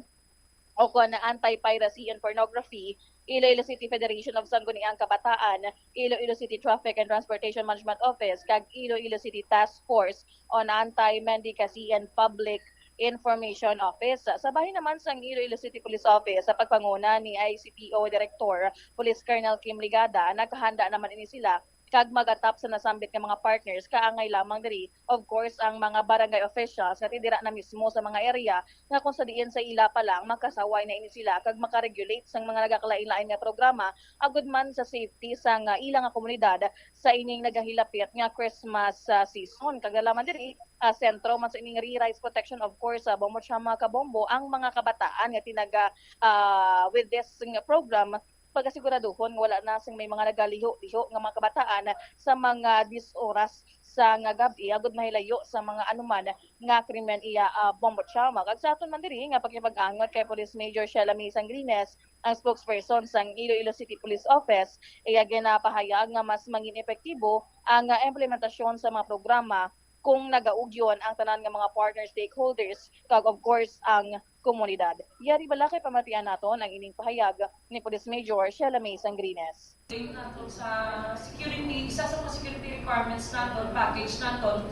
o kon Anti-Piracy and Pornography, Iloilo City Federation of Sangguniang Kabataan, Iloilo City Traffic and Transportation Management Office, kag Iloilo City Task Force on Anti-Mendicancy and Public Information Office. Sa bahin naman sang Iloilo City Police Office, sa pagpanguna ni I C P O Director Police Colonel Kim Ligada, nakahanda naman ini sila kag magatap sa nasambit nga mga partners, kaangay lamang diri, of course, ang mga barangay officials nga dira na mismo sa mga area nga kung sa diin sa ila pa lang makasaway na ini sila kag makaregulate sang mga nagakalain-lain nga programa agud man sa safety sang, ah, ila nga komunidad sa ining nagahilapit nga Christmas, ah, season. Kag dala man diri, ah, sentro man sa ining Re-Rise Protection, of course, sa Bombo Cham, mga kabombo, ang mga kabataan nga tinaga, ah, with this nga program, pagasiguraduhon nga wala na sing may mga nagaliho-liho nga mga kabataan sa mga diyes oras sa nga gab-i, agud mahilayo sa mga anuman nga krimen, iya, ah, Bombo Cham. Kag sa aton man diri nga pakipag-angot kay Police Major Sheila May Sangrines, ang spokesperson sang Iloilo City Police Office, iya ginapahayag nga mas mangin epektibo ang, ah, implementasyon sa mga programa kung nagaugyon ang tanan nga mga partner stakeholders kag, of course, ang komunidad. Yari bala kay pamatian naton ang ining pahayag ni Police Major Sheila May Sangrines. Nato sa security, isa sa mga security requirements naton, package naton,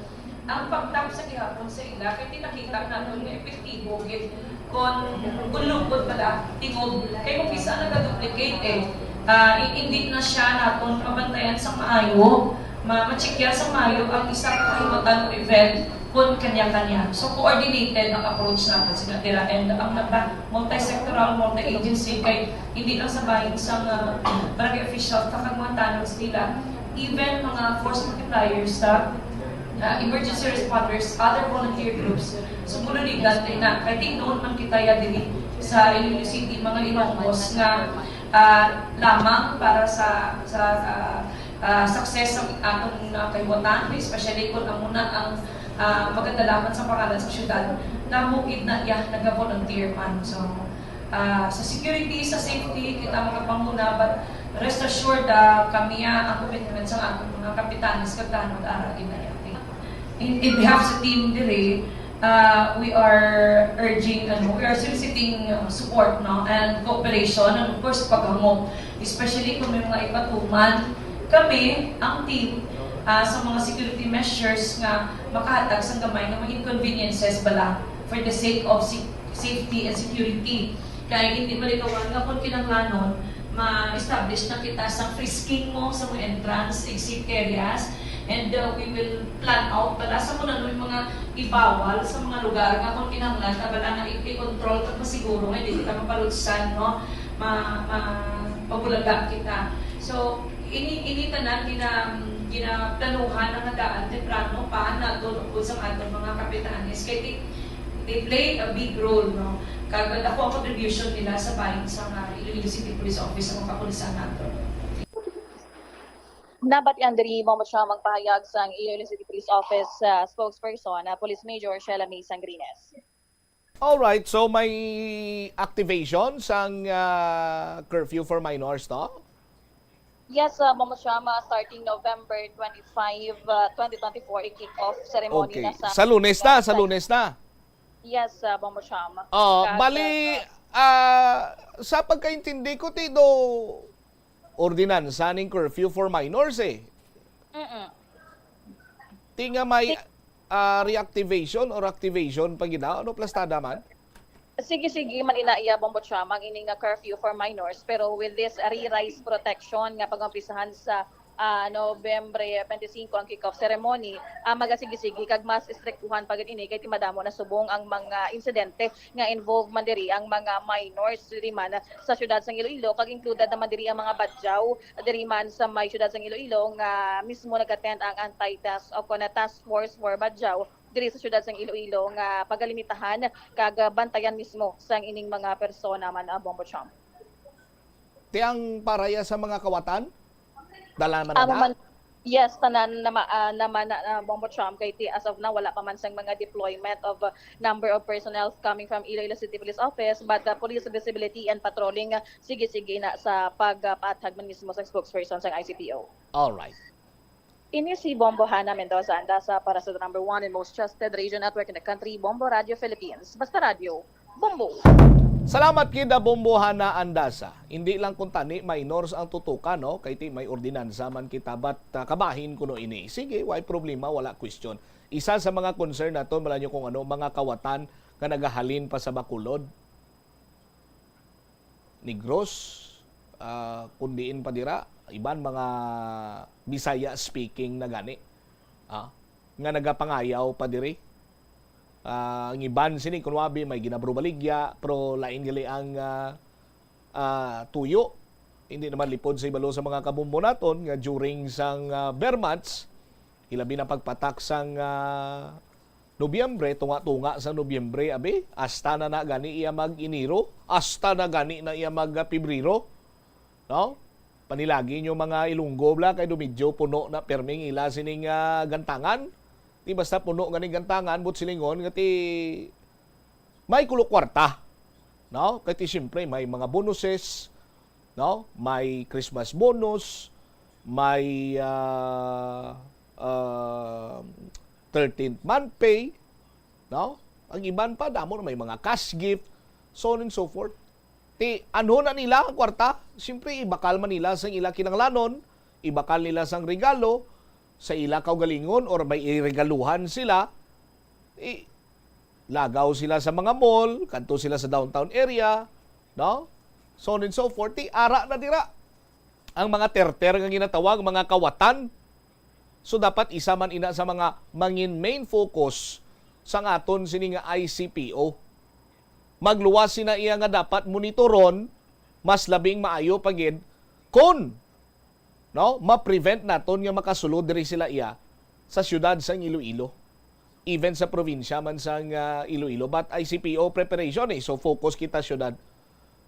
ang pagtap sa gihapon sa ila, kay tinakita naton nga epektibo gid kon, kon lungkod pala, tingog. Kay kung bisa naga-duplicate, eh, ah, i-, hindi na siya naton mabantayan sa maayo, ma-, ma-checkyan sa maayo ang isa ka kahimutan o event kon kanya-kanya. So, coordinated ang approach naton sa dira, and ang nagpa-, multi-sectoral, multi-agency, kay hindi lang sa bahin sang, ah, barangay officials, kakagmantanon sila, even mga force multipliers sa, ah, emergency responders, other volunteer groups. So, bululigan tayo na, kay tingnoon man kita ya dili sa Iloilo City, mga Ililoangos nga, ah, lamang para sa, sa, ah, ah, success sa aton, ah, kahiwatan, especially kung amo na ang, ah, magandalaman sa pangalan sa syudad, namo gid na iya naga-volunteer man. So, ah, sa security, sa safety, kita magapanguna, but rest assured, ah, kami, ah, ang commitment sa aton mga kapitanes kag tanan mag-ara gid na iya. In, in behalf sa team diri, uh, we are urging, ano, we are soliciting, uh, support, no, and cooperation, and of course, paghangop, especially kung may mga ipatuman kami, ang team, uh, sa mga security measures nga makahatag sang gamay nga mga inconveniences bala for the sake of se-, safety and security. Kay hindi malikawan nga kung kinahanglanon, ma-establish na kita sa frisking mo sa mga entrance, exit areas, and, uh, we will plan out bala sa kung ano yung mga ibawal sa mga lugar nga kung kinahanglan ta bala nga i-control kag masiguro nga hindi kita mapalutsan, no? Ma-, ma-, mabulaga kita. So, ini, ini tanan gina-, ginaplanuhan na nga daan temprano pa naton upod sa aton mga kapitanes. Kay ti-, they play a big role, no? Kag dako ang contribution nila sa bahin sa, ah, Iloilo City Police Office sa mga kapulisan naton. Nabatian diri mo siya magpahayag sang Iloilo City Police Office, ah, spokesperson, ah, Police Major Shella May Sangrines. Alright, so may activation sang, ah, curfew for minors, no? Yes, uh, Mama Shama, starting November twenty-five, uh, twenty twenty-four, i-kick off ceremony Okay. na sa Sa Lunes na, sa Lunes na. Yes, uh, Mama Shama. Oh, Kag, bali, uh, ah, sa pagkaintindi ko, ti do ordinansa ning curfew for minors eh. Mm-mm. Ti nga may Ti- ah, reactivation or activation pa gid na? Ano plastada man? Sige, sige man ina iya, Bombo Cham, ang ini nga curfew for minors, pero with this, uh, re-rise protection nga pag-umpisahan sa, ah, Nobyembre twenty-five ang kick-off ceremony, ah, magasigi-sigi kag mas istriktuhan pa gid ini kay ti madamo na subong ang mga insidente nga involved man diri ang mga minors diri man sa siyudad sang Iloilo, kag included naman diri ang mga badyaw diri man sa may siyudad sang Iloilo nga mismo nag-attend ang anti-task o kon task force for badyaw diri sa siyudad sang Iloilo nga pagalimitahan kag bantayan mismo sang ining mga persona man, ah, Bombo Cham. Ti ang paraya sa mga kawatan? Dala man Amo na? man, yes, tanan na ma-, ah, naman na, na Bombo Cham kay ti as of now wala pa man sang mga deployment of, uh, number of personnel coming from Iloilo City Police Office, but, uh, police visibility and patrolling, uh, sige-sige na sa pagpaathag man mismo sang spokesperson sang I C P O. Alright. Ini si Bombo Hana Mendoza Andasa para sa the number one and most trusted radio network in the country, Bombo Radio Philippines. Basta Radio, Bombo! Salamat gid, Bombo Hana Andasa. Hindi lang kung tani minors ang tutukan, no? Kay ti may ordinansa man kita, but, ah, kabahin kuno ini. Sige, way problema, wala question. Isa sa mga concern naton, bala nyo kung ano, mga kawatan nga nagahalin pa sa Bacolod, Negros, ah, kung diin pa dira, iban mga Bisaya speaking na gani, ah, nga nagapangayaw pa diri. Ah, ang iban sini, kunwabi, may ginabro baligya, pero lain gali ang, ah, ah, tuyo. Hindi naman lipod sa ibalo sa mga kabombo naton nga during sang, ah, ber months, ilabi na pagpatak sang, ah, Nobyembre, tunga-tunga sa Nobyembre, abi, hasta na na gani iya mag-Enero, hasta na gani na iya mag-Pebrero, no? Panilagi nyo mga Ilonggo bala, kay dumidyo puno na perming ila sining, ah, gantangan. Di basta puno gani gantangan, but silingon nga ti may kulo kwarta, no? Kay ti siyempre may mga bonuses, no? May Christmas bonus, may, ah, ah, thirteenth month pay, no? Ang iban pa, damo na may mga cash gift, so on and so forth. Ti, ano na nila ang kwarta? Siyempre, ibakal man nila sa ila kinahanglanon, ibakal nila sang regalo, sa ila kaugalingon, or may iregaluhan sila, i-, lagaw sila sa mga mall, kadto sila sa downtown area, no? So on and so forth. Ti, ara na dira ang mga terter nga ginatawag, mga kawatan. So, dapat isa man ina sa mga mangin main focus sang aton sini nga I C P O. Magluwas sina iya nga dapat monitoron, mas labing maayo pa gid kon, no, ma-prevent naton nga makasulod diri sila iya sa siyudad sang Iloilo. even sa probinsya man sang, ah, Iloilo. But I C P O preparation, eh. So, focus kita syudad.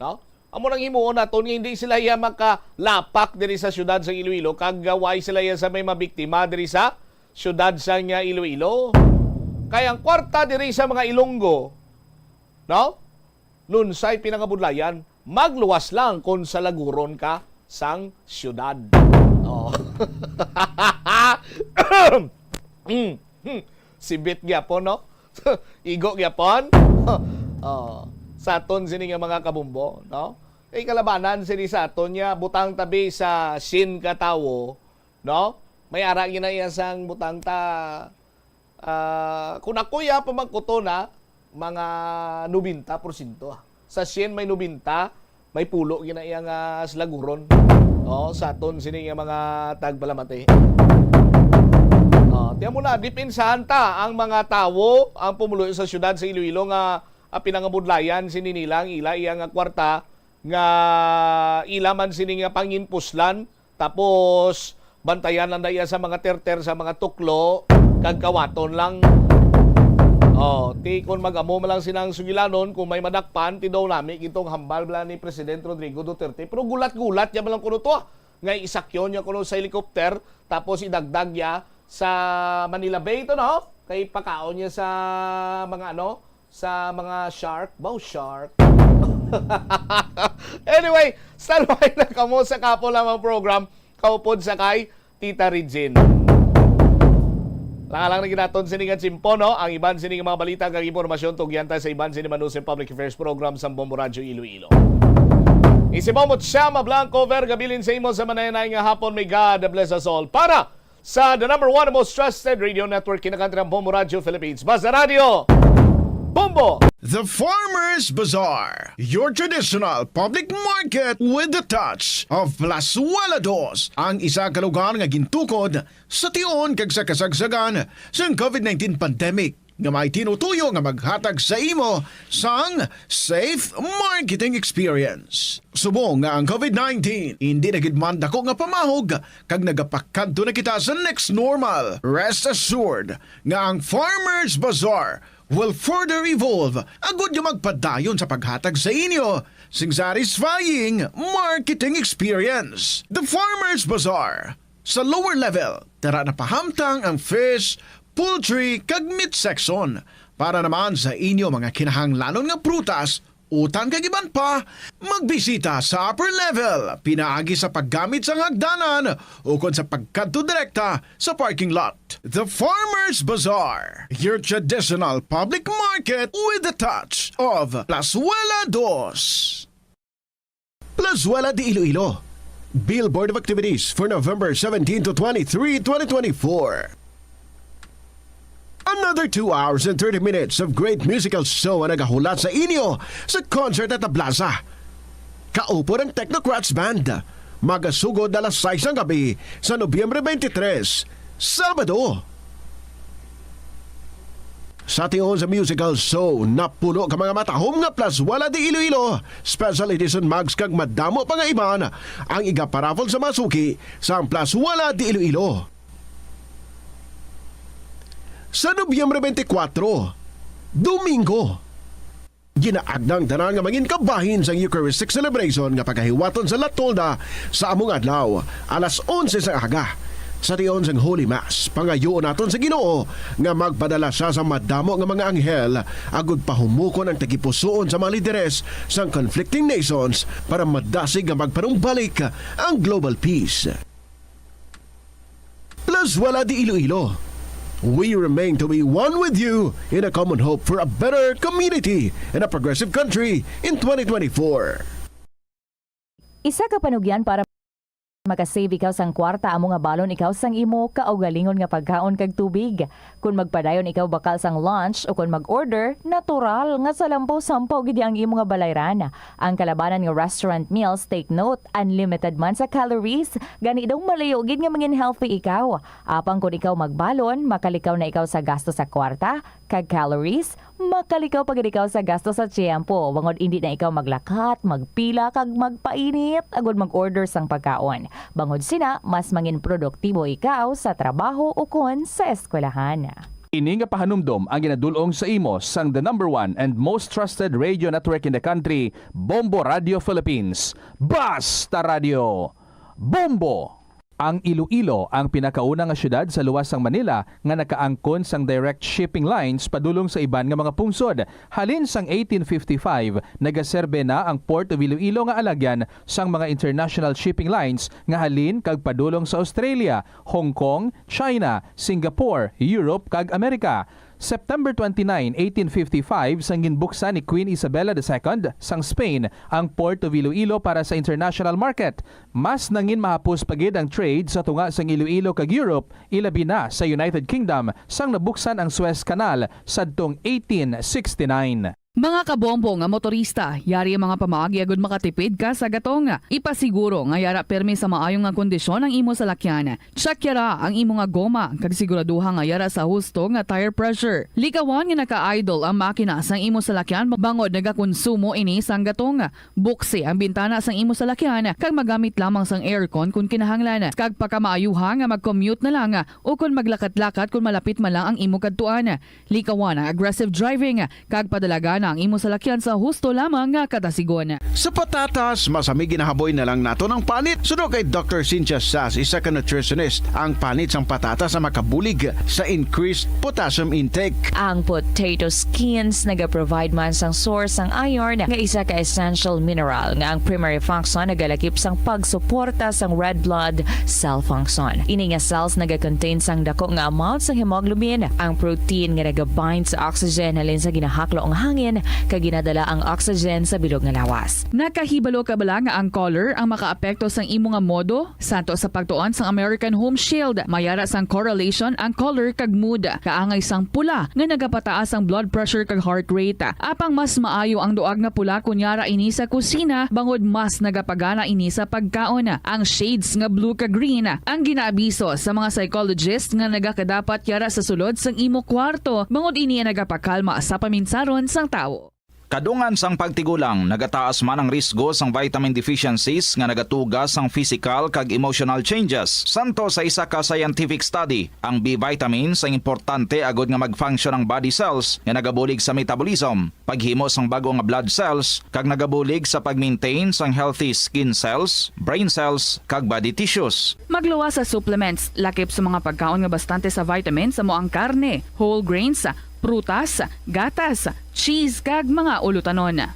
No? Amo nang himuon naton nga hindi sila iya makalapak diri sa syudad sang Iloilo, kag, ah, why sila iya sa may mabiktima diri sa syudad sang, ah, Iloilo. Kay ang kwarta diri sa mga Ilonggo, no? Nunsay pinangabudlayan, magluwas lang kon salaguron ka sang syudad. Oh. Mm. Hmm. Sibit gyapon, no? Igo gyapon. Oh. Sa aton sini nga mga kabumbo, no? Kay kalabanan sini sa aton niya, butang tabi sa syen ka tawo, no? May ara gina iya sang butang ta, ah, kung ako iya pamangkuton na, mga nobenta porsyento, ah. Sa syen may nobenta, may pulo gina iya nga salaguron. Oh, sa aton sini nga mga tagpalamati. Oh, tiyan mo na, depensahan ta ang mga tawo, ang pumuluyo sa syudad sa Iloilo nga, ah, pinangabudlayan sini nila ang ila iya nga kwarta nga ila man sini nga panginpuslan, tapos bantayan lang na iya sa mga terter, sa mga tuklo, kag kawaton lang. Oh, ti kon mag-amo man lang sinang sugilanon, kung may madakpan, ti daw nami gitong hambal bala ni President Rodrigo Duterte. Pero gulat-gulat niya man lang kuno to, ah, nga isakyon niya kuno sa helicopter, tapos idagdag niya sa Manila Bay to, no? Kay pakaon niya sa mga ano, sa mga shark. Baw, shark. Anyway, salway na kamo sa kapo lamang program, kaupod sa kay Tita Regine. Lang-alang na ginaton sini nga tsimpo, no? Ang iban sini nga mga balita kag impormasyon, tugyan ta sa iban sini Manusay Public Affairs Program sa Bombo Radyo Iloilo. Isibaw mo siya, mablang cover, gabilin sa imo sa mananay nga hapon. May God bless us all. Para sa the number one most trusted radio network, Kinakantiran Bombo Radyo Philippines. Basta Radyo, Bombo! The Farmers Bazaar, your traditional public market with the touch of Plazuela Dos, ang isa ka lugar nga gintukod sa tion kag sa kasagsagan sang covid nineteen pandemic, nga may tinutuyo nga maghatag sa imo sang safe marketing experience. Subong nga ang covid nineteen indi na gid man dako nga pamahog kag nagapakadto na kita sa next normal, rest assured nga ang Farmers Bazaar will further evolve agud nga magpadayon sa paghatag sa inyo sing satisfying marketing experience. The Farmers Bazaar. Sa lower level, tara na pahamtang ang fish, poultry, kag meat section. Para naman sa inyo mga kinahanglanon nga prutas, utan kag iban pa, magbisita sa upper level, pinaagi sa paggamit sang hagdanan ukon sa pagkadto direkta sa parking lot. The Farmers Bazaar, your traditional public market with the touch of Plazuela Dos. Plazuela de Iloilo. Billboard of activities for November seventeen to twenty-three, twenty twenty-four. Another two hours and thirty minutes of great musical show ang nagahulat sa inyo sa concert at Plaza. Kaupod ang Technocrats Band. Magasugod alas sais sang gabi sa Nobyembre twenty-three, Sabado. Sa tion sa musical show, napuno ka mga matahom nga Plazuela de Iloilo Special Edition mugs kag madamo pa nga iban ang igaparaffle sa mga suki sang Plazuela de Iloilo. Sa Nobyembre twenty-four, Domingo, ginaagda ang tanan nga mangin kabahin sang Eucharistic celebration nga pagahiwaton sa La Tolda sa among adlaw, alas onse sang aga. Sa tion sang Holy Mass, pangayoon naton sa Ginoo nga magpadala sia sa madamo nga mga anghel agud pahumukon ang tagipusoon sa mga lideres sang conflicting nations para madasig nga magpanumbalik ang global peace. Plazuela de Iloilo. We remain to be one with you in a common hope for a better community and a progressive country in twenty twenty-four. Isa ka panugyan para makasave ikaw sang kwarta amo nga balon ikaw sang imo kaugalingon nga pagkaon kag tubig. Kon magpadayon ikaw bakal sang lunch o kon mag-order, natural nga salampaw-sampaw gid ang imo nga balayran. Ang kalabanan nga restaurant meals, take note, unlimited man sa calories, gani daw malayo gid nga mangin healthy ikaw. Apang kon ikaw magbalon, makalikaw na ikaw sa gasto sa kwarta kag calories, makalikaw pa gid ikaw sa gasto sa tiyempo, bangod indi na ikaw maglakat, magpila, kag magpainit agud mag-order sang pagkaon. Bangod sina, mas mangin produktibo ikaw sa trabaho ukon sa eskwelahan. Ini nga pahanumdom ang ginadul-ong sa imo sang the number one and most trusted radio network in the country, Bombo Radio Philippines. Basta Radio Bombo! Ang Iloilo ang pinakauna nga siyudad sa luwas sang Manila nga nakaangkon sang direct shipping lines padulong sa iban nga mga pungsod. Halin sang eighteen fifty-five, nagaserbe na ang Port of Iloilo nga alagyan sang mga international shipping lines nga halin kag padulong sa Australia, Hong Kong, China, Singapore, Europe, kag Amerika. September twenty-nine, eighteen fifty-five, sang ginbuksan ni Queen Isabella the Second sang Spain ang Port of Iloilo para sa international market. Mas nangin mahapos pa gid ang trade sa tunga sang Iloilo kag Europe, ilabi na sa United Kingdom, sang nabuksan ang Suez Canal sadtong eighteen sixty-nine. Mga kabombo nga motorista, yari ang mga pamaagi agud makatipid ka sa gatong. Ipasiguro nga yara pirmi sa maayo nga kondisyon ang imo salakyan. Check yara ang imo nga goma kag siguraduha nga yara sa husto nga tire pressure. Likawan nga naka-idle ang makina sang imo salakyan bangod nagakonsumo ini sang gatong. Buksi ang bintana sang imo salakyan kag magamit lamang sang aircon kon kinahanglan. Kag pakamaayuha nga mag-commute na lang o kon maglakat-lakat kon malapit man lang ang imo kadtuan. Likawan ang aggressive driving kag padalagana ang imo salakyan sa husto lamang nga katasigon. Sa patatas, masami ginahaboy na lang naton ang panit. Suno kay Doctor Cynthia Sas, isa ka nutritionist, ang panit sang patatas ang makabulig sa increased potassium intake. Ang potato skins nagaprovide man sang source sang iron, nga isa ka essential mineral nga ang primary function nagalakip sang pagsuporta sang red blood cell function. Ini nga cells nagakontain sang dako nga amount sang hemoglobin, ang protein nga nagabind sa oxygen halin sa ginahaklo nga hangin kag ginadala ang oxygen sa bilog nga lawas. Nakahibalo ka bala nga ang color ang makaapekto sang imo nga modo? Santo sa pagtuon sang American Home Shield, may ara sang correlation ang color kag mood. Kaangay sang pula nga nagapataas ang blood pressure kag heart rate. Apang mas maayo ang duag nga pula kon yara ini sa kusina, bangod mas nagapagana ini sa pagkaon. Ang shades nga blue kag green ang ginaabiso sa mga psychologist nga nagakadapat yara sa sulod sang imo kwarto, bangod ini ang nagapakalma sa paminsaron sang tawo. Kadungan sang pagtigulang, nagataas man ang risgo sang vitamin deficiencies nga nagatuga sang physical kag emotional changes. Santo sa isa ka scientific study, ang B vitamins ang importante agud nga mag-function ang body cells nga nagabulig sa metabolism, paghimo sang bag-o nga blood cells, kag nagabulig sa pag-maintain sang healthy skin cells, brain cells, kag body tissues. Magluwas sa supplements, lakip sa mga pagkaon nga bastante sa vitamins amo ang karne, whole grains, prutas, gatas, cheese, kag mga ulutanon.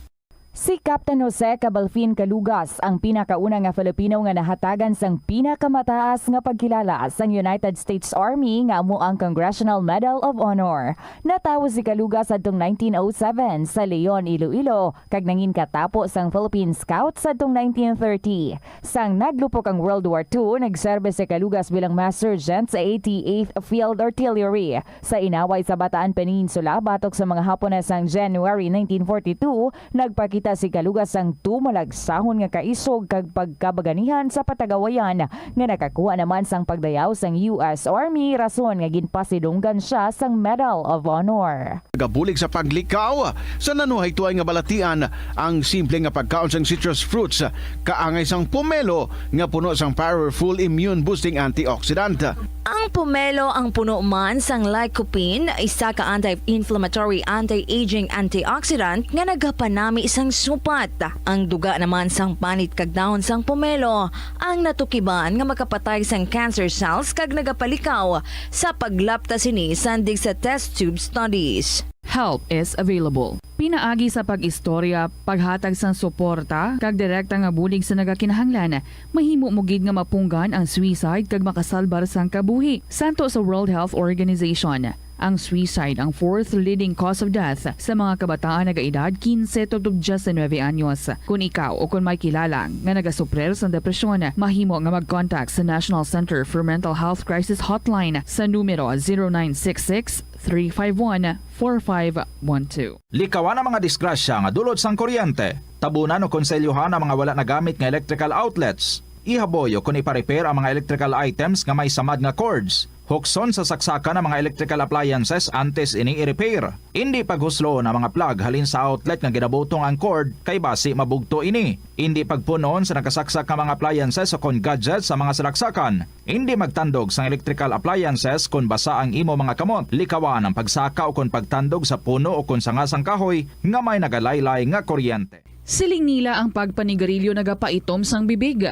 Si Captain Jose Cabalfin Calugas ang pinakauna nga Filipino nga nahatagan sang pinakamataas nga pagkilala sang United States Army, nga amo ang Congressional Medal of Honor. Natawo si Calugas adtong nineteen oh seven sa Leon, Iloilo, kag nangin katapo sang Philippine Scouts adtong nineteen thirty. Sang naglupok ang World War Two, nagserbe si Calugas bilang Master Sergeant sa eighty-eighth Field Artillery. Sa inaway sa Bataan Peninsula, batok sa mga Hapones sang January nineteen forty-two, nagpakita si Calugas sang tumalagsahon nga kaisog kag pagkabaganihan sa patagawayan, nga nakakuha naman sang pagdayaw sang U S Army, rason nga ginpasidunggan siya sang Medal of Honor. Nagabulig sa paglikaw sa nanuhaytoy nga balatian ang simple nga pagkaon sang citrus fruits, kaangay sang pomelo nga puno sang powerful immune-boosting antioxidant. Ang pomelo ang puno man sang lycopene, isa ka anti-inflammatory, anti-aging antioxidant nga nagapanami sang supat. Ang duga naman sang panit kag dahon sang pomelo ang natukiban nga makapatay sang cancer cells kag nagapalikaw sa paglapta sini sandig sa test tube studies. Help is available. Pinaagi sa pag-istorya, paghatag sang suporta, kag direkta nga bulig sa nagakinahanglan, mahimo mo gid nga mapunggan ang suicide kag makasalbar sang kabuhi. Santo sa World Health Organization, ang suicide ang fourth leading cause of death sa mga kabataan nagaedad quince tubtob diecinuebe anyos. Kon ikaw o kon may kilala nga nagasuprir sang depresyon, mahimo nga mag-contact sa National Center for Mental Health Crisis Hotline sa numero zero nine six six, three five one, four five one two. Likawan ang mga disgrasya nga dulot sang kuryente. Tabunan o konselyohan ang mga wala nagamit nga electrical outlets. Ihaboy o kon ipa-repair ang mga electrical items nga may samad nga cords. Hukson sa saksakan ang mga electrical appliances antes ini i-repair. Indi paghuslo ang mga plug halin sa outlet nga ginabutong ang cord kay basi mabugto ini. Indi pagpun-on sa nakasaksak nga mga appliances o kon gadgets sa mga salaksakan. Indi magtandog sang electrical appliances kon basa ang imo mga kamot. Likawan ang pagsaka o kon pagtandog sa puno o kon sanga sang kahoy nga may nagalaylay nga kuryente. Siling nila ang pagpanigarilyo nagapaitom sang bibig.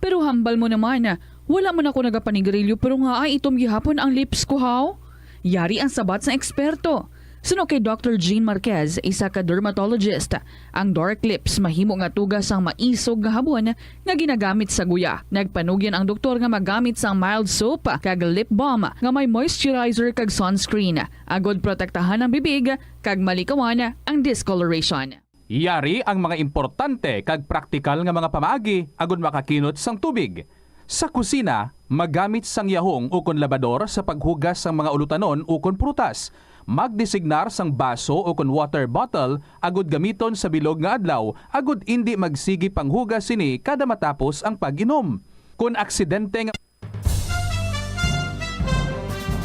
Pero hambal mo naman, wala man ako nagapanigarilyo pero nga ay itom gihapon ang lips ko, haw? Yari ang sabat sang eksperto. Suno kay Doctor Jean Marquez, isa ka dermatologist, ang dark lips mahimo nga tuga sang maisog nga habon nga ginagamit sa guya. Nagpanugyan ang doktor nga magamit sang mild soap kag lip balm nga may moisturizer kag sunscreen, agod protektahan ang bibig kag malikawan ang discoloration. Yari ang mga importante kag praktikal nga mga pamaagi agud makakinot sang tubig. Sa kusina, magamit sang yahong ukon labador sa paghugas sang mga ulutanon ukon prutas. Magdesignar sang baso ukon water bottle agud gamiton sa bilog nga adlaw agud indi magsigi panghugas sini kada matapos ang pag-inom. Kon aksidente nga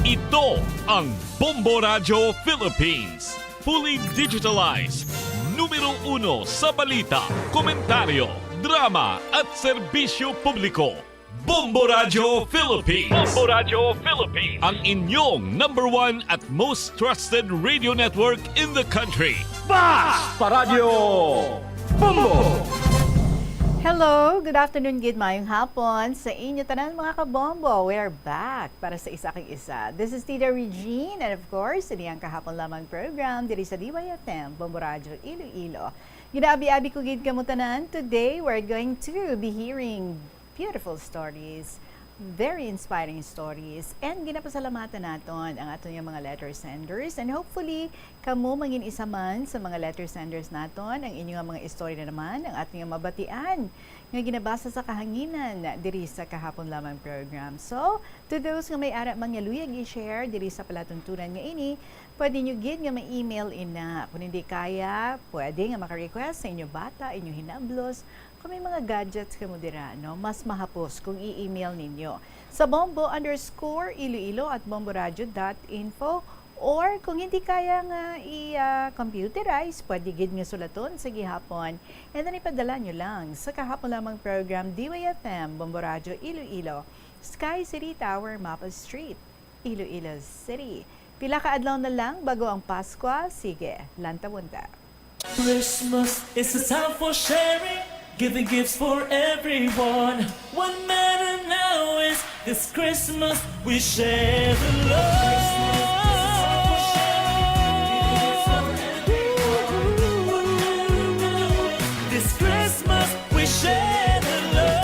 Ito ang Bombo Radyo Philippines, fully digitalized, numero uno sa balita, komentaryo, drama at serbisyo publiko. Bombo Radyo Philippines. Bombo Radyo Philippines. Ang inyong number one at most trusted radio network in the country. Basta Radyo Bombo! Hello, good afternoon, good mayong hapon sa inyo tanan, mga kabombo. We are back para sa isa kag isa. This is Tita Regine, and of course, ini ang kahapon lamang program diri sa D Y F M, Bombo Radyo Iloilo. Ginaabi-abi ko gid kamo tanan. Today, we're going to be hearing beautiful stories, very inspiring stories, and ginapasalamatan naton ang aton nga mga letter senders, and hopefully, kamo mangin isa man sa mga letter senders naton. Ang inyo nga mga istorya na naman ang aton nga mabatian nga ginabasa sa kahanginan diri sa kahapon lamang program. So, to those nga may ara man nga luyag i-share diri sa palatuntunan nga ini, pwede nyo gid nga ma-email ina. Kung hindi kaya, pwede nga maka-request sa inyo bata, inyo hinablos, kung may mga gadgets kamo dira, no, mas mahapos kung i-email ninyo sa bombo underscore iloilo at bomboradio dot info, or kung hindi kaya nga i-, ah, computerize, pwede gid nga sulaton sa gihapon, and then ipadala nyo lang sa kahapon lamang program, D Y F M, Bombo Radyo Iloilo, Sky City Tower, Mapa Street, Iloilo City. Pila ka adlaw na lang bago ang Paskwa. Sige, lantawon ta. Christmas is a time for sharing, giving gifts for everyone. What matter now is this Christmas we share the love. This Christmas we share the love.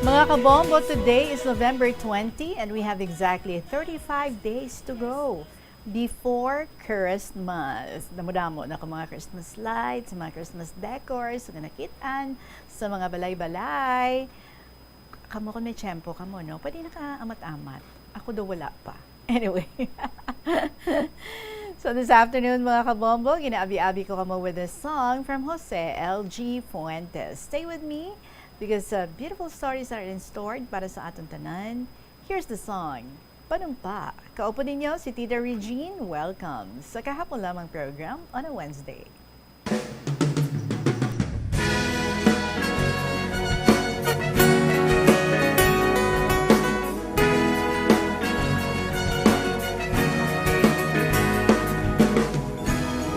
Mga kabombo, today is November twenty and we have exactly thirty-five days to go before Christmas. Damo-damo na ko mga Christmas lights, mga Christmas decors nga nakit-an sa mga balay-balay. Kamo, kung may tiyempo kamo, no? Pwede na ka amat-amat. Ako daw wala pa. Anyway. So this afternoon, mga kabombo, ginaabi-abi ko kamo with a song from Jose L G Fuentes. Stay with me because, uh, beautiful stories are in store para sa aton tanan. Here's the song, Panumpa. Kaupo ninyo si Tita Regine. Welcome sa kahapon lamang program on a Wednesday.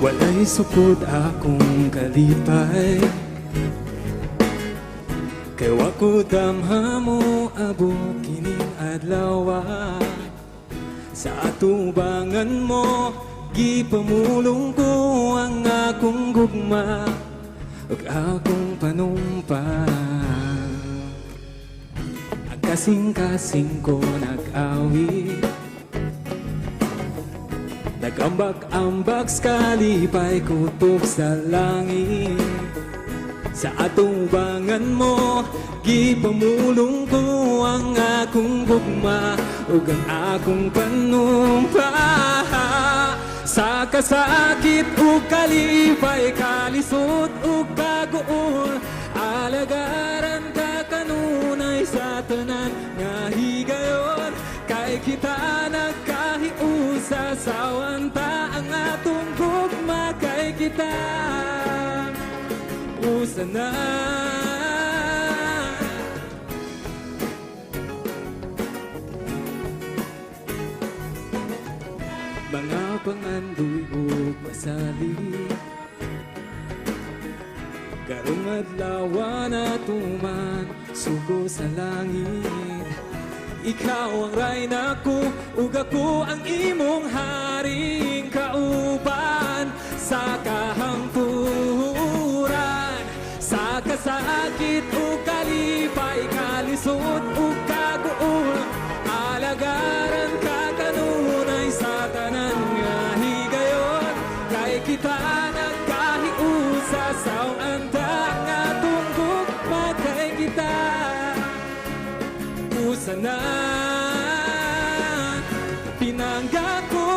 Walay supod akong kalipay, kay wa ko damha mo abot kining adlaw. Sa atubangan mo, gipamulong ko ang akong gugma ug akong panumpa. Ang kasing-kasing ko nag-awit, nag-ambak-ambak sa kalipay kutob sa langit. Sa atubangan mo, gipamulong ko ang akong gugma ug ang akong panumpa. Sa kasakit ug kalipay, kalisod ug kaguol, alagaran ka kanunay sa tanan nga higayon. Kita nagkahiusa, sawan ta ang atong gugma kay kita usa na. Mga pangandoy ug masalig, karong adlaw natuman sugo sa langit. Ikaw ang rayna ko, ug ako ang imong haring kauban sa kahangturan. Sa kasakit o kalipay, kalisod o kaguol, alagaran ka kanunay sa tanan nga higayon. Kay kita nagkahiusa, sawan ta ang atong gugma kay kita usa na. Pinangga ko,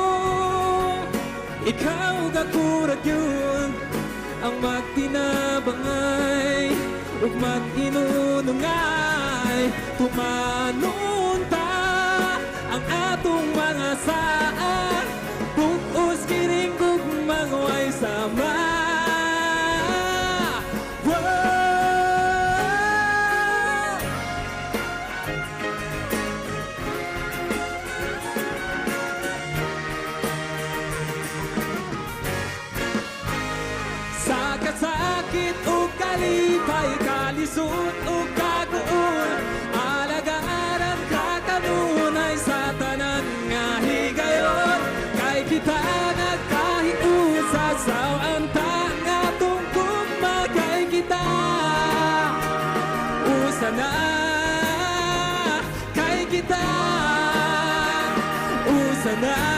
ikaw ug ako ra gyud ang magtinabangay ug mag-inunungay. Tumanon ta ang atong mga sala, bug-os kining gugmang way sama. Wow! Sa kasakit o kalipay, kalisod o kaguol, alagaran ka kanunay sa tanan nga higayon. Kay kita nagkahiusa, sawan ta ang atong gugma kay kita usa na. Kay kita usa na.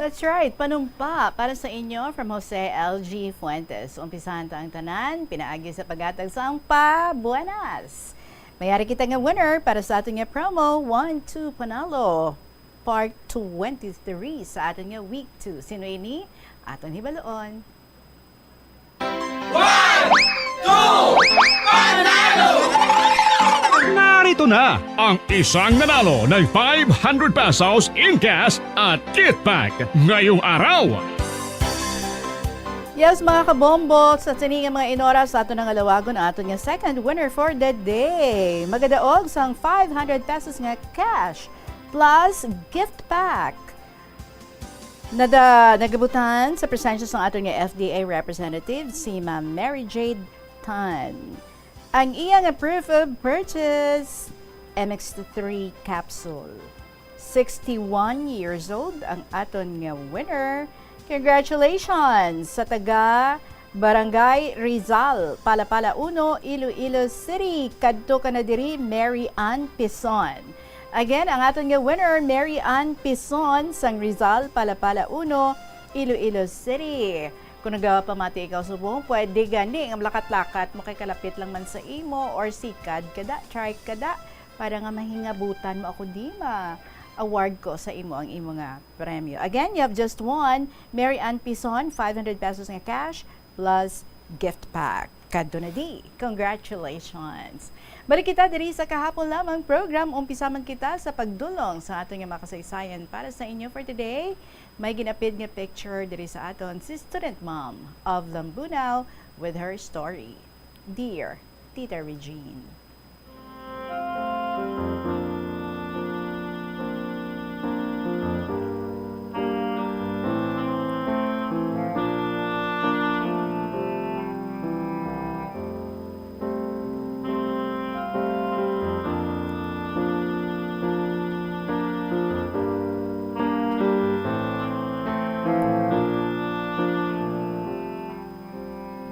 That's right, Panumpa para sa inyo from Jose L G Fuentes. Umpisahan ta ang tanan pinaagi sa paghatag sang pa-buenas. May ari kita nga winner para sa aton nga promo, One Two Panalo, Part twenty-three sa aton nga Week two. Sino ini? Aton hibaluon. One, two, panalo! Narito na ang isang nanalo ng five hundred pesos in cash at gift bag ngayong araw. Yes, mga kabombo, sa sini nga mga inoras, aton na nga lawagon ang aton nga second winner for the day. Magadaog sang five hundred pesos nga cash plus gift pack. Nada, nagabutan sa presensya sang aton nga F D A representative, si Ma'am Mary Jade Tan. Ang iya nga proof of purchase, M X three capsule. Sixty-one years old ang aton nga winner. Congratulations sa taga Barangay Rizal, Palapala Uno, Iloilo City. Kadto ka na diri, Mary Ann Pison. Again, ang aton nga winner, Mary Ann Pison, sang Rizal, Palapala Uno, Iloilo City. Kung nagapamati ikaw subong, pwede gani nga malakat-lakat mo kay kalapit lang man sa imo, or sikad ka da, try ka da, para nga mahingabutan mo ako, di ma-award ko sa imo ang imo nga premyo. Again, you have just won Mary Ann Pison, five hundred pesos nga cash plus gift pack. Kadto na di. Congratulations! Balik kita diri sa kahapon lamang program. Umpisa man kita sa pagdulong sa aton nga mga kasaysayan para sa inyo for today. May ginapid nga picture diri sa aton si student mom of Lambunao with her story. Dear Tita Regine.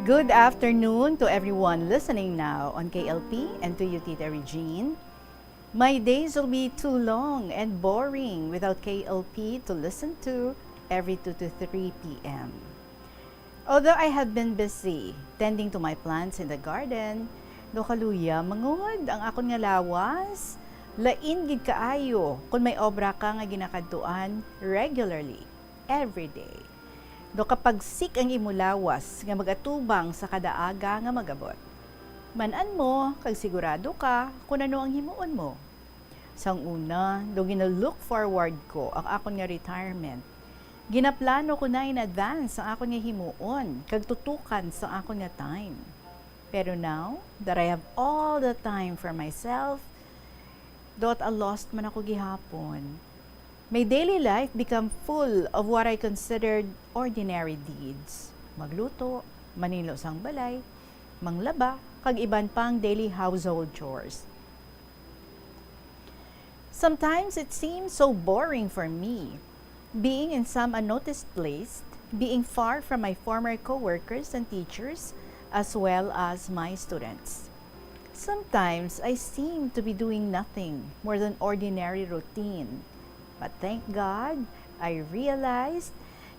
Good afternoon to everyone listening now on K L P and to you, Tita Regine. My days will be too long and boring without K L P to listen to every two to three P M. Although I have been busy tending to my plants in the garden, no kaluya, mangod ang akon nga lawas. Lain gid kaayo kon may obra ka nga ginakadtuan regularly, every day. No kapagsik ang imo lawas nga mag-atubang sa kada aga nga mag-abot. Man-an mo kag sigurado ka kon ano ang himuon mo. Sang una, daw gina-look forward ko ang akon nga retirement. Ginaplano ko na in advance ang akon nga himuon kag tutukan sa akon nga time. Pero now that I have all the time for myself, daw at a lost man ako gihapon. My daily life become full of what I considered ordinary deeds. Magluto, maninlo sang balay, manglaba, kag iban pang daily household chores. Sometimes it seems so boring for me, being in some unnoticed place, being far from my former coworkers and teachers, as well as my students. Sometimes I seem to be doing nothing more than ordinary routine. But thank God, I realized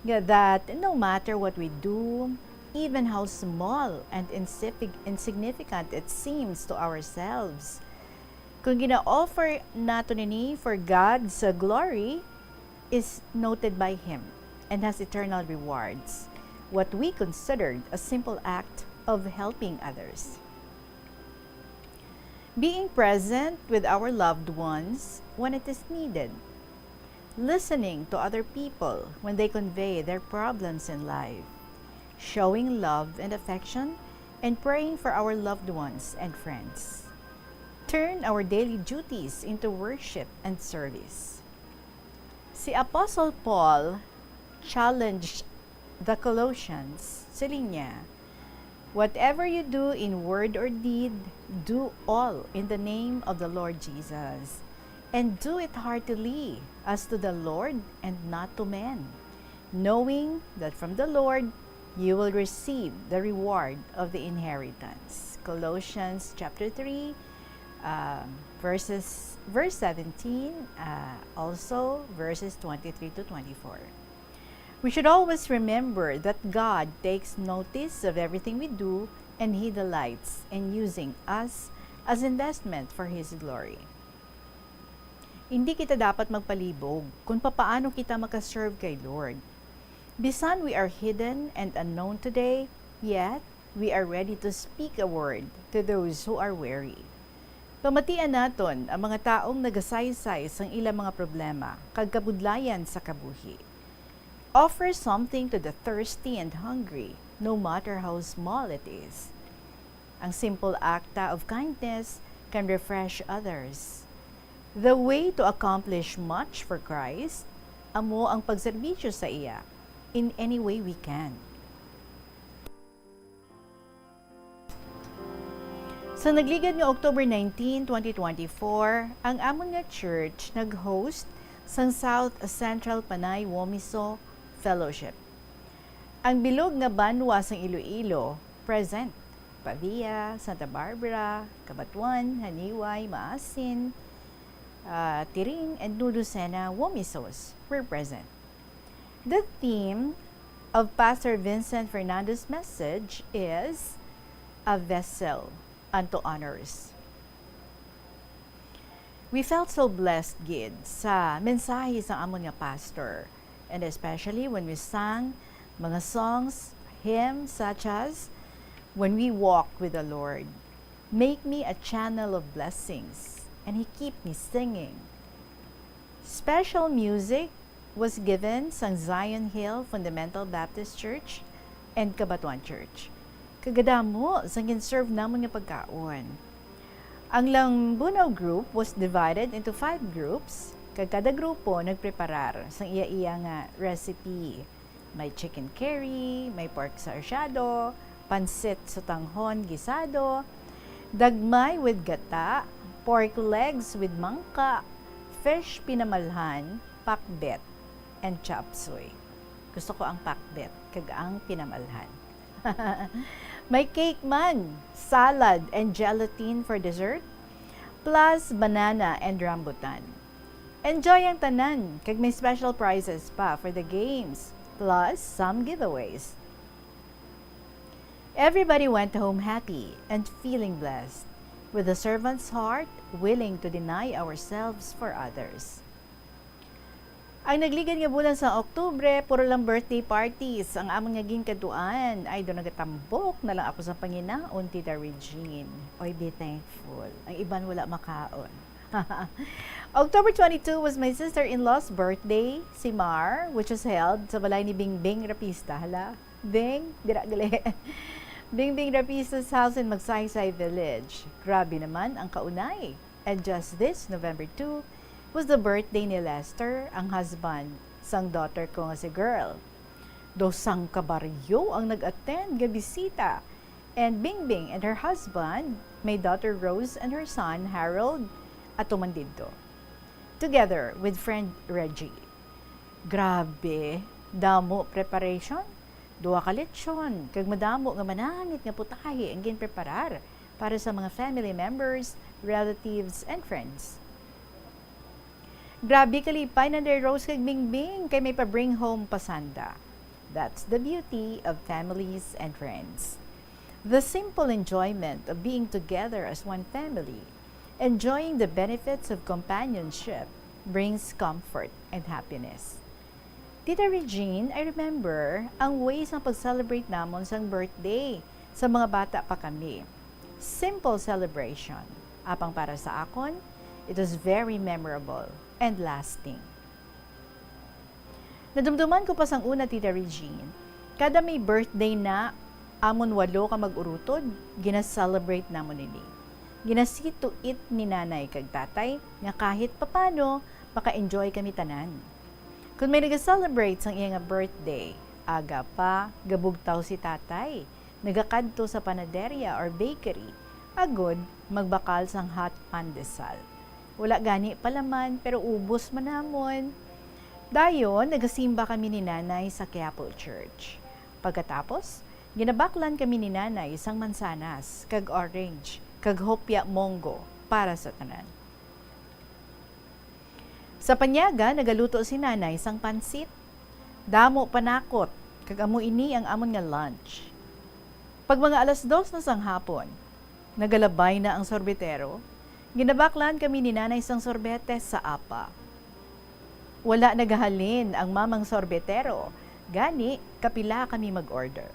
nga that no matter what we do, even how small and insifig-, insignificant it seems to ourselves, kung gina-offer nato nini for God's glory, is noted by Him and has eternal rewards, what we considered a simple act of helping others. Being present with our loved ones when it is needed. Listening to other people when they convey their problems in life. Showing love and affection and praying for our loved ones and friends. Turn our daily duties into worship and service. Si Apostle Paul challenged the Colossians. Siling niya, "Whatever you do in word or deed, do all in the name of the Lord Jesus, and do it heartily as to the Lord and not to men, knowing that from the Lord you will receive the reward of the inheritance." Colossians chapter three, um, verses, verse seventeen, uh, also verses twenty-three to twenty-four. We should always remember that God takes notice of everything we do, and He delights in using us as investment for His glory. Hindi kita dapat magpalibog kung papaano kita makaserve kay Lord. Bisan we are hidden and unknown today, yet we are ready to speak a word to those who are weary. Pamatian naton ang mga taong nagasaysay sang ilang mga problema kag kabudlayan sa kabuhi. Offer something to the thirsty and hungry, no matter how small it is. Ang simple akta of kindness can refresh others. The way to accomplish much for Christ amo ang pagserbisyo sa iya in any way we can. Sa nagligad nga October nineteen, twenty twenty-four, ang amon nga church nag-host sang South Central Panay Womiso Fellowship. Ang bilog nga banwa sang Iloilo, present. Pavia, Santa Barbara, Cabatuan, Janiuay, Maasin, ah, Tiring, and New Lucena, Womisos were present. The theme of Pastor Vincent Fernando's message is A Vessel unto Honors. We felt so blessed gid sa mensahe sang amon nga pastor, and especially when we sang mga songs, hymns such as When We Walk with the Lord, Make Me a Channel of Blessings, and He Keep Me Singing. Special music was given sang Zion Hill Fundamental Baptist Church and Cabatuan Church. Kagadamo sang gin-serve namon nga pagkaon. Ang Langbunao group was divided into five groups, kag kada grupo nagpreparar sang iya-iya nga recipe. May chicken curry, may pork sarsyado, pansit sutanghon gisado, dagmay with gata, pork legs with mangka, fish pinamalhan, pakbet, and chop suey. Gusto ko ang pakbet kag ang pinamalhan. May cake man, salad, and gelatin for dessert, plus banana and rambutan. Enjoy ang tanan, kag may special prizes pa for the games, plus some giveaways. Everybody went home happy and feeling blessed, with a servant's heart willing to deny ourselves for others. Ang nagligad nga bulan sa Oktubre, puro lang birthday parties ang amon nga ginkaduan. Ay, do nagatambok na lang ako sa panginaon, Tita Regine. Oy, be thankful. Ang iban wala makaon. October twenty-two was my sister-in-law's birthday, si Mar, which was held sa balay ni Bingbing Rapista. Hala, Bing, dira gali. Bingbing Rapista's house in Magsaysay Village. Grabe naman ang kaunay. And just this November two was the birthday ni Lester, ang husband sang daughter ko nga si Girl. Daw sangka baryo ang nag-attend nga bisita. And Bingbing and her husband, my daughter Rose and her son Harold, ato man didto. Together with friend Reggie. Grabe, damo preparation. Duha ka lechon, kag madamo nga manangit nga putahe ang ginpreparar para sa mga family members, relatives, and friends. Grabe kalipay na ni Rose kag Bingbing kay may pa-bring home pa sanda. That's the beauty of families and friends. The simple enjoyment of being together as one family, enjoying the benefits of companionship, brings comfort and happiness. Tita Regine, I remember ang way sang pag-celebrate namon sang birthday sa mga bata pa kami. Simple celebration. Apang para sa akon, it was very memorable and lasting. Nadumduman ko pa sang una, Tita Regine, kada may birthday na amon walo ka mag-urutod, gina-celebrate namon ini. Ginasituit ni Nanay kag Tatay nga kahit papano maka-enjoy kami tanan. Kon may naga-celebrate sang iya nga birthday, aga pa, gabugtaw si Tatay, nagakadto sa panaderia or bakery, agod magbakal sang hot pandesal. Wala gani palaman, pero ubos man namon. Dayon, nagasimba kami ni Nanay sa Quiapo Church. Pagkatapos, ginabaklan kami ni Nanay sang mansanas, kag orange, kag hopya monggo para sa tanan. Sa panyaga, nagaluto si Nanay sang pansit. Damo panakot, kag amo ini ang amon nga lunch. Pag mga alas dos na sang hapon, nagalabay na ang sorbetero. Ginabaklan kami ni Nanay sang sorbete sa apa. Wala nagahalin ang mamang sorbetero, gani kapila kami mag-order.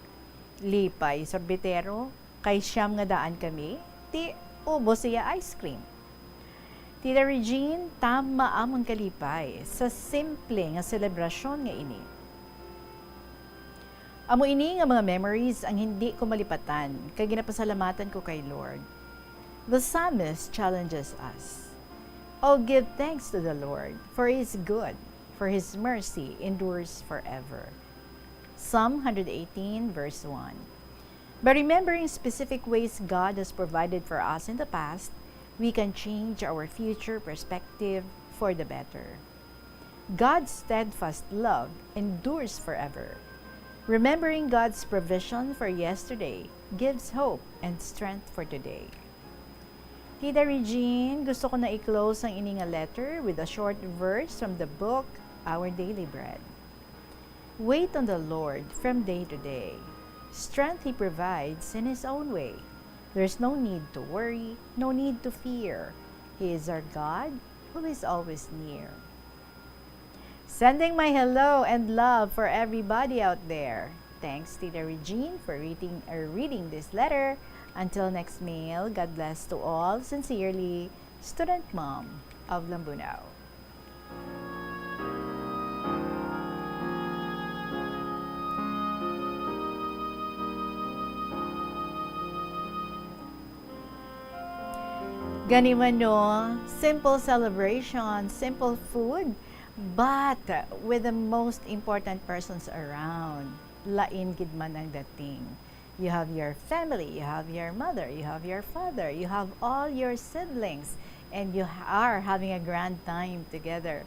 Lipay sorbetero, kay siyam nga daan kami, ti ubos iya ice cream. Tita Regine, tama amon kalipay sa simple nga selebrasyon nga ini. Amo ini nga mga memories ang hindi ko malipatan, kag ginapasalamatan ko kay Lord. The psalmist challenges us, "Oh, give thanks to the Lord, for He is good, for His mercy endures forever." Psalm hundred eighteen, verse one. By remembering specific ways God has provided for us in the past, we can change our future perspective for the better. God's steadfast love endures forever. Remembering God's provision for yesterday gives hope and strength for today. Tita Regine, gusto ko na i-close ang ini nga letter with a short verse from the book Our Daily Bread. Wait on the Lord from day to day. Strength He provides in His own way. There's no need to worry, no need to fear. He is our God who is always near. Sending my hello and love for everybody out there. Thanks, Tita Regine, for reading, uh, reading this letter. Until next mail, God bless to all. Sincerely, Student Mom of Lambunao. Gani man, no, simple celebration, simple food, but with the most important persons around. Lain gid man ang dating. You have your family, you have your mother, you have your father, you have all your siblings, and you ha-, are having a grand time together.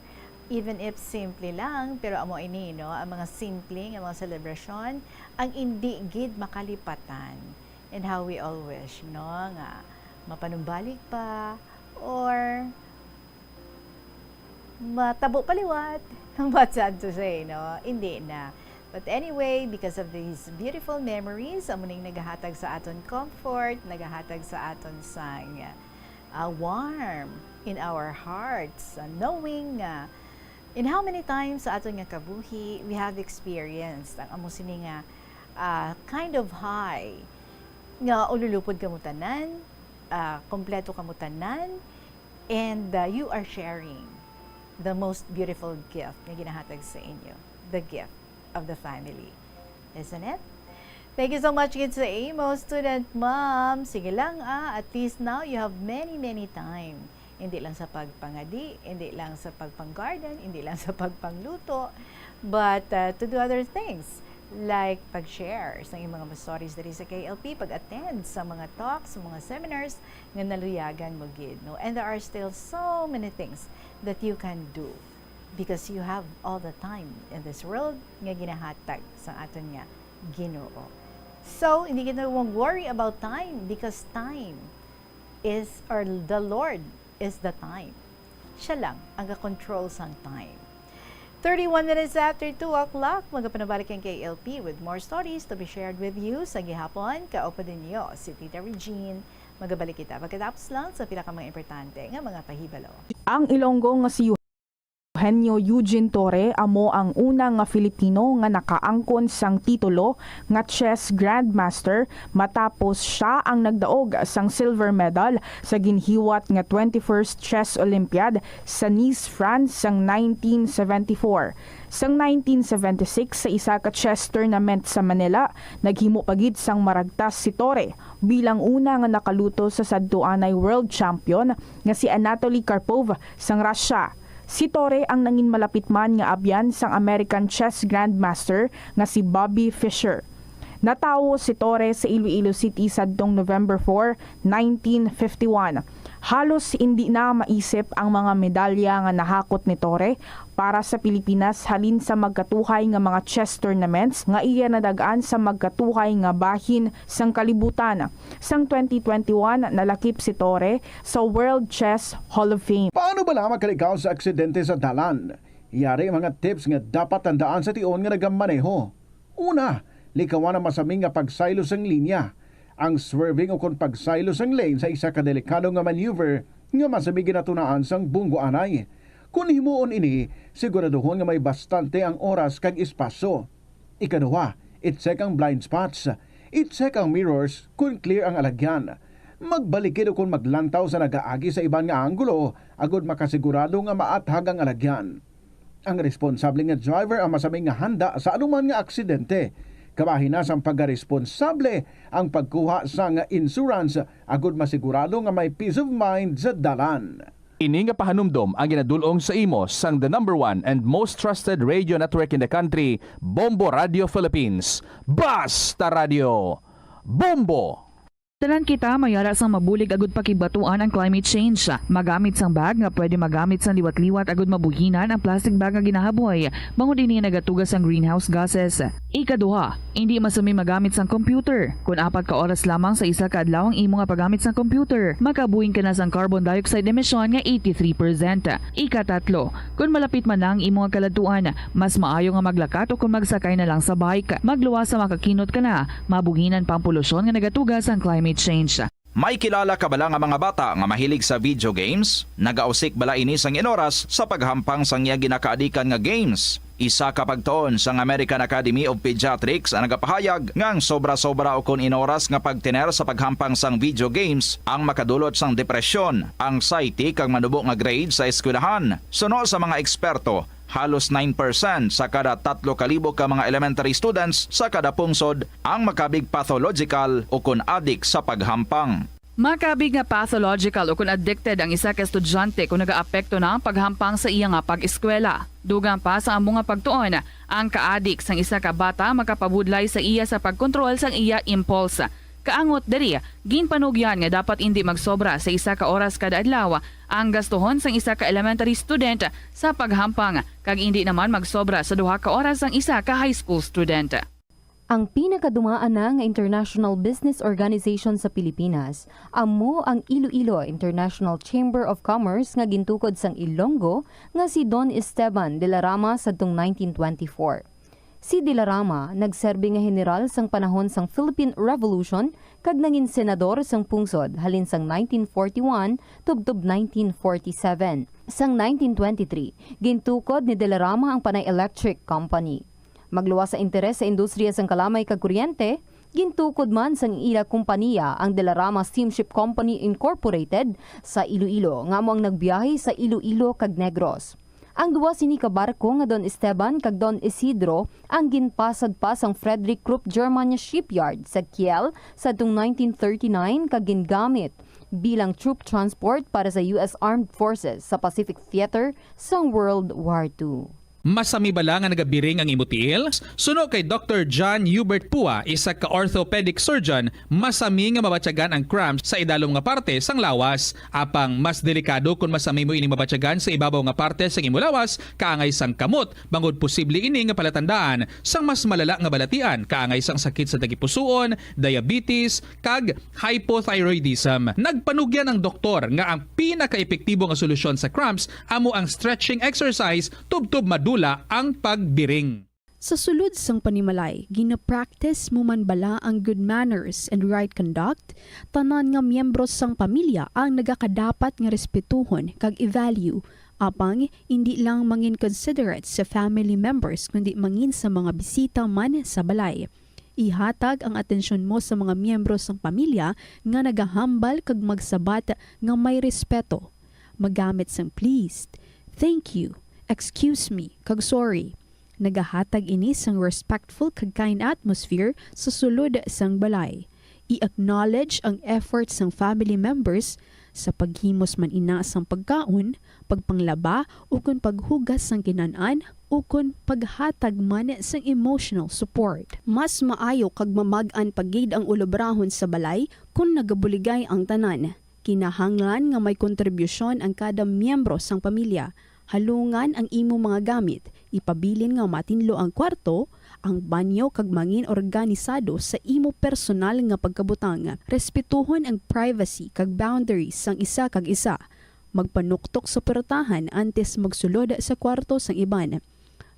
Even if simple lang, pero amo ini, no, ang mga simple nga mga selebrasyon, ang indi gid makalipatan. And how we all wish, no, nga mapanumbalik pa, or matabo pa liwat. But sad to say, no? Hindi na. But anyway, because of these beautiful memories, amo ning nagahatag sa aton comfort, nagahatag sa aton sang, ah, warm in our hearts, ah, knowing nga And how many times sa aton nga kabuhi we have experienced ang amo sini nga, ah, kind of high nga ululupod kamo tanan, ah, kompleto kamo tanan, and, ah, you are sharing the most beautiful gift nga ginahatag sa inyo, the gift of the family. Isn't it? Thank you so much gid sa imo, student mom. Sige lang, ah, at least now you have many, many time. Hindi lang sa pagpangadi, hindi lang sa pagpang-garden, hindi lang sa pagpangluto, but, ah, to do other things, like pag-share sa iyong mga stories diri sa K L P, pag-attend sa mga talks, sa mga seminars nga naluyagan mo gid, no? And there are still so many things that you can do because you have all the time in this world nga ginahatag sa aton nga Ginoo. So, hindi kita mag-worry about time because time is, or the Lord is the time. Siya lang ang ga-control sang time. Thirty-one minutes after two o'clock, magapanabalik ang K L P with more stories to be shared with you. Sa gihapon, kaupo ninyo si Tita Regine. Magabalik kita pagkatapos lang sa pila ka mga importante nga mga pahibalo. Ang Ilonggo nga si Eugenio Eugene Torre amo ang una nga Filipino nga nakaangkon sang titulo nga chess grandmaster, matapos sia ang nagdaog sang silver medal sa ginhiwat nga twenty-first Chess Olympiad sa Nice, France, sang nineteen seventy-four. Sang nineteen seventy-six, sa isa ka chess tournament sa Manila, naghimo pa gid sang maragtas si Torre bilang una nga nakaluto sa sadtuanay world champion nga si Anatoly Karpov sang Russia. Si Torre ang nangin malapit man nga abyan sang American chess grandmaster nga si Bobby Fischer. Natawo si Torre sa Iloilo City sadtong November four, nineteen fifty-one. Halos indi na maisip ang mga medalya nga nahakot ni Torre para sa Pilipinas halin sa magkatuhay nga mga chess tournaments nga iya nadag-an sa magkatuhay nga bahin sang kalibutan. Sang twenty twenty-one, nalakip si Torre sa World Chess Hall of Fame. Paano bala makaligaw sa aksidente sa dalan? Yari ang mga tips nga dapat tandaan sa tion nga nagamaneho. Una, likawan ang masami nga pagsaylo sang linya. Ang swerving ukon pagsaylo sang lane sa isa ka delikado nga maneuver nga masami ginatunaan sang bunggoanay. Kon himuon ini, siguraduhon nga may bastante ang oras kag espasyo. Ikaduha, i-check ang blind spots. I-check ang mirrors kon clear ang alagyan. Magbalikid ukon maglantaw sa nagaagi sa iban nga anggulo agod makasigurado nga maathag ang alagyan. Ang responsable nga driver ang masami nga handa sa anuman nga aksidente. Kabahin na sang pagaresponsable ang pagkuha sang insurance agod masigurado nga may peace of mind sa dalan. Ini nga pahanumdom ang ginadul-ong sa imo sang the number one and most trusted radio network in the country, Bombo Radio Philippines. Basta Radio! Bombo! Tanan kita mayara sang mabulig agud pakigbatuan ang climate change. Magamit sang bag nga pwede magamit sang liwat-liwat agud mabuhinan ang plastic bag nga ginahaboy, bangod ini nagatuga sang greenhouse gases. Ikaduha, indi masami magamit sang computer. Kon apat ka oras lamang sa isa ka adlaw ang imo nga paggamit sang computer, makabuhin ka na sang carbon dioxide emission nga eighty-three percent. Ikatatlo, kon malapit man na ang imo nga kaladtuan, mas maayo nga maglakat o kon magsakay na lang sa bike. Magluwas sa makakinot ka na, mabuhinan pa ang polusyon nga nagatuga sang climate change. May kilala ka bala nga mga bata nga mahilig sa video games? Nagausik bala ini sang inoras sa paghampang sang iya ginakaadikan nga games? Isa ka pagtuon sang American Academy of Pediatrics ang nagapahayag nga ang sobra-sobra ukon inoras nga pagtener sa paghampang sang video games ang makadulot sang depresyon, anxiety, kag manubo nga grade sa eskwelahan. Suno sa mga eksperto, halos nine percent sa kada tatlo ka libo ka mga elementary students sa kada pungsod ang makabig pathological ukon adik sa paghampang. Makabig nga pathological ukon addicted ang isa ka estudyante kon nagaapekto na ang paghampang sa iya nga pag-eskwela. Dugang pa sa amo nga pagtuon, ang kaadik sang isa ka bata makapabudlay sa iya sa pagkontrol sang iya impulse. Kaangot diri, ginpanugyan nga dapat indi magsobra sa isa ka oras kada adlaw ang gastuhon sang isa ka elementary student sa paghampang, kag indi naman magsobra sa duha ka oras ang isa ka high school student. Ang pinakadumaan na nga international business organization sa Pilipinas amo ang Iloilo International Chamber of Commerce nga gintukod sang Ilonggo nga si Don Esteban de la Rama sadtong nineteen twenty-four. Si Dilarama nagserbi nga heneral sang panahon sang Philippine Revolution kag nangin senador sang pungsod halin sang nineteen forty-one tubtob nineteen forty-seven. Sang nineteen twenty-three, gintukod ni Dilarama ang Panay Electric Company. Magluwas sa interes sa industriya sang kalamay kag kuryente, gintukod man sang ila kompaniya ang Dilarama Steamship Company Incorporated sa Iloilo, nga amo ang nagbiyahe sa Iloilo kag Negros. Ang duha sini ka barko nga Don Esteban kag Don Isidro ang ginpasad pa sang Frederick Krupp Germania Shipyard sa Kiel sadtong nineteen thirty-nine kag gingamit bilang troop transport para sa U S Armed Forces sa Pacific Theater sang World War Two. Masami bala nga nagabiring ang imo tiil? Suno kay Doktor John Hubert Pua, isa ka orthopedic surgeon, masami nga mabatyagan ang cramps sa idalom nga parte sang lawas. Apang mas delikado kon masami mo ini mabatyagan sa ibabaw nga parte sang imo lawas, kaangay sang kamot, bangod posible ini nga palatandaan sang mas malala nga balatian, kaangay sang sakit sa tagipusoon, diabetes, kag hypothyroidism. Nagpanugyan ang doktor nga ang pinakaepektibo nga solusyon sa cramps amo ang stretching exercise tubtob madula ang pagbiring. Sa sulod sang panimalay, gina-practice mo man bala ang good manners and right conduct? Tanan nga miyembro sang pamilya ang nagakadapat nga respetuhon kag i-value. Apang indi lang mangin considerate sa family members, kundi mangin sa mga bisita man sa balay. Ihatag ang atensyon mo sa mga miyembro sang pamilya nga nagahambal kag magsabat nga may respeto. Magamit sang please, thank you, excuse me, kag sorry. Nagahatag ini sang respectful kag kind atmosphere sa sulod sang balay. I-acknowledge ang effort sang family members sa paghimos man ina sang pagkaon, pagpanglaba, ukon paghugas sang kinan-an, ukon paghatag man sang emotional support. Mas maayo kag mamag-an pa gid ang ulobrahon sa balay kon nagabuligay ang tanan. Kinahanglan nga may kontribusyon ang kada miyembro sang pamilya. Halungan ang imo mga gamit, ipabilin nga matinlo ang kwarto, ang banyo, kag mangin organisado sa imo personal nga pagkabutang. Respetuhon ang privacy kag boundaries sang isa kag isa. Magpanuktok sa puwertahan antes magsulod sa kwarto sang iban.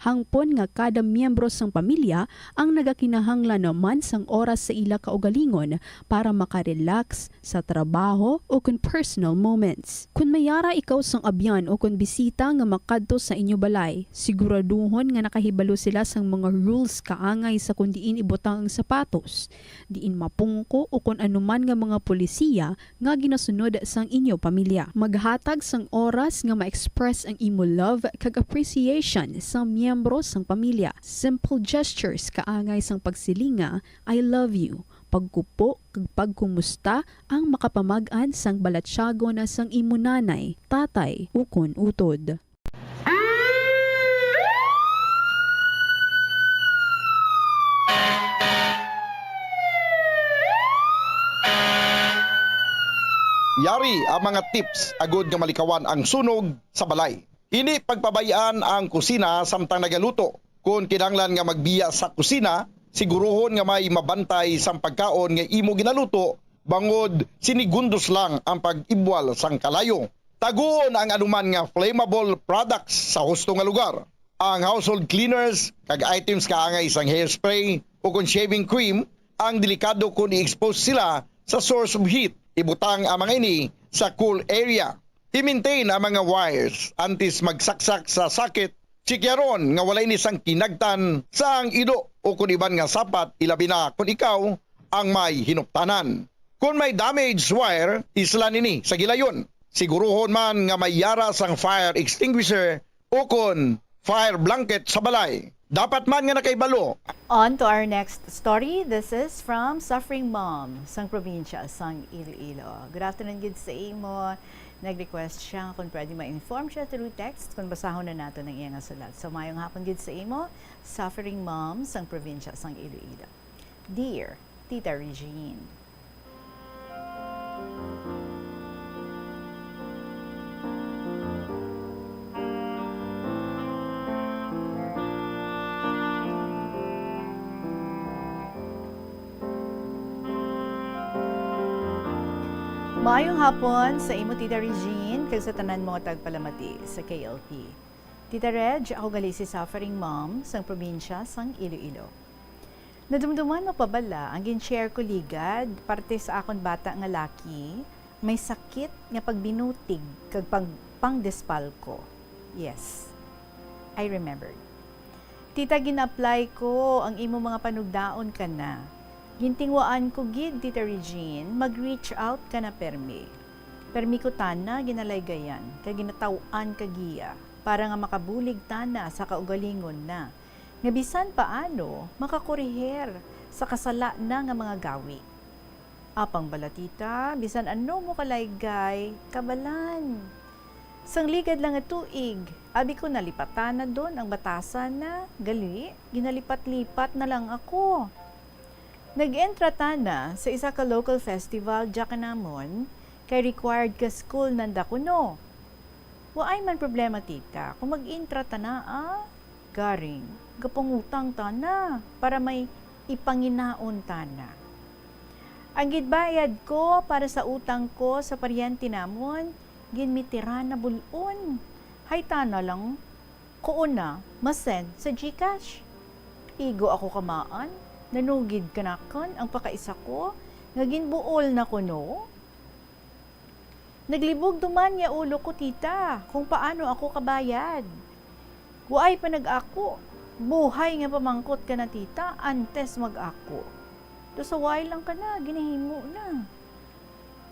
Hangpon nga kada miyembro sang pamilya ang nagakinahanglan man sang oras sa ila kaugalingon para makarelax sa trabaho o kon personal moments. Kon may yara ikaw sang abyan o kon bisita nga makadto sa inyo balay, siguraduhon nga nakahibalo sila sang mga rules kaangay sa kon diin ibutang ang sapatos, diin mapungko o kon anuman nga mga polisiya nga ginasunod sang inyo pamilya. Maghatag sang oras nga ma-express ang imo love kag appreciation sa miyembro sang pamilya. Simple gestures kaangay sang pagsiling nga, "I love you," pagkupo kag pagkumusta ang makapamag-an sang balatyagon sang imo nanay, tatay, ukon utod. Yari ang mga tips agud nga malikawan ang sunog sa balay. Hindi pagpabay-an ang kusina samtang nagaluto. Kon kinahanglan nga magbiya sa kusina, siguruhon nga may mabantay sang pagkaon nga imo ginaluto, bangod sinigundos lang ang pag-ibwal sang kalayo. Taguon ang anuman nga flammable products sa husto nga lugar. Ang household cleaners kag items kaangay sang hairspray o kon shaving cream ang delikado kon i-expose sila sa source of heat. Ibutang ang mga ini sa cool area. I-maintain ang mga wires antes magsaksak sa socket. Tsikyaron nga wala ini sang kinagtan sang ido o kon iban nga sapat, ilabi na kon ikaw ang may hinuptanan. Kon may damaged wire, islan ini sa gilayon. Siguruhon man nga may yara sang fire extinguisher o kon fire blanket sa balay. Dapat man nga nakahibalo. On to our next story. This is from Suffering Mom sang probinsya sang Iloilo. Good afternoon gid sa imo. Nag-request siya nga kung pwede ma-inform siya through text kung basahon na nato ang iya nga sulat. So, mayong hapon gid sa imo, Suffering Mom sang probinsya sang Iloilo. Dear Tita Regine. Maayong hapon sa imo, Tita Regine, kag sa tanan mga tagpalamati sa K L P. Tita Reg, ako gali si suffering mom sang probinsya sang Iloilo. Nadumduman mo pa bala ang gin-share ko ligad parte sa akon bata nga laki, may sakit nga pagbinutig kag pag pangdespalko? Yes, I remembered. Tita, gin-apply ko ang imo mga panugdaon kana. Gintingwaan ko gid, Tita Regine, mag-reach out ka na permi. Permi ko tana ginalaygayan kag ginataw-an ka giya para nga makabulig tana sa kaugalingon na, nga bisan paano makakorehir sa kasala na nga mga gawi. Apang bala, tita, bisan ano mo kalaygay, kabalan. Sang ligad lang nga tuig, abi ko nalipatan na don ang batasan na, gali, ginalipat-lipat na lang ako. Nag-entra tana sa isa ka local festival dya kanamon, kay required ka school nanda kuno. Waay man problema, tita, kung mag-entra tana, ah. Garing, gapangutang tana para may ipanginaon tana. Ang ginbayad ko para sa utang ko sa paryente namon, ginmitiran na bul-on. Hay tana lang, kuon na, ma-send sa GCash. Igo ako kamaan, nanugid kanakon ang pakaisa ko nga ginbuol na kuno. Naglibog duman nga ulo ko, tita, kung paano ako kabayad. Waay pa nag-ako. Buhay nga pamangkot ka na, tita, antes mag-ako. Do sa way lang ka na, ginahimo na.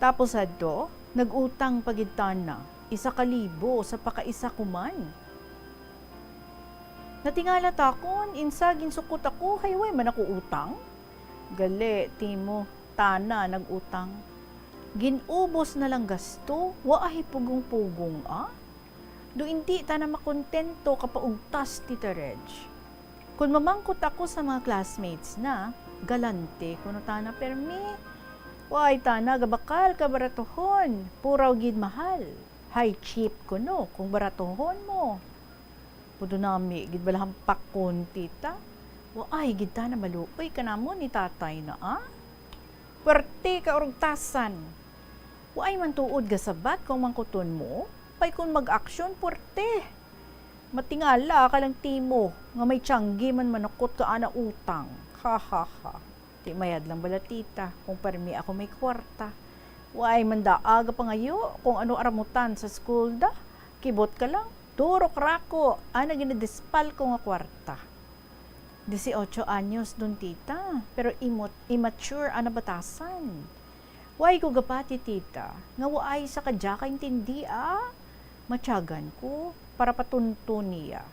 Tapos adto, nag-utang pa gid tana, isa ka libo sa pakaisa ko man. Natingala ta kon insa ginsukot ako, hay way man ako utang. Gali, timo, tana nag-utang. Gin-ubos na lang gasto, waay pugong-pugong, ah. Do indi tana makontento kapaugtas, Tita Reg. Kon mamangkot ako sa mga classmates na, galante kuno tana permi. Waay tana gabakal ka baratuhon, puraw gid mahal. Hay cheap kuno kung baratuhon mo. Pudunami gid bala ang pakon, tita. Waay gid tana maluoy kanamon ni tatay na, ah. Puwerte ka urugtasan. Waay man tuod gasabat kung mangkuton mo, pay kon mag-aksyon, puwerte. Matingala ka lang, timo, nga may tiyanggi man manukot ka ana utang. Ha, ha, ha. Ti mayad lang bala, tita, kung permi ako may kwarta. Waay man daa gapangayo kung ano aramutan sa school da. Kibot ka lang, duro ka rako ana ginadispal ko nga kwarta. Dieciocho anyos don, tita, pero imot-, immature ana batasan. Waay ko gapati, tita, nga waay sa kadya kaintindi, ah. Matyagan ko para patunton niya.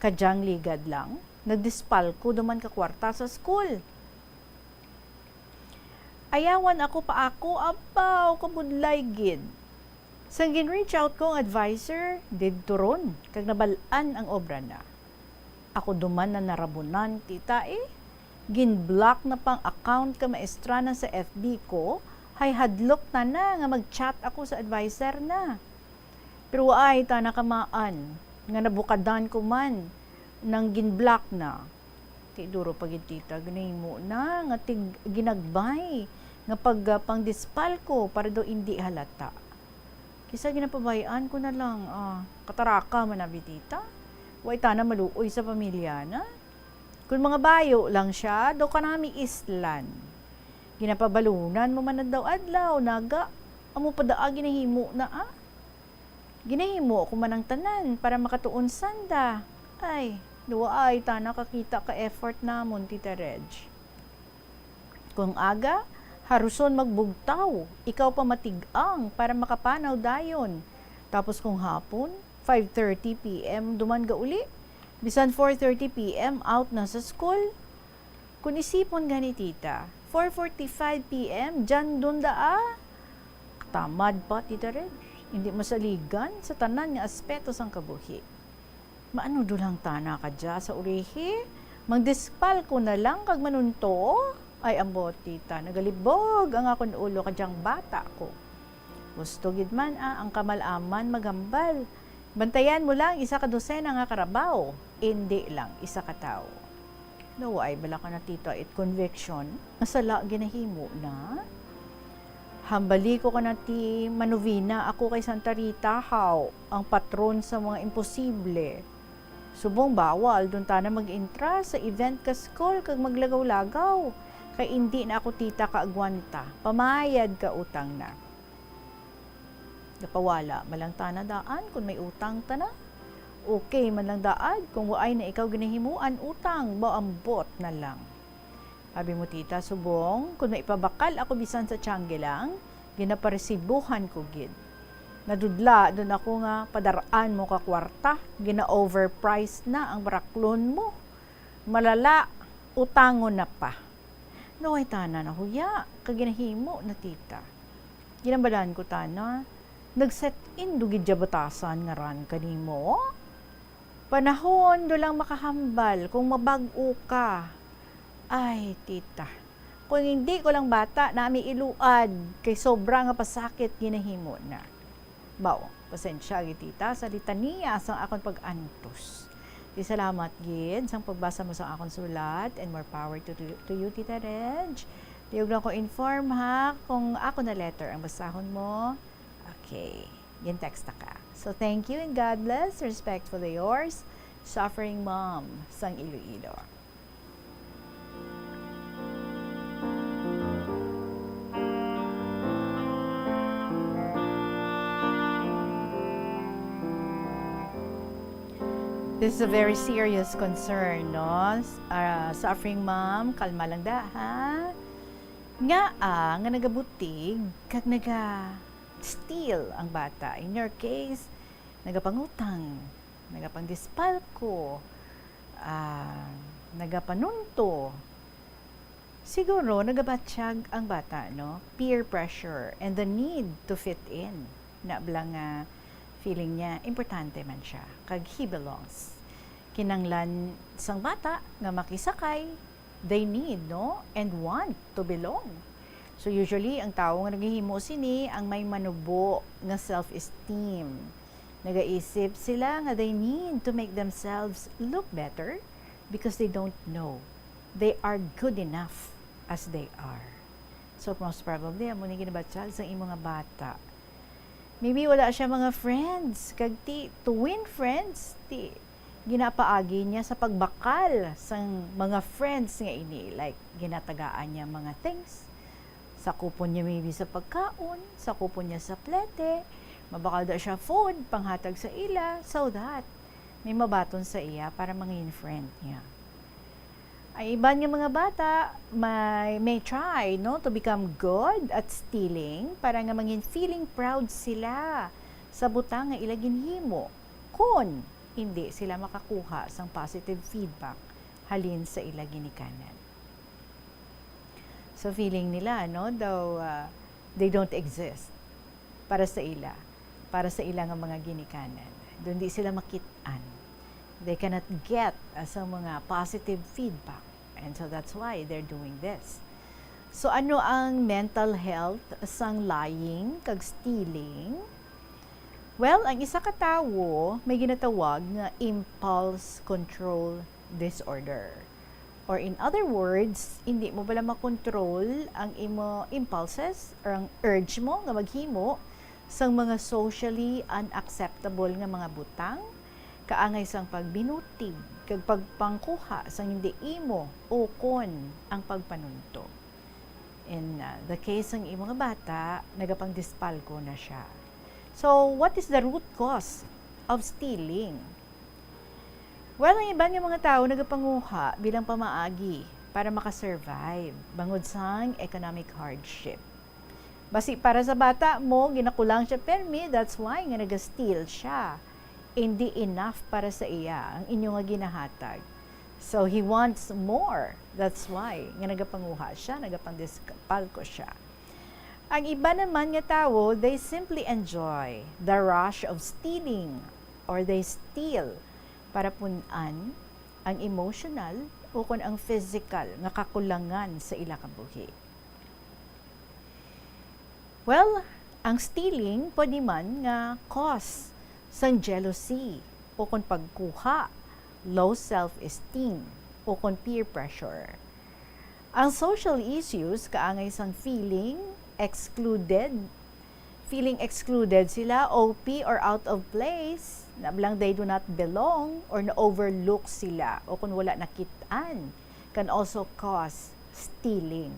Kadyang ligad lang, nagdispal ko duman ka kwarta sa school. Ayawan ako pa ako, abaw, kabudlay gid. Sang gin-reach out ko ang adviser, didto ron, kag nabal-an ang obra na. Ako duman na narabunan, tita, eh. Gin-block na pang account ka maestra na sa F B ko, hay hadlok na na nga mag-chat ako sa adviser na. Pero waay ta nakamaan nga nabukadan ko man nang gin-block na. Ti duro pa gid, tita, ginahimo na nga tig-, ginagbay nga pag, ah, pangdispal ko para daw indi halata. Kisa ginapabay-an ko na lang, ah, kataraka man abi, tita. Way tana maluoy sa pamilya na. Kun mga bayo lang siya, daw kanami islan. Ginapabalunan mo man adlaw-adlaw, naga, amo pa daa ginahimo na, ah. Ginahimo ko man ang tanan para makatuon sanda. Ay, duwa ay ta nakakita ka effort namon, Tita Reg. Kung aga, haruson magbugtaw, ikaw pa matig-ang para makapanaw dayon. Tapos kung hapon, five thirty P M duman ga uli. Bisan four thirty P M out na sa school. Kung isipon gani, tita, four forty-five P M, dyan dun daa. Tamad pa, Tita Reg. Hindi masaligan sa tanan nga aspeto sang kabuhi. Maano dulang tana ka dya sa urihi? Mangdispal ko na lang kag manunto? Ay, ambot, tita, nagalibog ang akon ulo ka dyang bata ko. Gusto gid man, ah, ang kamal-aman maghambal. Bantayan mo lang isa ka dosena nga karabaw, indi lang isa ka tawo. Nawaay bala ka na, tita, it conviction nga sala ginahimo na? Hambali ko kana ti manovena ako kay Santa Rita, haw, ang patron sa mga imposible. Subong bawal don tana mag-entra sa event ka school kag maglagaw-lagaw, kay indi na ako tita kaagwanta. Pamayad ka, utang na. Gapawala man lang tana daan kon may utang tana. Okay man lang daad kung waay na ikaw ginahimuan utang, maambot na lang. Abi mo, tita, subong kon maipabakal ako bisan sa tiangge lang, ginaparesibuhan ko gid. Nadudla don ako nga padar-an mo ka kwarta, gina-overpriced na ang baraklon mo. Malala, utangon na pa. Naway tana nahuya kag ginahimo na, tita. Ginambalan ko tana, nag-set in do gid ya batasan nga ran kanimo? Panahon do lang makahambal kung mabag-o ka. Ay, tita, kung hindi ko lang bata, nami iluad, kay sobra nga pasakit ginahimo na. Baw, pasensya gid, tita, sa litanya sang akon pag-antos. Ti salamat gid sang pagbasa mo sang akon sulat, and more power to, to, to you, Tita Reg. Lihog lang ko inform, ha, kung ako na letter ang basahon mo. Okay, gin-text na ka. So, thank you and God bless. Respectfully yours, Suffering Mom sang Iloilo. This is a very serious concern, no? S-, ah, suffering mom, kalma lang da, ha? Nga, ah, nga nagabutig kag naga-steal ang bata. In your case, nagapangutang, nagapangdispalko, ah, nagapanunto. Siguro nagabatyag ang bata, no? Peer pressure and the need to fit in. Na bala nga feeling niya importante man siya kag he belongs. Kinanglan sang bata nga makisakay, they need, no? And want to belong. So usually ang tawo nga nagahimo sini ang may manubo nga self-esteem. Nagaisip sila nga they need to make themselves look better because they don't know they are good enough as they are. So most probably amo ni ginabatyag sang imo nga bata. Maybe wala siya mga friends, kag ti to win friends, ti ginapaagi niya sa pagbakal sang mga friends nga ini, like ginatagaan niya mga things. Sakupon niya maybe sa pagkaon, sakupon niya sa plete, mabakal daw siya food panghatag sa ila, so that may mabaton sa iya para mangin friend niya. Ang iban nga mga bata may, may try, no, to become good at stealing para nga mangin feeling proud sila sa butang nga ila ginhimo, kon hindi sila makakuha sang positive feedback halin sa ila ginikanan. So feeling nila, no, daw, ah, they don't exist para sa ila, para sa ila nga mga ginikanan. Daw hindi sila makit-an. They cannot get, ah, sa mga positive feedback. And so that's why they're doing this. So ano ang mental health sang lying kag stealing? Well, ang isa ka tawo may ginatawag nga impulse control disorder. Or in other words, hindi mo bala makontrol ang imo impulses or ang urge mo nga maghimo sang mga socially unacceptable nga mga butang, kaangay sang pagbinutig kag pagpangkuha sang hindi imo ukon ang pagpanunto. In, uh, the case sang imo nga bata, nagapangdispalko na siya. So, what is the root cause of stealing? Well, ang iban nga mga tawo nagapanguha bilang pamaagi para makasurvive bangod sang economic hardship. Basi para sa bata mo, ginakulang siya permi, that's why nga nagasteal siya. Hindi enough para sa iya ang inyo nga ginahatag. So he wants more. That's why nga nagapanguha siya, nagapangdispalko siya. Ang iba naman nga tawo, they simply enjoy the rush of stealing or they steal para pun-an ang emotional ukon ang physical nga kakulangan sa ila kabuhi. Well, ang stealing pwede man nga cause sang jealousy ukon pagkuha, low self-esteem, ukon peer pressure. Ang social issues kaangay sang feeling excluded, feeling excluded sila, O P, or out of place, na lang they do not belong or na-overlook sila o kung wala nakit-an, can also cause stealing.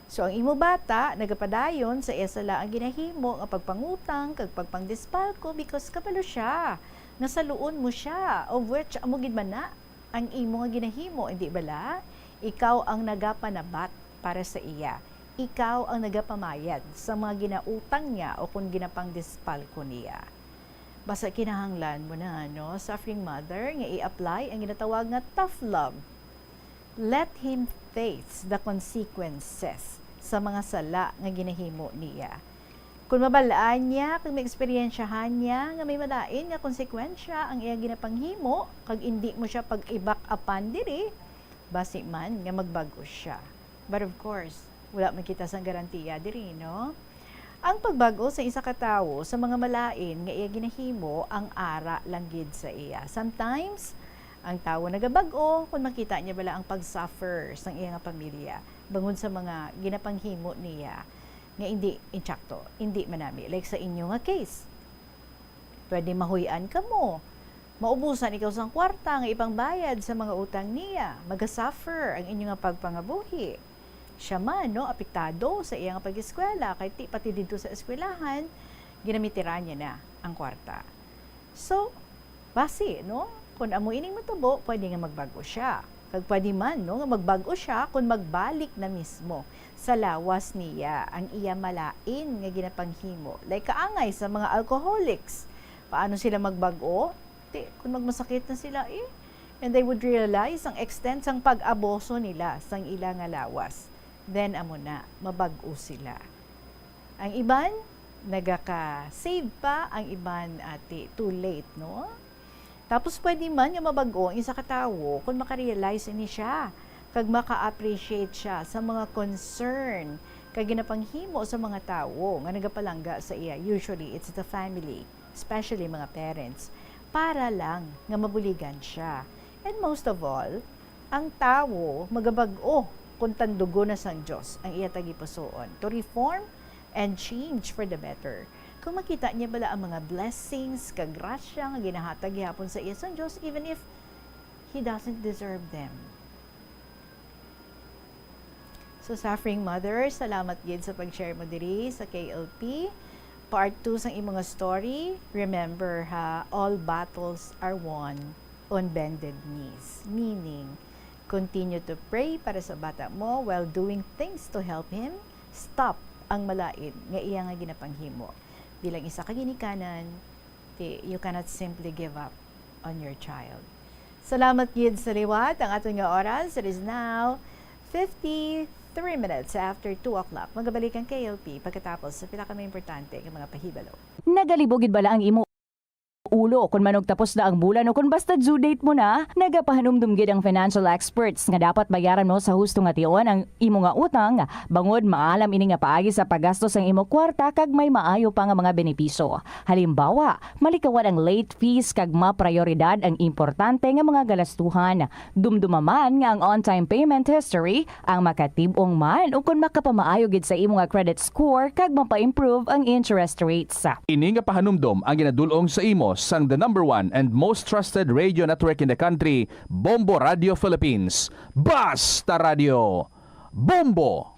So, ang imo bata nagapadayon sa iya sala ang ginahimo nga pagpangutang kag pagpangdispalko because kabalo siya nga saluon mo siya, of which amo gid man na ang imo nga ginahimo, hindi bala? Ikaw ang nagapanabat para sa iya. Ikaw ang nagapamayad sa mga ginautang niya o kung ginapangdispalko niya. Basta kinahanglan mo na, no, suffering mother, nga i-apply ang ginatawag nga tough love. Let him face the consequences sa mga sala nga ginahimo niya. Kung mabal-an niya, kung maeksperiensyahan niya nga may malain nga konsekwensya ang iya ginapanghimo, kag indi mo siya pag-ibak-apan diri, basi man nga magbag-o siya. But of course, wala man kita sang garantiya diri, no? Ang pagbag-o sa isa ka tawo sa mga malain nga iya ginahimo ang ara lang gid sa iya. Sometimes, ang tawo nagabag-o kung makita niya bala ang pag-suffer sang iya nga pamilya bangod sa mga ginapanghimo niya nga indi insakto, indi manami. Like sa inyo nga case, pwede mahuy-an kamo. Maubusan ikaw sang kwarta nga ipangbayad sa mga utang niya. Magasuffer ang inyo nga pagpangabuhi. Siya man, no, apektado sa iya nga pag-eskwela, kay ti pati didto sa eskwelahan, ginamitiran niya na ang kwarta. So, basi, no, kung amo ining matabo, pwede nga magbag-o siya. Kag pwede man, no, nga magbag-o siya kung magbalik na mismo sa lawas niya ang iya malain nga ginapanghimo. Like kaangay sa mga alcoholics. Paano sila magbag-o? Ti, kung magmasakit na sila, eh. And they would realize ang extent sang pag-abuso nila sang ila nga lawas. Then, amo na, mabag-o sila. Ang iban, nagaka-save pa, ang iban, ati, too late, no? Tapos pwede man nga mabag-o ang isa ka tawo kung makarealize ini siya kag maka-appreciate siya sa mga concern kag ginapanghimo sa mga tawo nga nagapalangga sa iya. Usually, it's the family, especially mga parents, para lang nga mabuligan siya. And most of all, ang tawo magabag-o kung tandugon na sang Dios ang iya tagipusoon to reform and change for the better. Kung makita niya bala ang mga blessings kag grasya nga ginahatag gihapon sa iya sang Dios, even if he doesn't deserve them. So, suffering mother, salamat gid sa pag-share mo diri sa K L P. Part two sang imo nga story, remember ha, all battles are won on bended knees. Meaning, continue to pray para sa bata mo while doing things to help him stop ang malain nga iya nga ginapanghimo. Bilang isa ka ginikanan, ti, you cannot simply give up on your child. Salamat gid sa liwat. Ang aton nga oras, it is now fifty-three minutes after two o'clock. Magabalik ang K L P pagkatapos sa pila ka mga importante nga mga pahibalo. Nagalibog gid bala ang imo ulo kon manugtapos na ang bulan o kon basta due date mo na? Nagapahanumdom gid ang financial experts nga dapat bayaran mo sa husto nga tion ang imo nga utang, bangod maalam ini nga paagi sa paggasto sang imo kwarta kag may maayo pa nga mga benepisyo. Halimbawa, malikawan ang late fees kag maprayoridad ang importante nga mga galastuhan. Dumduma man nga ang on-time payment history ang makatib-ong man ukon makapamaayo gid sa imo nga credit score kag mapa-improve ang interest rates. Ini nga pahanumdom ang ginadul-ong sa imo sang the number one and most trusted radio network in the country, Bombo Radio Philippines. Basta Radio, Bombo!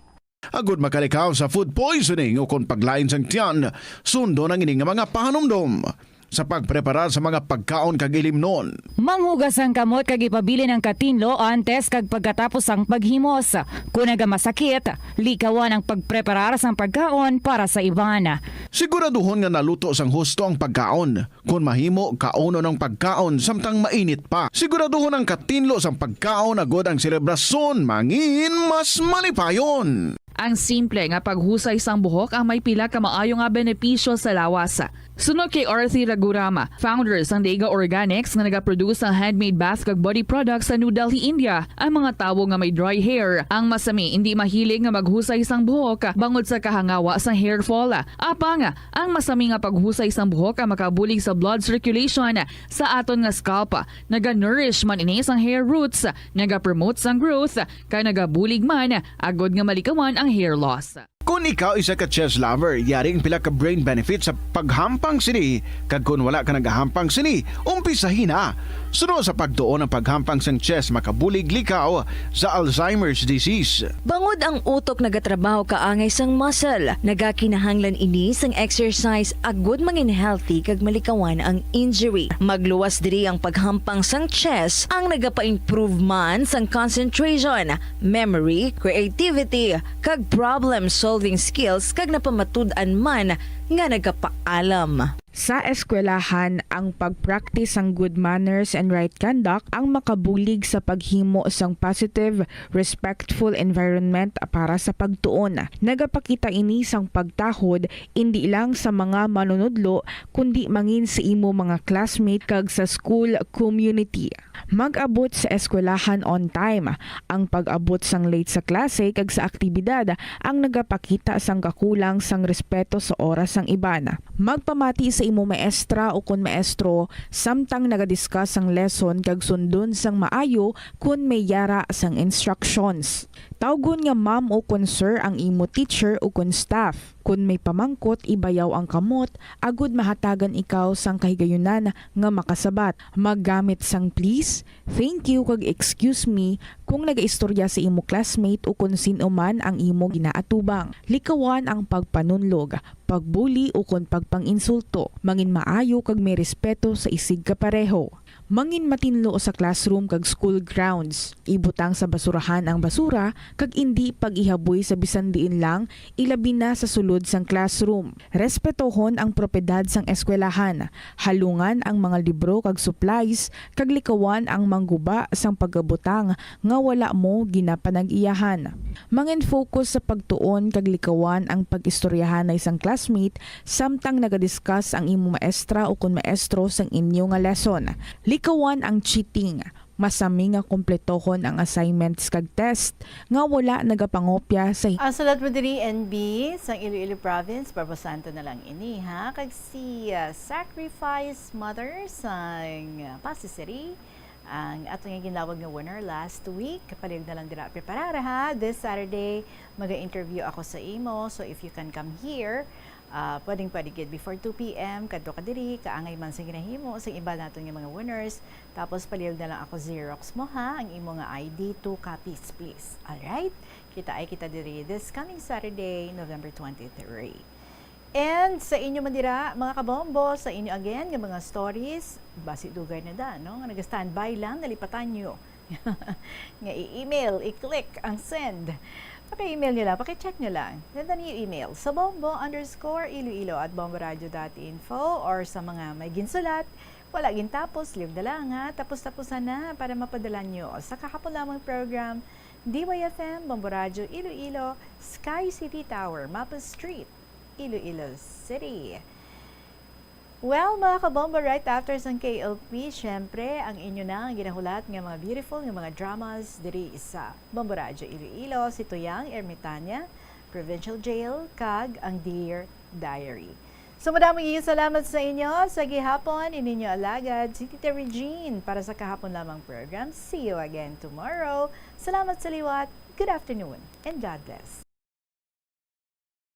Agud makalikaw sa food poisoning ukon paglain sang tiyan, sundon ang ini nga mga pahanumdom sa pagpreparar sa mga pagkaon kag ilimnon. Manghugas ang kamot kag ipabilin ang katinlo antes kag pagkatapos sang paghimos. Kon nagamasakit, likawan ang pagpreparar sang pagkaon para sa iban. Siguraduhon nga naluto sang husto ang pagkaon. Kon mahimo, kaunon ang pagkaon samtang mainit pa. Siguraduhon ang katinlo sang pagkaon agud ang selebrasyon mangin mas malipayon. Ang simple nga paghusay sang buhok ang may pila ka maayo nga benepisyo sa lawas. Suno kay Arthi Raghuram, founder sang Daiga Organics nga nagaproduce sang handmade bath kag body products sa New Delhi, India, ang mga tawo nga may dry hair, ang masami indi mahilig nga maghusay sang buhok bangod sa kahangawa sang hair fall. Apang, ang masami nga paghusay sang buhok ang makabulig sa blood circulation sa aton nga scalp. Naga-nourish man ini sang hair roots, naga-promote sang growth, kag nagabulig man agud nga malikawan ang hair loss. Kon ikaw isa ka chess lover, yari ang pila ka brain benefits sa paghampang sini, kag kon wala ka nagahampang sini, umpisahi na. Suno sa pagtuon ang paghampang sang chess makabulig likaw sa Alzheimer's disease. Bangod ang utok nagatrabaho kaangay sang muscle, nagakinahanglan ini sang exercise agud mangin healthy kag malikawan ang injury. Magluwas diri ang paghampang sang chess ang nagapa-improve man sang concentration, memory, creativity, kag problem-solving skills kag napamatud-an man nga nagapaalam. Sa eskwelahan, ang pag-practice sang good manners and right conduct ang makabulig sa paghimo sang positive, respectful environment para sa pagtuon. Nagapakita ini sang pagtahod indi lang sa mga manunudlo kundi mangin sa imo mga classmate kag sa school community. Mag-abot sa eskwelahan on time. Ang pag-abot sang late sa klase kag sa aktibidad ang nagapakita sang kakulang sang respeto sa oras sang iban. Magpamati sa imo maestra ukon maestro samtang naga-discuss sang lesson kag sundon sang maayo kon may yara sang instructions. Tawgon nga ma'am ukon sir ang imo teacher ukon staff. Kon may pamangkot, ibayaw ang kamot agud mahatagan ikaw sang kahigayunan nga makasabat. Maggamit sang please, thank you, kag excuse me kon nagaistorya sa imo classmate ukon sin-o man ang imo ginaatubang. Likawan ang pagpanunlog, pagbuli, ukon pagpang-insulto. Mangin maayo kag may respeto sa isigkapareho. Mangin matinlo sa classroom kag school grounds. Ibutang sa basurahan ang basura kag indi pag-ihaboy sa bisan diin lang, ilabi na sa sulod sang classroom. Respetohon ang propiedad sang eskwelahan, halungan ang mga libro kag supplies, kag likawan ang mangguba sang pagabutang nga wala mo ginapanag-iyahan. Mangin-focus sa pagtuon kag likawan ang pag-istoryahanay sang classmate samtang naga-discuss ang imo maestra ukon maestro sang inyo nga lesson. Likawan ang cheating. Masami nga kompletohon ang assignments kag test nga wala nagapangopya sa Ang sulat mo diri, N B, sang Iloilo Province, Barbo Santo na lang ini, ha? Kag si ah, Sacrifice Mother sang ah, Passi City, ang ato nga ginlawag nga winner last week. Palihog na lang dira preparar, ha? This Saturday, maga-interview ako sa imo. So if you can come here, ah, pwedeng pwede gid before two p.m. Kadto ka diri, kaangay man sa ginahimo sang iba naton nga mga winners. Tapos palihog na lang ako Xerox mo, ha, ang imo nga I D, two copies please. Alright? Kita ay kita diri this coming Saturday, November twenty-three. And sa inyo man dira, mga kabombo, sa inyo again nga mga stories, basi dugay na da, no? Nga naga-standby lang, nalipatan nyo. Nga i-email, i-click ang send. Paki-email nyo lang, paki-check nyo lang. Send nyo email sa bombo underscore iloilo at bomboradio dot info, or sa mga may ginsulat, wala gintapos, liog na lang, ha. Tapos-tapusan na para mapadala nyo sa kahapon lamang program, D Y F M, Bombo Radyo Iloilo, Sky City Tower, Mapa Street, Iloilo City. Well, mga kabombo, right after sang K L P, syempre, ang inyo na ang ginahulat nga mga beautiful nga mga dramas diri sa Bombo Radyo Iloilo, si Tuyang Ermitania, Provincial Jail, kag ang Dear Diary. So, madamo gid salamat sa inyo. Sa gihapon, ininyo alagad, si Tita Regine para sa kahapon lamang program. See you again tomorrow. Salamat sa liwat. Good afternoon and God bless.